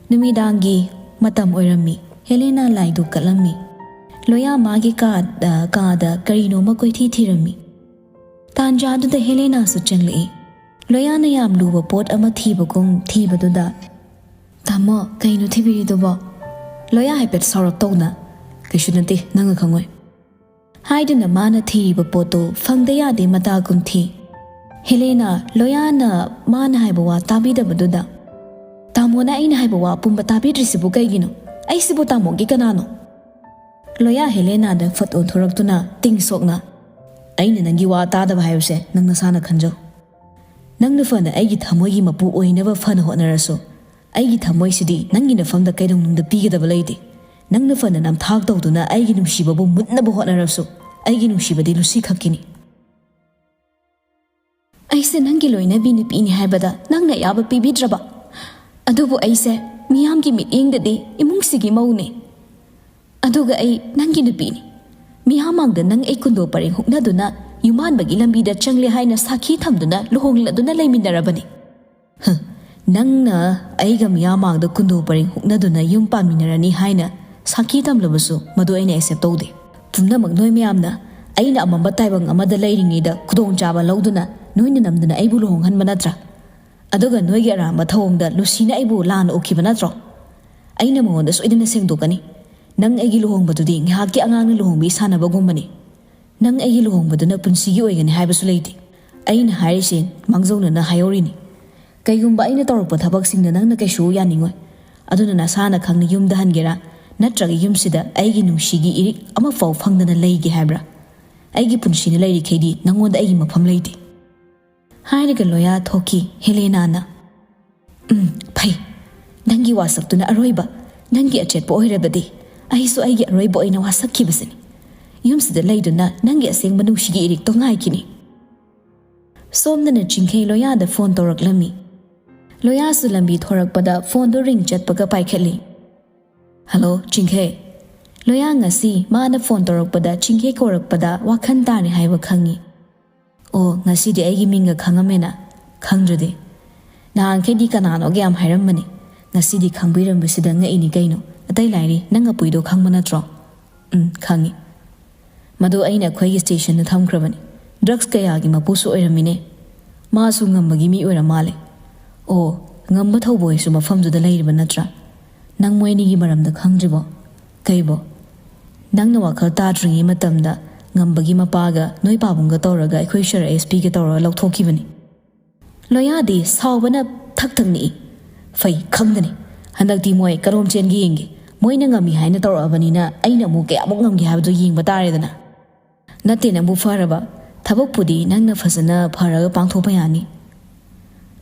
ꯅꯨꯃꯤꯗꯥꯡꯒꯤ ꯃꯇꯝ ꯑꯣꯏꯔꯝꯃꯤ꯫ ꯍꯦꯂꯦꯅꯥ ꯂꯥꯏꯗꯨ ꯀꯠꯂꯝꯃꯤ꯫ ꯂꯣꯌꯥ ꯃꯥꯒꯤ ꯀꯥꯗ, ꯀꯥꯗ ꯀꯔꯤꯅꯣꯃ ꯀꯣꯏꯊꯤ ꯊꯤꯔꯝꯃꯤ꯫ ꯇꯥꯟꯖꯥꯗꯨꯗ ꯍꯦꯂꯦꯅꯥꯁꯨ ꯆꯪꯂꯛꯏ꯫ ꯂꯣꯌꯥꯅ ꯌꯥꯝ ꯂꯨꯕ ꯄꯣꯠ ꯑꯃ ꯊꯤꯕꯒꯨꯝ ꯊꯤꯕꯗꯨꯗ, "ꯇꯥꯃꯣ, ꯀꯩꯅꯣ ꯊꯤꯕꯤꯔꯤꯗꯨꯕꯣ?" ꯂꯣꯌꯥ ꯍꯥꯏꯐꯦꯠ ꯁꯥꯎꯔꯞ ꯇꯧꯅ, "ꯀꯩꯁꯨ ꯅꯠꯇꯦ, ꯅꯪꯅ ꯈꯪꯉꯣꯏ" ꯍꯥꯏꯗꯨꯅ ꯃꯥꯅ ꯊꯤꯔꯤꯕ ꯄꯣꯠꯇꯨ ꯐꯪꯗ ꯌꯥꯗꯦ ꯃꯇꯥꯒꯨꯝ ꯊꯤ꯫ ꯍꯦꯂꯦꯅꯥ, ꯂꯣꯌꯥꯅ ꯃꯥꯅ ꯍꯥꯏꯕ ꯋꯥ ꯇꯥꯕꯤꯗꯕꯗꯨꯗ, "ꯇꯥꯃꯣꯅ ꯑꯩꯅ ꯍꯥꯏꯕ ꯋꯥ ꯄꯨꯝꯕ ꯇꯥꯕꯤꯗ꯭ꯔꯤꯁꯤꯕꯨ ꯀꯩꯒꯤꯅꯣ? ꯑꯩꯁꯤꯕꯨ ꯇꯥꯃꯣꯒꯤ ꯀꯅꯥꯅꯣ?" ꯂꯣꯌꯥ ꯍꯦꯂꯦꯅꯥꯗ ꯐꯠ ꯑꯣꯟꯊꯣꯔꯛꯇꯨꯅ ꯇꯤꯡ ꯁꯣꯛꯅ, "ꯑꯩꯅ ꯅꯪꯒꯤ ꯋꯥ ꯇꯥꯗꯕ ꯍꯥꯏꯕꯁꯦ ꯅꯪ ꯅꯁꯥꯅ ꯈꯟꯖꯧ꯫ ꯅꯪꯅ ꯐꯅ ꯑꯩꯒꯤ ꯊꯃꯣꯏꯒꯤ ꯃꯄꯨ ꯑꯣꯏꯅꯕ ꯐꯅ ꯍꯣꯠꯅꯔꯁꯨ, ꯑꯩꯒꯤ ꯊꯃꯣꯏꯁꯤꯗꯤ ꯅꯪꯒꯤ ꯅꯐꯝꯗ ꯀꯩꯗꯧꯅꯨꯡꯗ ꯄꯤꯒꯗꯕ ꯂꯩꯇꯦ꯫ ꯅꯪꯅ ꯐꯅ ꯅꯝꯊꯥꯛ ꯇꯧꯗꯨꯅ ꯑꯩꯒꯤ ꯅꯨꯡꯁꯤꯕꯕꯨ ꯃꯨꯠꯅꯕ ꯍꯣꯠꯅꯔꯁꯨ, ꯑꯩꯒꯤ ꯅꯨꯡꯁꯤꯕꯗꯤ ꯂꯨꯁꯤ ꯈꯛꯀꯤꯅꯤ꯫" "ꯑꯩꯁꯦ ꯅꯪꯒꯤ ꯂꯣꯏꯅꯕꯤ ꯅꯨꯄꯤꯅꯤ ꯍꯥꯏꯕꯗ ꯅꯪꯅ ꯑꯌꯥꯕ ꯄꯤꯕꯤꯗ꯭ꯔꯕ? ꯑꯗꯨꯕꯨ ꯑꯩꯁꯦ ꯃꯤꯌꯥꯝꯒꯤ ꯃꯤꯠꯌꯦꯡꯗꯗꯤ ꯏꯃꯨꯡꯁꯤꯒꯤ ꯃꯧꯅꯦ꯫ ꯑꯗꯨꯒ ꯑꯩ ꯅꯪꯒꯤ ꯅꯨꯄꯤꯅꯤ꯫ ꯃꯤꯌꯥꯝ ꯃꯥꯡꯗ ꯅꯪ ꯑꯩ ꯀꯨꯟꯗꯣ ꯄꯔꯦꯡ ꯍꯨꯛꯅꯗꯨꯅ ꯌꯨꯝꯍꯥꯟꯕꯒꯤ ꯂꯝꯕꯤꯗ ꯆꯪꯂꯦ ꯍꯥꯏꯅ ꯁꯥꯈꯤ ꯊꯝꯗꯨꯅ ꯂꯨꯍꯣꯡꯂꯗꯨꯅ ꯂꯩꯃꯤꯟꯅꯔꯕꯅꯤ꯫ ꯍ, ꯅꯪꯅ ꯑꯩꯒ ꯃꯤꯌꯥꯝ ꯃꯥꯡꯗ ꯀꯨꯟꯗꯣ ꯄꯔꯦꯡ ꯍꯨꯛꯅꯗꯨꯅ ꯌꯨꯝ ꯄꯥꯟꯃꯤꯟꯅꯔꯅꯤ ꯍꯥꯏꯅ ꯁꯥꯈꯤ ꯊꯝꯂꯕꯁꯨ ꯃꯗꯨ ꯑꯩꯅ ꯑꯦꯛꯁꯦꯞ ꯇꯧꯗꯦ꯫ ꯄꯨꯝꯅꯃꯛ ꯅꯣꯏ ꯃꯌꯥꯝꯅ ꯑꯩꯅ ꯑꯃꯝꯕ ꯇꯥꯏꯕꯪ ꯑꯃꯗ ꯂꯩꯔꯤꯉꯩꯗ ꯈꯨꯗꯣꯡꯆꯥꯕ ꯂꯧꯗꯨꯅ ꯅꯣꯏꯅ ꯅꯝꯗꯨꯅ ꯑꯩꯕꯨ ꯂꯨꯍꯣꯡꯍꯟꯕ ꯅꯠꯇ꯭ꯔꯥ? ꯑꯗꯨꯒ ꯅꯣꯏꯒꯤ ꯑꯔꯥꯟꯕ ꯊꯧꯑꯣꯡꯗ ꯂꯨꯁꯤꯅ ꯑꯩꯕꯨ ꯂꯥꯟꯅ ꯎꯈꯤꯕ ꯅꯠꯇ꯭ꯔꯣ? ꯑꯩꯅ ꯃꯉꯣꯟꯗ ꯁꯣꯏꯗꯅ ꯁꯦꯡꯗꯣꯛꯀꯅꯤ꯫ ꯅꯪ ꯑꯩꯒꯤ ꯂꯨꯍꯣꯡꯕꯗꯨꯗꯤ ꯉꯥꯏꯍꯥꯛꯀꯤ ꯑꯉꯥꯡꯅ ꯂꯨꯍꯣꯡꯕꯤ ꯁꯥꯟꯅꯕꯒꯨꯝꯕꯅꯤ꯫ ꯅꯪ ꯑꯩꯒꯤ ꯂꯨꯍꯣꯡꯕꯗꯨꯅ ꯄꯨꯟꯁꯤꯒꯤ ꯑꯣꯏꯒꯅꯤ ꯍꯥꯏꯕꯁꯨ ꯂꯩꯇꯦ꯫ ꯑꯩꯅ ꯍꯥꯏꯔꯤꯁꯦ ꯃꯥꯡꯖꯧꯅꯅ ꯍꯥꯏꯍꯧꯔꯤꯅꯤ꯫ ꯀꯩꯒꯨꯝꯕ ꯑꯩꯅ ꯇꯧꯔꯛꯄ ꯊꯕꯛꯁꯤꯡꯗ ꯅꯪꯅ ꯀꯩꯁꯨ ꯌꯥꯅꯤꯡꯉꯣꯏ꯫ ꯑꯗꯨꯅ ꯅꯁꯥꯅ ꯈꯪꯅ ꯌꯨꯝꯗ ꯍꯟꯒꯦꯔꯥ, ꯅꯠꯇ꯭ꯔꯒ ꯌꯨꯝꯁꯤꯗ ꯑꯩꯒꯤ ꯅꯨꯡꯁꯤꯒꯤ ꯏꯔꯤꯛ ꯑꯃꯐꯥꯎ ꯐꯪꯗꯅ ꯂꯩꯒꯦ ꯍꯥꯏꯕ꯭ꯔꯥ? ꯑꯩꯒꯤ ꯄꯨꯟꯁꯤꯅ ꯂꯩꯔꯤꯈꯩꯗꯤ ꯅꯪꯉꯣꯟꯗ ꯑꯩꯒꯤ ꯃꯐꯝ ꯂꯩꯇꯦ꯫ ꯍꯥꯏꯔꯒ ꯂꯣꯌꯥ ꯊꯣꯛꯈꯤ ꯍꯦꯂꯦꯅꯥꯅ꯫ ꯎꯝ, ꯐꯩ꯫ ꯅꯪꯒꯤ ꯋꯥꯁꯛꯇꯨꯅ ꯑꯔꯣꯏꯕ, ꯅꯪꯒꯤ ꯑꯆꯦꯠꯄ ꯑꯣꯏꯔꯕꯗꯤ ꯑꯩꯁꯨ ꯑꯩꯒꯤ ꯑꯔꯣꯏꯕ ꯑꯣꯏꯅ ꯋꯥꯁꯛꯈꯤꯕꯁꯤꯅꯤ꯫ ꯌꯨꯝꯁꯤꯗ ꯂꯩꯗꯨꯅ ꯅꯪꯒꯤ ꯑꯁꯦꯡꯕ ꯅꯨꯡꯁꯤꯒꯤ ꯏꯔꯤꯛꯇꯣ ꯉꯥꯏꯈꯤꯅꯤ꯫ ꯁꯣꯝꯗꯅ ꯆꯤꯡꯈꯩ ꯂꯣꯌꯥꯗ ꯐꯣꯟ ꯇꯧꯔꯛꯂꯝꯃꯤ꯫ ꯂꯣꯌꯥꯁꯨ ꯂꯝꯕꯤ ꯊꯣꯔꯛꯄꯗ ꯐꯣꯟꯗꯨ ꯔꯤꯡ ꯆꯠꯄꯒ ꯄꯥꯏꯈꯠꯂꯤ꯫ "ꯍꯜꯂꯣ, ꯆꯤꯡꯈꯩ꯫ ꯂꯣꯌꯥ ꯉꯁꯤ ꯃꯥꯅ ꯐꯣꯟ ꯇꯧꯔꯛꯄꯗ ꯆꯤꯡꯈꯩ ꯀꯧꯔꯛꯄꯗ ꯋꯥꯈꯜ ꯇꯥꯔꯦ ꯍꯥꯏꯕ ꯈꯪꯉꯤ꯫ ꯑꯣ, ꯉꯁꯤꯗꯤ ꯑꯩꯒꯤ ꯃꯤꯡꯒ ꯈꯪꯉꯝꯃꯦꯅ? ꯈꯪꯗ꯭ꯔꯗꯤ꯫ ꯅꯍꯥꯟꯈꯩꯗꯤ ꯀꯅꯥꯅꯣꯒ ꯌꯥꯝ ꯍꯥꯏꯔꯝꯕꯅꯤ꯫ ꯉꯁꯤꯗꯤ ꯈꯪꯕꯤꯔꯝꯕꯁꯤꯗ ꯉꯛꯏꯅꯤ ꯀꯩꯅꯣ꯫ ꯑꯇꯩ ꯂꯥꯏꯔꯤ, ꯅꯪ ꯑꯄꯨꯏꯗꯣ ꯈꯪꯕ ꯅꯠꯇ꯭ꯔꯣ?" "ꯎꯝ, ꯈꯪꯉꯤ꯫ ꯃꯗꯨ ꯑꯩꯅ ꯑꯩꯈꯣꯏꯒꯤ ꯁ꯭ꯇꯦꯁꯟꯗ ꯊꯝꯈ꯭ꯔꯕꯅꯤ꯫ ꯗ꯭ꯔꯒꯁ ꯀꯌꯥꯒꯤ ꯃꯄꯨꯁꯨ ꯑꯣꯏꯔꯝꯃꯤꯅꯦ꯫ ꯃꯥꯁꯨ ꯉꯝꯕꯒꯤ ꯃꯤ ꯑꯣꯏꯔ ꯃꯥꯜꯂꯦ꯫ ꯑꯣ, ꯉꯝꯕ ꯊꯧꯕ ꯍꯣꯏꯁꯨ ꯃꯐꯝꯗꯨꯗ ꯂꯩꯔꯤꯕ ꯅꯠꯇ꯭ꯔꯥ? ꯅꯪ ꯃꯣꯏ ꯑꯅꯤꯒꯤ ꯃꯔꯝꯗ ꯈꯪꯗ꯭ꯔꯤꯕꯣ?" "ꯀꯩꯕꯣ?" "ꯅꯪꯅ ꯋꯥꯈꯜ ꯇꯥꯗ꯭ꯔꯤꯉꯩ ꯃꯇꯝꯗ ꯉꯝꯕꯒꯤ ꯃꯄꯥꯒ ꯅꯣꯏ ꯄꯥꯕꯨꯡꯒ ꯇꯧꯔꯒ ꯑꯩꯈꯣꯏ ꯁꯔ ꯑꯦꯁ ꯄꯤꯒ ꯇꯧꯔꯒ ꯂꯧꯊꯣꯛꯈꯤꯕꯅꯤ꯫" ꯂꯣꯌꯥꯗꯤ ꯁꯥꯎꯕꯅ ꯊꯛ ꯊꯛ ꯅꯤꯛꯏ꯫ "ꯐꯩ, ꯈꯪꯗꯅꯤ꯫ ꯍꯟꯗꯛꯇꯤ ꯃꯣꯏ ꯀꯔꯣꯝ ꯆꯦꯟꯒꯦ ꯌꯦꯡꯒꯦ꯫ ꯃꯣꯏꯅ ꯉꯝꯃꯤ ꯍꯥꯏꯅ ꯇꯧꯔꯛꯑꯕꯅꯤꯅ ꯑꯩꯅ ꯑꯃꯨꯛ ꯀꯌꯥꯃꯨꯛ ꯉꯝꯒꯦ ꯍꯥꯏꯕꯗꯨ ꯌꯦꯡꯕ ꯇꯥꯔꯦꯗꯅ꯫" "ꯅꯠꯇꯦ, ꯅꯪꯕꯨ ꯐꯔꯕ? ꯊꯕꯛꯄꯨꯗꯤ ꯅꯪꯅ ꯐꯖꯅ ꯐꯔꯒ ꯄꯥꯡꯊꯣꯛꯄ ꯌꯥꯅꯤ꯫"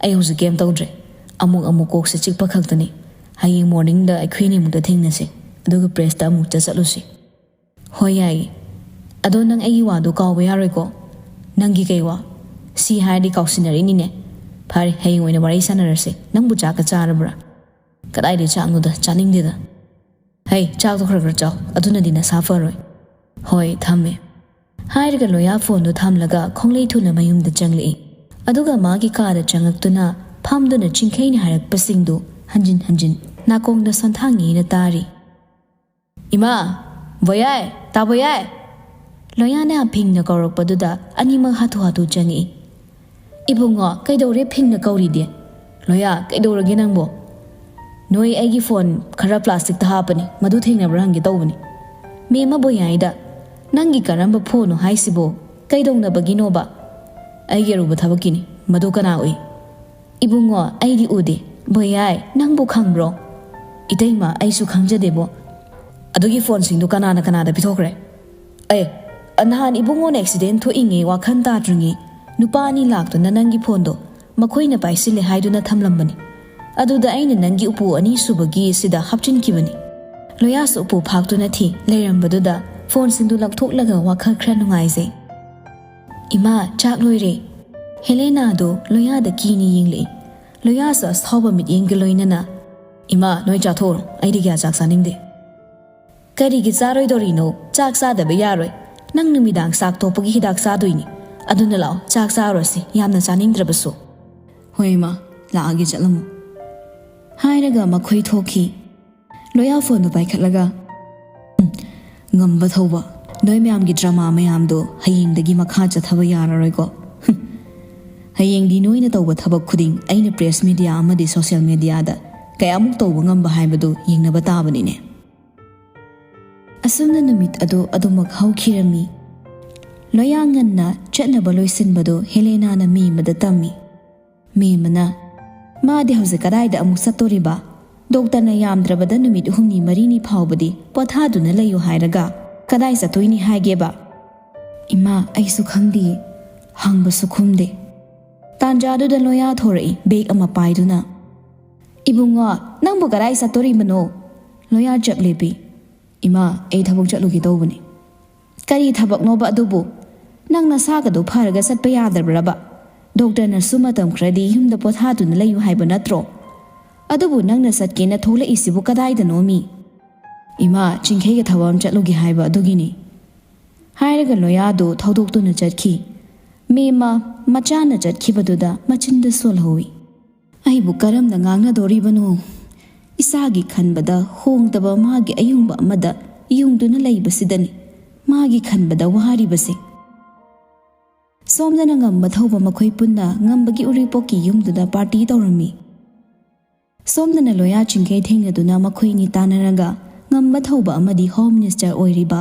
"ꯑꯩ ꯍꯧꯖꯤꯛ ꯀꯩꯝ ꯇꯧꯗ꯭ꯔꯦ꯫ ꯑꯃꯨꯛ ꯑꯃꯨꯛ ꯀꯣꯛꯁꯦ ꯆꯤꯛꯄ ꯈꯛꯇꯅꯤ꯫ ꯍꯌꯦꯡ ꯃꯣꯔꯅꯤꯡꯗ ꯑꯩꯈꯣꯏ ꯑꯅꯤꯃꯨꯛꯇ ꯊꯦꯡꯅꯁꯤ, ꯑꯗꯨꯒ ꯄ꯭ꯔꯦꯁꯇ ꯑꯃꯨꯛꯇ ꯆꯠꯂꯨꯁꯤ꯫" "ꯍꯣꯏ, ꯌꯥꯏꯌꯦ꯫ ꯑꯗꯣ ꯅꯪ ꯑꯩꯒꯤ ꯋꯥꯗꯣ ꯀꯥꯎꯕ ꯌꯥꯔꯣꯏꯀꯣ?" "ꯅꯪꯒꯤ ꯀꯩ ꯋꯥ?" "ꯁꯤ ꯍꯥꯏꯔꯗꯤ ꯀꯥꯎꯁꯤꯟꯅꯔꯤꯅꯤꯅꯦ꯫ ꯐꯔꯦ, ꯍꯌꯦꯡ ꯑꯣꯏꯅ ꯋꯥꯔꯤ ꯁꯥꯟꯅꯔꯁꯦ꯫ ꯅꯪꯕꯨ ꯆꯥꯛꯀ ꯆꯥꯔꯕ꯭ꯔꯥ?" "ꯀꯗꯥꯏꯗꯩ ꯆꯥꯛꯅꯣꯗ, ꯆꯥꯅꯤꯡꯗꯦꯗ꯫ ꯍꯩ, ꯆꯥꯛꯇꯣ ꯈꯔ ꯈꯔ ꯆꯥꯎ, ꯑꯗꯨꯅꯗꯤ ꯅꯁꯥ ꯐꯔꯣꯏ꯫ ꯍꯣꯏ, ꯊꯝꯃꯦ," ꯍꯥꯏꯔꯒ ꯂꯣꯌꯥ ꯐꯣꯟꯗꯨ ꯊꯝꯂꯒ ꯈꯣꯡꯂꯩ ꯊꯨꯅ ꯃꯌꯨꯝꯗ ꯆꯪꯂꯛꯏ꯫ ꯑꯗꯨꯒ ꯃꯥꯒꯤ ꯀꯥꯗ ꯆꯪꯂꯛꯇꯨꯅ ꯐꯝꯗꯨꯅ ꯆꯤꯡꯈꯩꯅ ꯍꯥꯏꯔꯛꯄꯁꯤꯡꯗꯨ ꯍꯟꯖꯤꯟ ꯍꯟꯖꯤꯟ ꯅꯥꯀꯣꯡꯗ ꯁꯣꯟꯊꯥꯡꯉꯦꯅ ꯇꯥꯔꯤ꯫ "ꯏꯃꯥ! ꯕꯣꯌꯥꯏ! ꯇꯥ ꯕꯣꯌꯥꯏ!" ꯂꯣꯌꯥꯅ ꯐꯤꯡꯅ ꯀꯧꯔꯛꯄꯗꯨꯗ ꯑꯅꯤꯃꯛ ꯍꯥꯊꯨ ꯍꯥꯊꯨ ꯆꯪꯉꯛꯏ꯫ "ꯏꯕꯨꯡꯉꯣ, ꯀꯩꯗꯧꯔꯦ ꯐꯤꯡꯅ ꯀꯧꯔꯤꯗꯤ?" "ꯂꯣꯌꯥ, ꯀꯩꯗꯧꯔꯒꯦ ꯅꯪꯕꯣ?" "ꯅꯣꯏ ꯑꯩꯒꯤ ꯐꯣꯟ ꯈꯔ ꯄ꯭ꯂꯥꯁꯇꯤꯛꯇ ꯍꯥꯞꯄꯅꯤ, ꯃꯗꯨ ꯊꯦꯡꯅꯕ꯭ꯔꯥ ꯍꯪꯒꯦ ꯇꯧꯕꯅꯤ꯫" "ꯃꯦꯝꯃ ꯕꯣꯌꯥꯏꯗ, ꯅꯪꯒꯤ ꯀꯔꯝꯕ ꯐꯣꯟꯅꯣ ꯍꯥꯏꯁꯤꯕꯣ? ꯀꯩꯗꯧꯅꯕꯒꯤꯅꯣꯕ?" "ꯑꯩꯒꯤ ꯑꯔꯨꯕ ꯊꯕꯛꯀꯤꯅꯤ, ꯃꯗꯨ ꯀꯅꯥ ꯎꯏ?" "ꯏꯕꯨꯡꯉꯣ, ꯑꯩꯗꯤ ꯎꯗꯦ꯫ ꯕꯣꯌꯥꯏ, ꯅꯪꯕꯨ ꯈꯪꯕ꯭ꯔꯣ?" "ꯏꯇꯩꯃ, ꯑꯩꯁꯨ ꯈꯪꯖꯗꯦꯕꯣ꯫" "ꯑꯗꯨꯒꯤ ꯐꯣꯟꯁꯤꯡꯗꯨ ꯀꯅꯥꯅ ꯀꯅꯥꯗ ꯄꯤꯊꯣꯛꯈ꯭ꯔꯦ?" "ꯑꯦ, ꯅꯍꯥꯟ ꯏꯕꯨꯡꯉꯣꯅ ꯑꯦꯛꯁꯤꯗꯦꯟ ꯊꯣꯛꯏꯉꯩ ꯋꯥꯈꯜ ꯇꯥꯗ꯭ꯔꯤꯉꯩ ꯅꯨꯄꯥ ꯑꯅꯤ ꯂꯥꯛꯇꯨꯅ ꯅꯪꯒꯤ ꯐꯣꯟꯗꯣ ꯃꯈꯣꯏꯅ ꯄꯥꯏꯁꯤꯜꯂꯦ ꯍꯥꯏꯗꯨꯅ ꯊꯝꯂꯝꯕꯅꯤ꯫ ꯑꯗꯨꯗ ꯑꯩꯅ ꯅꯪꯒꯤ ꯎꯄꯨ ꯑꯅꯤꯁꯨꯕꯒꯤ ꯁꯤꯗ ꯍꯥꯞꯆꯤꯟꯈꯤꯕꯅꯤ꯫" ꯂꯣꯌꯥꯁꯨ ꯎꯄꯨ ꯐꯥꯛꯇꯨꯅ ꯊꯤ ꯂꯩꯔꯝꯕꯗꯨꯗ ꯐꯣꯟꯁꯤꯡꯗꯨ ꯂꯧꯊꯣꯛꯂꯒ ꯋꯥꯈꯜ ꯈꯔ ꯅꯨꯡꯉꯥꯏꯖꯩ꯫ "ꯏꯃꯥ, ꯆꯥꯛ ꯂꯣꯏꯔꯦ꯫" ꯍꯦꯂꯦꯅꯥꯗꯣ ꯂꯣꯌꯥꯗ ꯀꯤꯅ ꯌꯦꯡꯂꯛꯏ꯫ ꯂꯣꯌꯥꯁꯨ ꯑꯁꯥꯎꯕ ꯃꯤꯠꯌꯦꯡꯒ ꯂꯣꯏꯅꯅ, "ꯏꯃꯥ, ꯅꯣꯏ ꯆꯥꯊꯣꯛꯎꯔꯣ, ꯑꯩꯗꯤ ꯀꯌꯥ ꯆꯥꯛ ꯆꯥꯅꯤꯡꯗꯦ꯫" "ꯀꯔꯤꯒꯤ ꯆꯥꯔꯣꯏꯗꯧꯔꯤꯅꯣ? ꯆꯥꯛ ꯆꯥꯗꯕ ꯌꯥꯔꯣꯏ꯫ ꯅꯪ ꯅꯨꯃꯤꯗꯥꯡ ꯆꯥꯛ ꯇꯣꯛꯄꯒꯤ ꯍꯤꯗꯥꯛ ꯆꯥꯗꯣꯏꯅꯤ꯫ ꯑꯗꯨꯅ ꯂꯥꯛꯑꯣ, ꯆꯥꯛ ꯆꯥꯔꯨꯔꯁꯤ, ꯌꯥꯝꯅ ꯆꯥꯅꯤꯡꯗ꯭ꯔꯕꯁꯨ꯫" "ꯍꯣꯏ ꯏꯃꯥ, ꯂꯥꯛꯑꯒꯦ, ꯆꯠꯂꯝꯃꯣ꯫" ꯍꯥꯏꯔꯒ ꯃꯈꯣꯏ ꯊꯣꯛꯈꯤ꯫ ꯂꯣꯌꯥ ꯐꯣꯟꯗꯨ ꯄꯥꯏꯈꯠꯂꯒ, "ꯎꯝ, ꯉꯝꯕ ꯊꯧꯕ, ꯅꯣꯏ ꯃꯌꯥꯝꯒꯤ ꯗ꯭ꯔꯃꯥ ꯃꯌꯥꯝꯗꯣ ꯍꯌꯦꯡꯗꯒꯤ ꯃꯈꯥ ꯆꯠꯊꯕ ꯌꯥꯔꯔꯣꯏꯀꯣ꯫ ꯍꯨꯝ, ꯍꯌꯦꯡꯗꯤ ꯅꯣꯏꯅ ꯇꯧꯕ ꯊꯕꯛ ꯈꯨꯗꯤꯡ ꯑꯩꯅ ꯄ꯭ꯔꯦꯁ ꯃꯤꯗꯤꯌꯥ ꯑꯃꯗꯤ ꯁꯣꯁꯤꯌꯦꯜ ꯃꯤꯗꯤꯌꯥꯗ ꯀꯌꯥꯃꯨꯛ ꯇꯧꯕ ꯉꯝꯕ ꯍꯥꯏꯕꯗꯨ ꯌꯦꯡꯅꯕ ꯇꯥꯕꯅꯤꯅꯦ꯫" ꯑꯁꯨꯝꯅ ꯅꯨꯃꯤꯠ ꯑꯗꯨ ꯑꯗꯨꯃꯛ ꯍꯧꯈꯤꯔꯝꯃꯤ꯫ ꯂꯣꯌꯥ ꯉꯟꯅ ꯆꯠꯅꯕ ꯂꯣꯏꯁꯤꯟꯕꯗꯨ ꯍꯦꯂꯦꯅꯥꯅ ꯃꯦꯝꯃꯗ ꯇꯝꯃꯤ꯫ ꯃꯦꯝꯃꯅ, "ꯃꯥꯗꯤ ꯍꯧꯖꯤꯛ ꯀꯗꯥꯏꯗ ꯑꯃꯨꯛ ꯆꯠꯇꯣꯔꯤꯕ? ꯗꯣꯛꯇꯔꯅ ꯌꯥꯝꯗ꯭ꯔꯕꯗ ꯅꯨꯃꯤꯠ ꯍꯨꯝꯅꯤ ꯃꯔꯤꯅꯤ ꯐꯥꯎꯕꯗꯤ ꯄꯣꯊꯥꯗꯨꯅ ꯂꯩꯌꯨ ꯍꯥꯏꯔꯒ ꯀꯗꯥꯏ ꯆꯠꯇꯣꯏꯅꯤ ꯍꯥꯏꯒꯦꯕ?" "ꯏꯃꯥ, ꯑꯩꯁꯨ ꯈꯪꯗꯦ, ꯍꯪꯕꯁꯨ ꯈꯨꯝꯗꯦ꯫" ꯇꯥꯟꯖꯥꯗꯨꯗ ꯂꯣꯌꯥ ꯊꯣꯔꯛꯏ, ꯕꯦꯒ ꯑꯃ ꯄꯥꯏꯗꯨꯅ꯫ "ꯏꯕꯨꯡꯉꯣ, ꯅꯪꯕꯨ ꯀꯗꯥꯏ ꯆꯠꯇꯣꯔꯤꯕꯅꯣ?" ꯂꯣꯌꯥ ꯆꯞ ꯂꯦꯞꯄꯤ꯫ "ꯏꯃꯥ, ꯑꯩ ꯊꯕꯛ ꯆꯠꯂꯨꯒꯦ ꯇꯧꯕꯅꯤ꯫" "ꯀꯔꯤ ꯊꯕꯛꯅꯣꯕ ꯑꯗꯨꯕꯨ? ꯅꯪ ꯅꯁꯥꯒꯗꯣ ꯐꯔꯒ ꯆꯠꯄ ꯌꯥꯗꯕ꯭ꯔꯕ? ꯗꯣꯛꯇꯔꯅꯁꯨ ꯃꯇꯝ ꯈꯔꯗꯤ ꯌꯨꯝꯗ ꯄꯣꯊꯥꯗꯨꯅ ꯂꯩꯌꯨ ꯍꯥꯏꯕ ꯅꯠꯇ꯭ꯔꯣ?" "ꯑꯗꯨꯕꯨ ꯅꯪꯅ ꯆꯠꯀꯦꯅ ꯊꯣꯛꯂꯛꯏꯁꯤꯕꯨ ꯀꯗꯥꯏꯗꯅꯣꯃꯤ?" "ꯏꯃꯥ, ꯆꯤꯡꯈꯩꯒ ꯊꯕꯛ ꯑꯃ ꯆꯠꯂꯨꯒꯦ ꯍꯥꯏꯕ ꯑꯗꯨꯒꯤꯅꯤ," ꯍꯥꯏꯔꯒ ꯂꯣꯌꯥꯗꯨ ꯊꯧꯗꯣꯛꯇꯨꯅ ꯆꯠꯈꯤ꯫ ꯃꯦꯝꯃ ꯃꯆꯥꯅ ꯆꯠꯈꯤꯕꯗꯨꯗ ꯃꯆꯤꯟꯗꯨ ꯁꯣꯜꯍꯧꯏ꯫ "ꯑꯩꯕꯨ ꯀꯔꯝꯅ ꯉꯥꯡꯅꯗꯣꯔꯤꯕꯅꯣ? ꯏꯁꯥꯒꯤ ꯈꯟꯕꯗ ꯍꯣꯡꯗꯕ ꯃꯥꯒꯤ ꯑꯌꯨꯡꯕ ꯑꯃꯗ ꯌꯨꯡꯗꯨꯅ ꯂꯩꯕꯁꯤꯗꯅꯤ ꯃꯥꯒꯤ ꯈꯟꯕꯗ ꯋꯥꯔꯤꯕꯁꯦ꯫" ꯁꯣꯝꯗꯅ ꯉꯝꯕ ꯊꯧꯕ ꯃꯈꯣꯏ ꯄꯨꯟꯅ ꯉꯝꯕꯒꯤ ꯎꯔꯤꯄꯣꯛꯀꯤ ꯌꯨꯝꯗꯨꯗ ꯄꯥꯔꯇꯤ ꯇꯧꯔꯝꯃꯤ꯫ ꯁꯣꯝꯗꯅ ꯂꯣꯌꯥ ꯆꯤꯡꯈꯩ ꯊꯦꯡꯅꯗꯨꯅ ꯃꯈꯣꯏꯅꯤ ꯇꯥꯟꯅꯔꯒ ꯉꯝꯕ ꯊꯧꯕ ꯑꯃꯗꯤ ꯍꯣꯝ ꯃꯤꯅꯤꯁꯇꯔ ꯑꯣꯏꯔꯤꯕ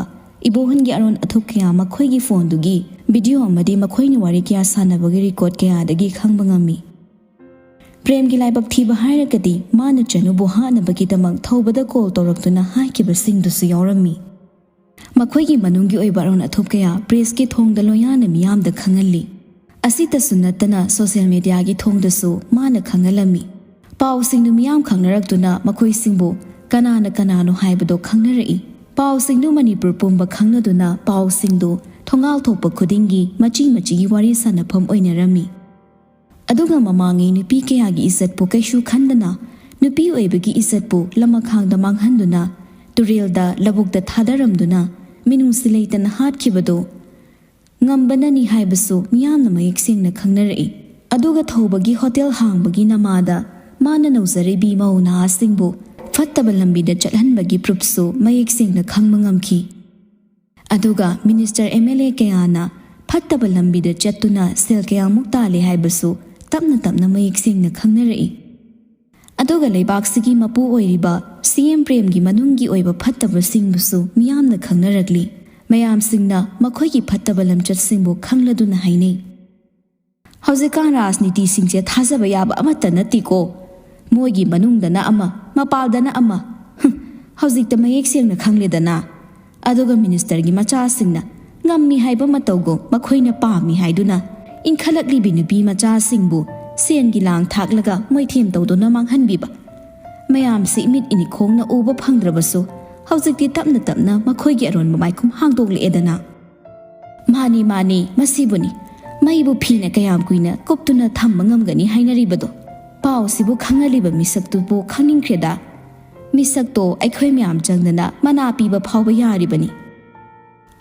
ꯏꯕꯣꯍꯟꯒꯤ ꯑꯔꯣꯟ ꯑꯊꯨꯞ ꯀꯌꯥ ꯃꯈꯣꯏꯒꯤ ꯐꯣꯟꯗꯨꯒꯤ ꯚꯤꯗꯤꯑꯣ ꯑꯃꯗꯤ ꯃꯈꯣꯏꯅ ꯋꯥꯔꯤ ꯀꯌꯥ ꯁꯥꯟꯅꯕꯒꯤ ꯔꯦꯀꯣꯔꯗ ꯀꯌꯥꯗꯒꯤ ꯈꯪꯕ ꯉꯝꯃꯤ꯫ ꯄ꯭ꯔꯦꯝꯒꯤ ꯂꯥꯏꯕꯛ ꯊꯤꯕ ꯍꯥꯏꯔꯒꯗꯤ ꯃꯥꯅ ꯆꯅꯨꯕꯨ ꯍꯥꯠꯅꯕꯒꯤꯗꯃꯛ ꯊꯧꯕꯗ ꯀꯣꯜ ꯇꯧꯔꯛꯇꯨꯅ ꯍꯥꯏꯈꯤꯕꯁꯤꯡꯗꯨꯁꯨ ꯌꯥꯎꯔꯝꯃꯤ꯫ ꯃꯈꯣꯏꯒꯤ ꯃꯅꯨꯡꯒꯤ ꯑꯣꯏꯕ ꯑꯔꯣꯟ ꯑꯊꯨꯞ ꯀꯌꯥ ꯄ꯭ꯔꯦꯁꯀꯤ ꯊꯣꯡꯗ ꯂꯣꯌꯥꯅ ꯃꯤꯌꯥꯝꯗ ꯈꯪꯍꯜꯂꯤ꯫ ꯑꯁꯤꯇꯁꯨ ꯅꯠꯇꯅ ꯁꯣꯁꯤꯌꯦꯜ ꯃꯦꯗꯤꯌꯥꯒꯤ ꯊꯣꯡꯗꯁꯨ ꯃꯥꯅ ꯈꯪꯍꯜꯂꯝꯃꯤ꯫ ꯄꯥꯎꯁꯤꯡꯗꯨ ꯃꯤꯌꯥꯝ ꯈꯪꯅꯔꯛꯇꯨꯅ ꯃꯈꯣꯏꯁꯤꯡꯕꯨ ꯀꯅꯥꯅ ꯀꯅꯥꯅꯣ ꯍꯥꯏꯕꯗꯣ ꯈꯪꯅꯔꯛꯏ꯫ ꯄꯥꯎꯁꯤꯡꯗꯨ ꯃꯅꯤꯄꯨꯔ ꯄꯨꯝꯕ ꯈꯪꯅꯗꯨꯅ ꯄꯥꯎꯁꯤꯡꯗꯨ ꯊꯣꯡꯒꯥꯜ ꯊꯣꯛꯄ ꯈꯨꯗꯤꯡꯒꯤ ꯃꯆꯤ ꯃꯆꯤꯒꯤ ꯋꯥꯔꯤ ꯁꯥꯟꯅꯐꯝ ꯑꯣꯏꯅꯔꯝꯃꯤ꯫ ꯑꯗꯨꯒ ꯃꯃꯥꯡꯉꯩ ꯅꯨꯄꯤ ꯀꯌꯥꯒꯤ ꯏꯖꯠꯄꯨ ꯀꯩꯁꯨ ꯈꯟꯗꯅ, ꯅꯨꯄꯤ ꯑꯣꯏꯕꯒꯤ ꯏꯖꯠꯄꯨ ꯂꯃꯈꯥꯡꯗ ꯃꯥꯡꯍꯟꯗꯨꯅ, ꯇꯨꯔꯦꯜꯗ, ꯂꯧꯕꯨꯛꯇ ꯊꯥꯗꯔꯝꯗꯨꯅ, ꯃꯤꯅꯨꯡꯁꯤ ꯂꯩꯇꯅ ꯍꯥꯠꯈꯤꯕꯗꯨ ꯉꯝꯕꯅꯅꯤ ꯍꯥꯏꯕꯁꯨ ꯃꯤꯌꯥꯝꯅ ꯃꯌꯦꯛ ꯁꯦꯡꯅ ꯈꯪꯅꯔꯛꯏ꯫ ꯑꯗꯨꯒ ꯊꯧꯕꯒꯤ ꯍꯣꯇꯦꯜ ꯍꯥꯡꯕꯒꯤ ꯅꯃꯥꯗ ꯃꯥꯅ ꯅꯧꯖꯔꯤꯕꯤ ꯃꯧ ꯅꯍꯥꯁꯤꯡꯕꯨ ꯐꯠꯇꯕ ꯂꯝꯕꯤꯗ ꯆꯠꯍꯟꯕꯒꯤ ꯄ꯭ꯔꯨꯐꯁꯨ ꯃꯌꯦꯛ ꯁꯦꯡꯅ ꯈꯪꯕ ꯉꯝꯈꯤ꯫ ꯑꯗꯨꯒ ꯃꯤꯅꯤꯁꯇꯔ, ꯑꯦꯝ ꯑꯦꯜ ꯑꯦ ꯀꯌꯥꯅ ꯐꯠꯇꯕ ꯂꯝꯕꯤꯗ ꯆꯠꯇꯨꯅ ꯁꯦꯜ ꯀꯌꯥꯃꯨꯛ ꯇꯥꯜꯂꯤ ꯍꯥꯏꯕꯁꯨ ꯇꯞꯅ ꯇꯞꯅ ꯃꯌꯦꯛ ꯁꯦꯡꯅ ꯈꯪꯅꯔꯛꯏ꯫ ꯑꯗꯨꯒ ꯂꯩꯕꯥꯛꯁꯤꯒꯤ ꯃꯄꯨ ꯑꯣꯏꯔꯤꯕ ꯁꯤ ꯑꯦꯝ ꯄ꯭ꯔꯦꯝꯒꯤ ꯃꯅꯨꯡꯒꯤ ꯑꯣꯏꯕ ꯐꯠꯇꯕꯁꯤꯡꯕꯨꯁꯨ ꯃꯤꯌꯥꯝꯅ ꯈꯪꯅꯔꯛꯂꯤ꯫ ꯃꯌꯥꯝꯁꯤꯡꯅ ꯃꯈꯣꯏꯒꯤ ꯐꯠꯇꯕ ꯂꯝꯆꯠꯁꯤꯡꯕꯨ ꯈꯪꯂꯗꯨꯅ ꯍꯥꯏꯅꯩ, "ꯍꯧꯖꯤꯛꯀꯥꯟ ꯔꯥꯖꯅꯤꯇꯤꯁꯤꯡꯁꯦ ꯊꯥꯖꯕ ꯌꯥꯕ ꯑꯃꯠꯇ ꯅꯠꯇꯦꯀꯣ꯫ ꯃꯣꯏꯒꯤ ꯃꯅꯨꯡꯗꯅ ꯑꯃ, ꯃꯄꯥꯜꯗꯅ ꯑꯃ꯫ ꯍꯨꯝ, ꯍꯧꯖꯤꯛꯇ ꯃꯌꯦꯛ ꯁꯦꯡꯅ ꯈꯪꯂꯦꯗꯅ꯫" ꯑꯗꯨꯒ ꯃꯤꯅꯤꯁꯇꯔꯒꯤ ꯃꯆꯥꯁꯤꯡꯅ ꯉꯝꯃꯤ ꯍꯥꯏꯕ ꯃꯇꯧꯒꯨꯝ ꯃꯈꯣꯏꯅ ꯄꯥꯝꯃꯤ ꯍꯥꯏꯗꯨꯅ ꯏꯟꯈꯠꯂꯛꯂꯤꯕꯤ ꯅꯨꯄꯤ ꯃꯆꯥꯁꯤꯡꯕꯨ ꯁꯦꯟꯒꯤ ꯂꯥꯡ ꯊꯥꯛꯂꯒ ꯃꯣꯏꯊꯦꯝ ꯇꯧꯗꯨꯅ ꯃꯥꯡꯍꯟꯕꯤꯕ꯫ ꯃꯌꯥꯝꯁꯤ ꯏꯃꯤꯠ ꯏꯅꯤꯈꯣꯡꯅ ꯎꯕ ꯐꯪꯗ꯭ꯔꯕꯁꯨ ꯍꯧꯖꯤꯛꯇꯤ ꯇꯞꯅ ꯇꯞꯅ ꯃꯈꯣꯏꯒꯤ ꯑꯔꯣꯟꯕ ꯃꯥꯏꯈꯨꯝ ꯍꯥꯡꯗꯣꯛꯂꯛꯑꯦꯗꯅ꯫ ꯃꯥꯅꯤ, ꯃꯥꯅꯤ, ꯃꯁꯤꯕꯨꯅꯤ ꯃꯩꯕꯨ ꯐꯤꯅ ꯀꯌꯥꯝ ꯀꯨꯏꯅ ꯀꯨꯞꯇꯨꯅ ꯊꯝꯕ ꯉꯝꯒꯅꯤ ꯍꯥꯏꯅꯔꯤꯕꯗꯣ꯫ ꯄꯥꯎꯁꯤꯕꯨ ꯈꯪꯍꯜꯂꯤꯕ ꯃꯤꯁꯛꯇꯨꯕꯨ ꯈꯪꯅꯤꯡꯈ꯭ꯔꯦꯗ꯫ ꯃꯤꯁꯛꯇꯣ ꯑꯩꯈꯣꯏ ꯃꯌꯥꯝ ꯆꯪꯗꯅ ꯃꯅꯥ ꯄꯤꯕ ꯐꯥꯎꯕ ꯌꯥꯔꯤꯕꯅꯤ꯫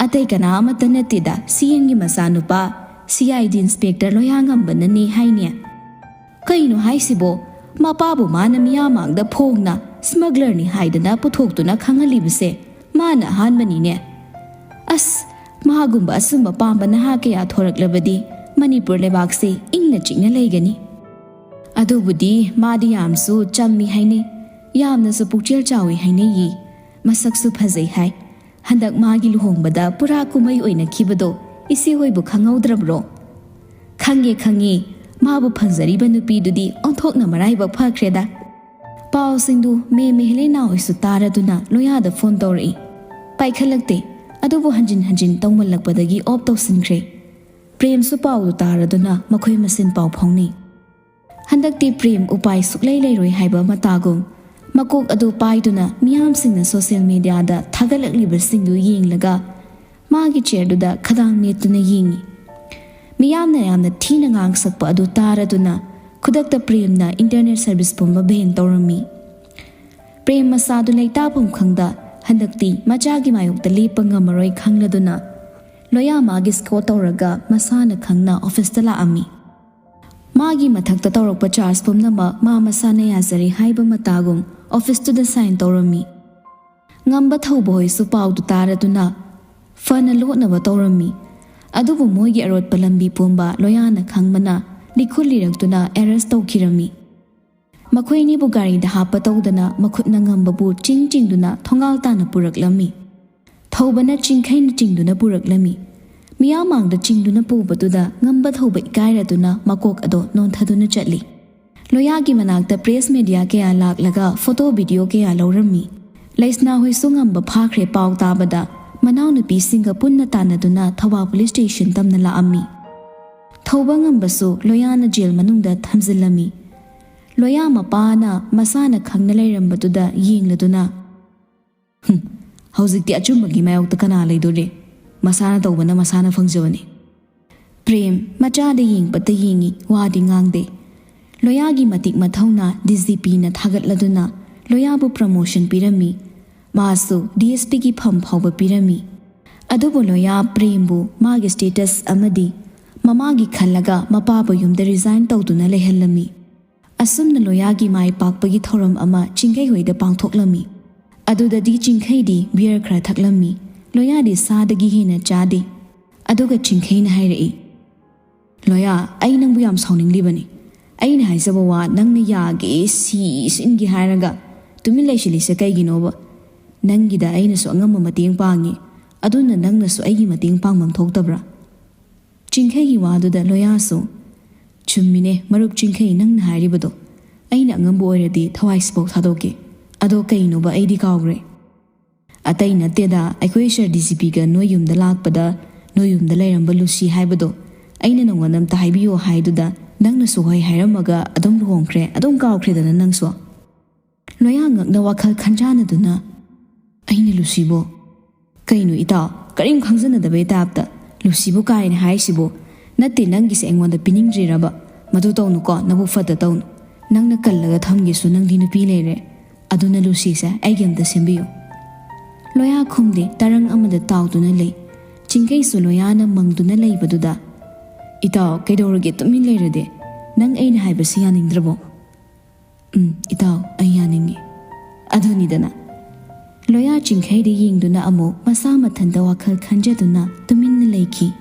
ꯑꯇꯩ ꯀꯅꯥ ꯑꯃꯠꯇ ꯅꯠꯇꯦꯗ, ꯁꯤ ꯑꯦꯟꯒꯤ ꯃꯆꯥꯅꯨꯄꯥ, ꯁꯤ ꯑꯥꯏ ꯗꯤ ꯏꯟꯁꯄꯦꯛꯇꯔ ꯂꯣꯌꯥꯉꯝꯕꯅꯅꯦ ꯍꯥꯏꯅꯦ꯫ ꯀꯩꯅꯣ ꯍꯥꯏꯁꯤꯕꯣ? ꯃꯄꯥꯕꯨ ꯃꯥꯅ ꯃꯤꯌꯥꯝ ꯃꯥꯡꯗ ꯐꯣꯡꯅ ꯁ꯭ꯃꯒꯂꯔꯅꯤ ꯍꯥꯏꯗꯅ ꯄꯨꯊꯣꯛꯇꯨꯅ ꯈꯪꯍꯜꯂꯤꯕꯁꯦ ꯃꯥꯅ ꯑꯍꯥꯟꯕꯅꯤꯅꯦ꯫ ꯑꯁ, ꯃꯥꯒꯨꯝꯕ ꯑꯆꯨꯝꯕ ꯄꯥꯝꯕ ꯅꯍꯥ ꯀꯌꯥ ꯊꯣꯔꯛꯂꯕꯗꯤ ꯃꯅꯤꯄꯨꯔ ꯂꯩꯕꯥꯛꯁꯦ ꯏꯪꯅ ꯆꯤꯛꯅ ꯂꯩꯒꯅꯤ꯫ ꯑꯗꯨꯕꯨꯗꯤ ꯃꯥꯗꯤ ꯌꯥꯝꯁꯨ ꯆꯝꯃꯤ ꯍꯥꯏꯅꯩ, ꯌꯥꯝꯅꯁꯨ ꯄꯨꯛꯆꯦꯜ ꯆꯥꯎꯏ ꯍꯥꯏꯅꯩꯌꯦ꯫ ꯃꯁꯛꯁꯨ ꯐꯖꯩ ꯍꯥꯏ꯫ ꯍꯟꯗꯛ ꯃꯥꯒꯤ ꯂꯨꯍꯣꯡꯕꯗ ꯄꯨꯔꯥ ꯀꯨꯝꯍꯩ ꯑꯣꯏꯅꯈꯤꯕꯗꯣ ꯏꯆꯦ ꯍꯣꯏꯕꯨ ꯈꯪꯍꯧꯗ꯭ꯔꯕ꯭ꯔꯣ? ꯈꯪꯉꯦ, ꯈꯪꯉꯦ꯫ ꯃꯥꯕꯨ ꯐꯪꯖꯔꯤꯕ ꯅꯨꯄꯤꯗꯨꯗꯤ ꯑꯣꯟꯊꯣꯛꯅ ꯃꯔꯥꯏꯕꯛ ꯐꯈ꯭ꯔꯦꯗ꯫ ꯄꯥꯎꯁꯤꯡꯗꯨ ꯃꯦꯝ ꯍꯦꯂꯦꯅꯥ ꯍꯣꯏꯁꯨ ꯇꯥꯔꯗꯨꯅ ꯂꯣꯌꯥꯗ ꯐꯣꯟ ꯇꯧꯔꯛꯏ꯫ ꯄꯥꯏꯈꯠꯂꯛꯇꯦ꯫ ꯑꯗꯨꯕꯨ ꯍꯟꯖꯤꯟ ꯍꯟꯖꯤꯟ ꯇꯧꯃꯜꯂꯛꯄꯗꯒꯤ ꯑꯣꯐ ꯇꯧꯁꯤꯟꯈ꯭ꯔꯦ꯫ ꯄ꯭ꯔꯦꯝꯁꯨ ꯄꯥꯎꯗꯨ ꯇꯥꯔꯗꯨꯅ ꯃꯈꯣꯏ ꯃꯁꯦꯟ ꯄꯥꯎ ꯐꯥꯎꯅꯩ꯫ ꯍꯟꯗꯛꯇꯤ ꯄ꯭ꯔꯦꯝ ꯎꯄꯥꯏ ꯁꯨꯛꯂꯩ ꯂꯩꯔꯣꯏ ꯍꯥꯏꯕ ꯃꯇꯥꯒꯨꯝ ꯃꯀꯣꯛ ꯑꯗꯨ ꯄꯥꯏꯗꯨꯅ ꯃꯤꯌꯥꯝꯁꯤꯡꯅ ꯁꯣꯁꯤꯌꯦꯜ ꯃꯤꯗꯤꯌꯥꯗ ꯊꯥꯒꯠꯂꯛꯂꯤꯕꯁꯤꯡꯗꯨ ꯌꯦꯡꯂꯒ ꯃꯥꯒꯤ ꯆꯤꯌꯔꯗꯨꯗ ꯈꯗꯥꯡ ꯅꯦꯠꯇꯨꯅ ꯌꯦꯡꯏ꯫ ꯃꯤꯌꯥꯝꯅ ꯌꯥꯝꯅ ꯊꯤꯅ ꯉꯥꯡꯁꯛꯄ ꯑꯗꯨ ꯇꯥꯔꯗꯨꯅ ꯈꯨꯗꯛꯇ ꯄ꯭ꯔꯦꯝꯅ ꯏꯟꯇꯔꯅꯦꯠ ꯁꯔꯚꯤꯁ ꯄꯨꯝꯕ ꯕꯦꯟ ꯇꯧꯔꯝꯃꯤ꯫ ꯄ꯭ꯔꯦꯝ ꯃꯁꯥꯗꯨ ꯂꯩꯇꯥꯐꯝ ꯈꯪꯗ ꯍꯟꯗꯛꯇꯤ ꯃꯆꯥꯒꯤ ꯃꯥꯌꯣꯛꯇ ꯂꯦꯞꯄ ꯉꯝꯃꯔꯣꯏ ꯈꯪꯂꯗꯨꯅ ꯂꯣꯌꯥ ꯃꯥꯒꯤ ꯁ꯭ꯀꯣꯠ ꯇꯧꯔꯒ ꯃꯁꯥꯅ ꯈꯪꯅ ꯑꯣꯐꯤꯁꯇ ꯂꯥꯛꯑꯝꯃꯤ꯫ ꯃꯥꯒꯤ ꯃꯊꯛꯇ ꯇꯧꯔꯛꯄ ꯆꯥꯔꯖ ꯄꯨꯝꯅꯃꯛ ꯃꯥ ꯃꯁꯥꯅ ꯌꯥꯖꯔꯦ ꯍꯥꯏꯕ ꯃꯇꯥꯒꯨꯝ ꯑꯣꯐꯤꯁꯇꯨꯗ ꯁꯥꯏꯟ ꯇꯧꯔꯝꯃꯤ꯫ ꯉꯝꯕ ꯊꯧꯕ ꯍꯣꯏꯁꯨ ꯄꯥꯎꯗꯨ ꯇꯥꯔꯗꯨꯅ ꯐꯅ ꯂꯣꯠꯅꯕ ꯇꯧꯔꯝꯃꯤ꯫ ꯑꯗꯨꯕꯨ ꯃꯣꯏꯒꯤ ꯑꯔꯣꯠꯄ ꯂꯝꯕꯤ ꯄꯨꯝꯕ ꯂꯣꯌꯥꯅ ꯈꯪꯕꯅ ꯂꯤꯈꯨꯜ ꯂꯤꯔꯛꯇꯨꯅ ꯑꯦꯔꯦꯁ ꯇꯧꯈꯤꯔꯝꯃꯤ꯫ ꯃꯈꯣꯏ ꯑꯅꯤꯕꯨ ꯒꯥꯔꯤꯗ ꯍꯥꯞꯄ ꯇꯧꯗꯅ ꯃꯈꯨꯠꯅ ꯉꯝꯕꯕꯨ ꯆꯤꯡ ꯆꯤꯡꯗꯨꯅ ꯊꯣꯡꯒꯥꯜ ꯇꯥꯅ ꯄꯨꯔꯛꯂꯝꯃꯤ꯫ ꯊꯧꯕꯅ ꯆꯤꯡꯈꯩꯅ ꯆꯤꯡꯗꯨꯅ ꯄꯨꯔꯛꯂꯝꯃꯤ꯫ ꯃꯤꯌꯥꯝ ꯃꯥꯡꯗ ꯆꯤꯡꯗꯨꯅ ꯄꯨꯕꯗꯨꯗ ꯉꯝꯕ ꯊꯧꯕ ꯏꯀꯥꯏꯔꯗꯨꯅ ꯃꯀꯣꯛ ꯑꯗꯣ ꯅꯣꯟꯊꯗꯨꯅ ꯆꯠꯂꯤ꯫ ꯂꯣꯌꯥꯒꯤ ꯃꯅꯥꯛꯇ ꯄ꯭ꯔꯦꯁ ꯃꯦꯗꯤꯌꯥ ꯀꯌꯥ ꯂꯥꯛꯂꯒ ꯐꯣꯇꯣ ꯚꯤꯗꯤꯑꯣ ꯀꯌꯥ ꯂꯧꯔꯝꯃꯤ꯫ ꯂꯩꯁꯅꯥ ꯍꯣꯏꯁꯨ ꯉꯝꯕ ꯐꯥꯈ꯭ꯔꯦ ꯄꯥꯎ ꯇꯥꯕꯗ ꯃꯅꯥꯎꯅꯨꯄꯤꯁꯤꯡꯒ ꯄꯨꯟꯅ ꯇꯥꯟꯅꯗꯨꯅ ꯊꯧꯕꯥꯜ ꯄꯨꯂꯤꯁ ꯁ꯭ꯇꯦꯁꯟ ꯇꯝꯅ ꯂꯥꯛꯑꯝꯃꯤ꯫ ꯊꯧꯕ ꯉꯝꯕꯁꯨ ꯂꯣꯌꯥꯅ ꯖꯦꯜ ꯃꯅꯨꯡꯗ ꯊꯝꯖꯤꯜꯂꯝꯃꯤ꯫ ꯂꯣꯌꯥ ꯃꯄꯥꯅ ꯃꯁꯥꯅ ꯈꯪꯅ ꯂꯩꯔꯝꯕꯗꯨꯗ ꯌꯦꯡꯂꯗꯨꯅ, "ꯍꯨꯝ, ꯍꯧꯖꯤꯛꯇꯤ ꯑꯆꯨꯝꯕꯒꯤ ꯃꯥꯌꯣꯛꯇ ꯀꯅꯥ ꯂꯩꯗꯣꯔꯤ? ꯃꯁꯥꯅ ꯇꯧꯕꯅ ꯃꯁꯥꯅ ꯐꯪꯖꯕꯅꯤ꯫" ꯄ꯭ꯔꯦꯝ ꯃꯆꯥꯗ ꯌꯦꯡꯕꯇ ꯌꯦꯡꯉꯤ, ꯋꯥꯗꯤ ꯉꯥꯡꯗꯦ꯫ ꯂꯣꯌꯥꯒꯤ ꯃꯇꯤꯛ ꯃꯊꯧꯅ ꯗꯤ ꯖꯤ ꯄꯤꯅ ꯊꯥꯒꯠꯂꯗꯨꯅ ꯂꯣꯌꯥꯕꯨ ꯄ꯭ꯔꯃꯣꯁꯟ ꯄꯤꯔꯝꯃꯤ꯫ ꯃꯥꯁꯨ ꯗꯤ ꯑꯦꯁ ꯄꯤꯒꯤ ꯐꯝ ꯐꯥꯎꯕ ꯄꯤꯔꯝꯃꯤ꯫ ꯑꯗꯨꯕꯨ ꯂꯣꯌꯥ ꯄ꯭ꯔꯦꯝꯕꯨ ꯃꯥꯒꯤ ꯁ꯭ꯇꯦꯇꯁ ꯑꯃꯗꯤ ꯃꯃꯥꯒꯤ ꯈꯜꯂꯒ ꯃꯄꯥꯕꯨ ꯌꯨꯝꯗ ꯔꯤꯖꯥꯏꯟ ꯇꯧꯗꯨꯅ ꯂꯩꯍꯜꯂꯝꯃꯤ꯫ ꯑꯁꯨꯝꯅ ꯂꯣꯌꯥꯒꯤ ꯃꯥꯏ ꯄꯥꯛꯄꯒꯤ ꯊꯧꯔꯝ ꯑꯃ ꯆꯤꯡꯈꯩ ꯍꯣꯏꯗ ꯄꯥꯡꯊꯣꯛꯂꯝꯃꯤ꯫ ꯑꯗꯨꯗꯗꯤ ꯆꯤꯡꯈꯩꯗꯤ ꯕꯤꯌꯔ ꯈꯔ ꯊꯛꯂꯝꯃꯤ꯫ ꯂꯣꯌꯥꯗꯤ ꯁꯥꯗꯒꯤ ꯍꯦꯟꯅ ꯆꯥꯗꯦ꯫ ꯑꯗꯨꯒ ꯆꯤꯡꯈꯩꯅ ꯍꯥꯏꯔꯛꯏ, "ꯂꯣꯌꯥ, ꯑꯩ ꯅꯪꯕꯨ ꯌꯥꯝ ꯁꯥꯎꯅꯤꯡꯂꯤꯕꯅꯤ꯫ ꯑꯩꯅ ꯍꯥꯏꯖꯕ ꯋꯥ ꯅꯪꯅ ꯌꯥꯒꯦ ꯁꯤ ꯁꯤꯟꯒꯦ ꯍꯥꯏꯔꯒ ꯇꯨꯃꯤꯟ ꯂꯩꯁꯤꯜꯂꯤꯁꯦ ꯀꯩꯒꯤꯅꯣꯕ? ꯅꯪꯒꯤꯗ ꯑꯩꯅꯁꯨ ꯑꯉꯝꯕ ꯃꯇꯦꯡ ꯄꯥꯡꯉꯤ, ꯑꯗꯨꯅ ꯅꯪꯅꯁꯨ ꯑꯩꯒꯤ ꯃꯇꯦꯡ ꯄꯥꯡꯐꯝ ꯊꯣꯛꯇꯕ꯭ꯔꯥ?" ꯆꯤꯡꯈꯩꯒꯤ ꯋꯥꯗꯨꯗ ꯂꯣꯌꯥꯁꯨ, "ꯆꯨꯝꯃꯤꯅꯦ ꯃꯔꯨꯞ ꯆꯤꯡꯈꯩ, ꯅꯪꯅ ꯍꯥꯏꯔꯤꯕꯗꯣ꯫ ꯑꯩꯅ ꯑꯉꯝꯕ ꯑꯣꯏꯔꯗꯤ ꯊꯋꯥꯏꯁꯤꯐꯥꯎ ꯊꯥꯗꯣꯛꯀꯦ꯫ ꯑꯗꯣ ꯀꯩꯅꯣꯕ ꯑꯩꯗꯤ ꯀꯥꯎꯒ꯭ꯔꯦ?" "ꯑꯇꯩ ꯅꯠꯇꯦꯗ, ꯑꯩꯈꯣꯏ ꯁꯥꯔ ꯗꯤ ꯖꯤ ꯄꯤꯒ ꯅꯣꯏ ꯌꯨꯝꯗ ꯂꯥꯛꯄꯗ ꯅꯣꯏ ꯌꯨꯝꯗ ꯂꯩꯔꯝꯕ ꯂꯨꯁꯤ ꯍꯥꯏꯕꯗꯣ ꯑꯩꯅ ꯅꯉꯣꯟꯗ ꯑꯝꯇ ꯍꯥꯏꯕꯤꯌꯣ ꯍꯥꯏꯗꯨꯗ ꯅꯪꯅꯁꯨ ꯍꯣꯏ ꯍꯥꯏꯔꯝꯃꯒ ꯑꯗꯨꯝ ꯂꯨꯍꯣꯡꯈ꯭ꯔꯦ, ꯑꯗꯨꯝ ꯀꯥꯎꯈ꯭ꯔꯦꯗꯅ ꯅꯪꯁꯨ?" ꯂꯣꯌꯥ ꯉꯛꯅ ꯋꯥꯈꯜ ꯈꯟꯖꯥꯟꯅꯗꯨꯅ, "ꯑꯩꯅ ꯂꯨꯁꯤꯕꯣ? ꯀꯩꯅꯣ ꯏꯇꯥꯎ, ꯀꯔꯤꯝ ꯈꯪꯖꯟꯅꯗꯕꯩ ꯇꯥꯏꯞꯇ ꯂꯨꯁꯤꯕꯨ ꯀꯥꯏꯅ ꯍꯥꯏꯔꯤꯁꯤꯕꯣ? ꯅꯠꯇꯦ, ꯅꯪꯒꯤꯁꯦ ꯑꯩꯉꯣꯟꯗ ꯄꯤꯅꯤꯡꯗ꯭ꯔꯤꯔꯕ? ꯃꯗꯨ ꯇꯧꯅꯨꯀꯣ, ꯅꯕꯨꯛ ꯐꯠꯇ ꯇꯧꯅꯨ꯫ ꯅꯪꯅ ꯀꯜꯂꯒ ꯊꯝꯒꯦꯁꯨ ꯅꯪꯗꯤ ꯅꯨꯄꯤ ꯂꯩꯔꯦ꯫ ꯑꯗꯨꯅ ꯂꯨꯁꯤꯁꯦ ꯑꯩꯒꯤ ꯑꯝꯇ ꯁꯦꯝꯕꯤꯌꯨ꯫" ꯂꯣꯌꯥ ꯈꯨꯝꯗꯦ, ꯇꯔꯪ ꯑꯃꯗ ꯇꯥꯎꯗꯨꯅ ꯂꯩ꯫ ꯆꯤꯡꯈꯩꯁꯨ ꯂꯣꯌꯥꯅ ꯃꯪꯗꯨꯅ ꯂꯩꯕꯗꯨꯗ, "ꯏꯇꯥꯎ, ꯀꯩꯗꯧꯔꯒꯦ ꯇꯨꯃꯤꯟ ꯂꯩꯔꯗꯤ? ꯅꯪ ꯑꯩꯅ ꯍꯥꯏꯕꯁꯤ ꯌꯥꯅꯤꯡꯗ꯭ꯔꯕꯣ?" "ꯎꯝ, ꯏꯇꯥꯎ, ꯑꯩ ꯌꯥꯅꯤꯡꯉꯤ꯫" ꯑꯗꯨꯅꯤꯗꯅ꯫ ꯂꯣꯌꯥ ꯆꯤꯡꯈꯩꯗ ꯌꯦꯡꯗꯨꯅ ꯑꯃꯨꯛ ꯃꯁꯥ ꯃꯊꯟꯇ ꯋꯥꯈꯜ ꯈꯟꯖꯗꯨꯅ ꯇꯨꯃꯤꯟꯅ ꯂꯩꯈꯤ꯫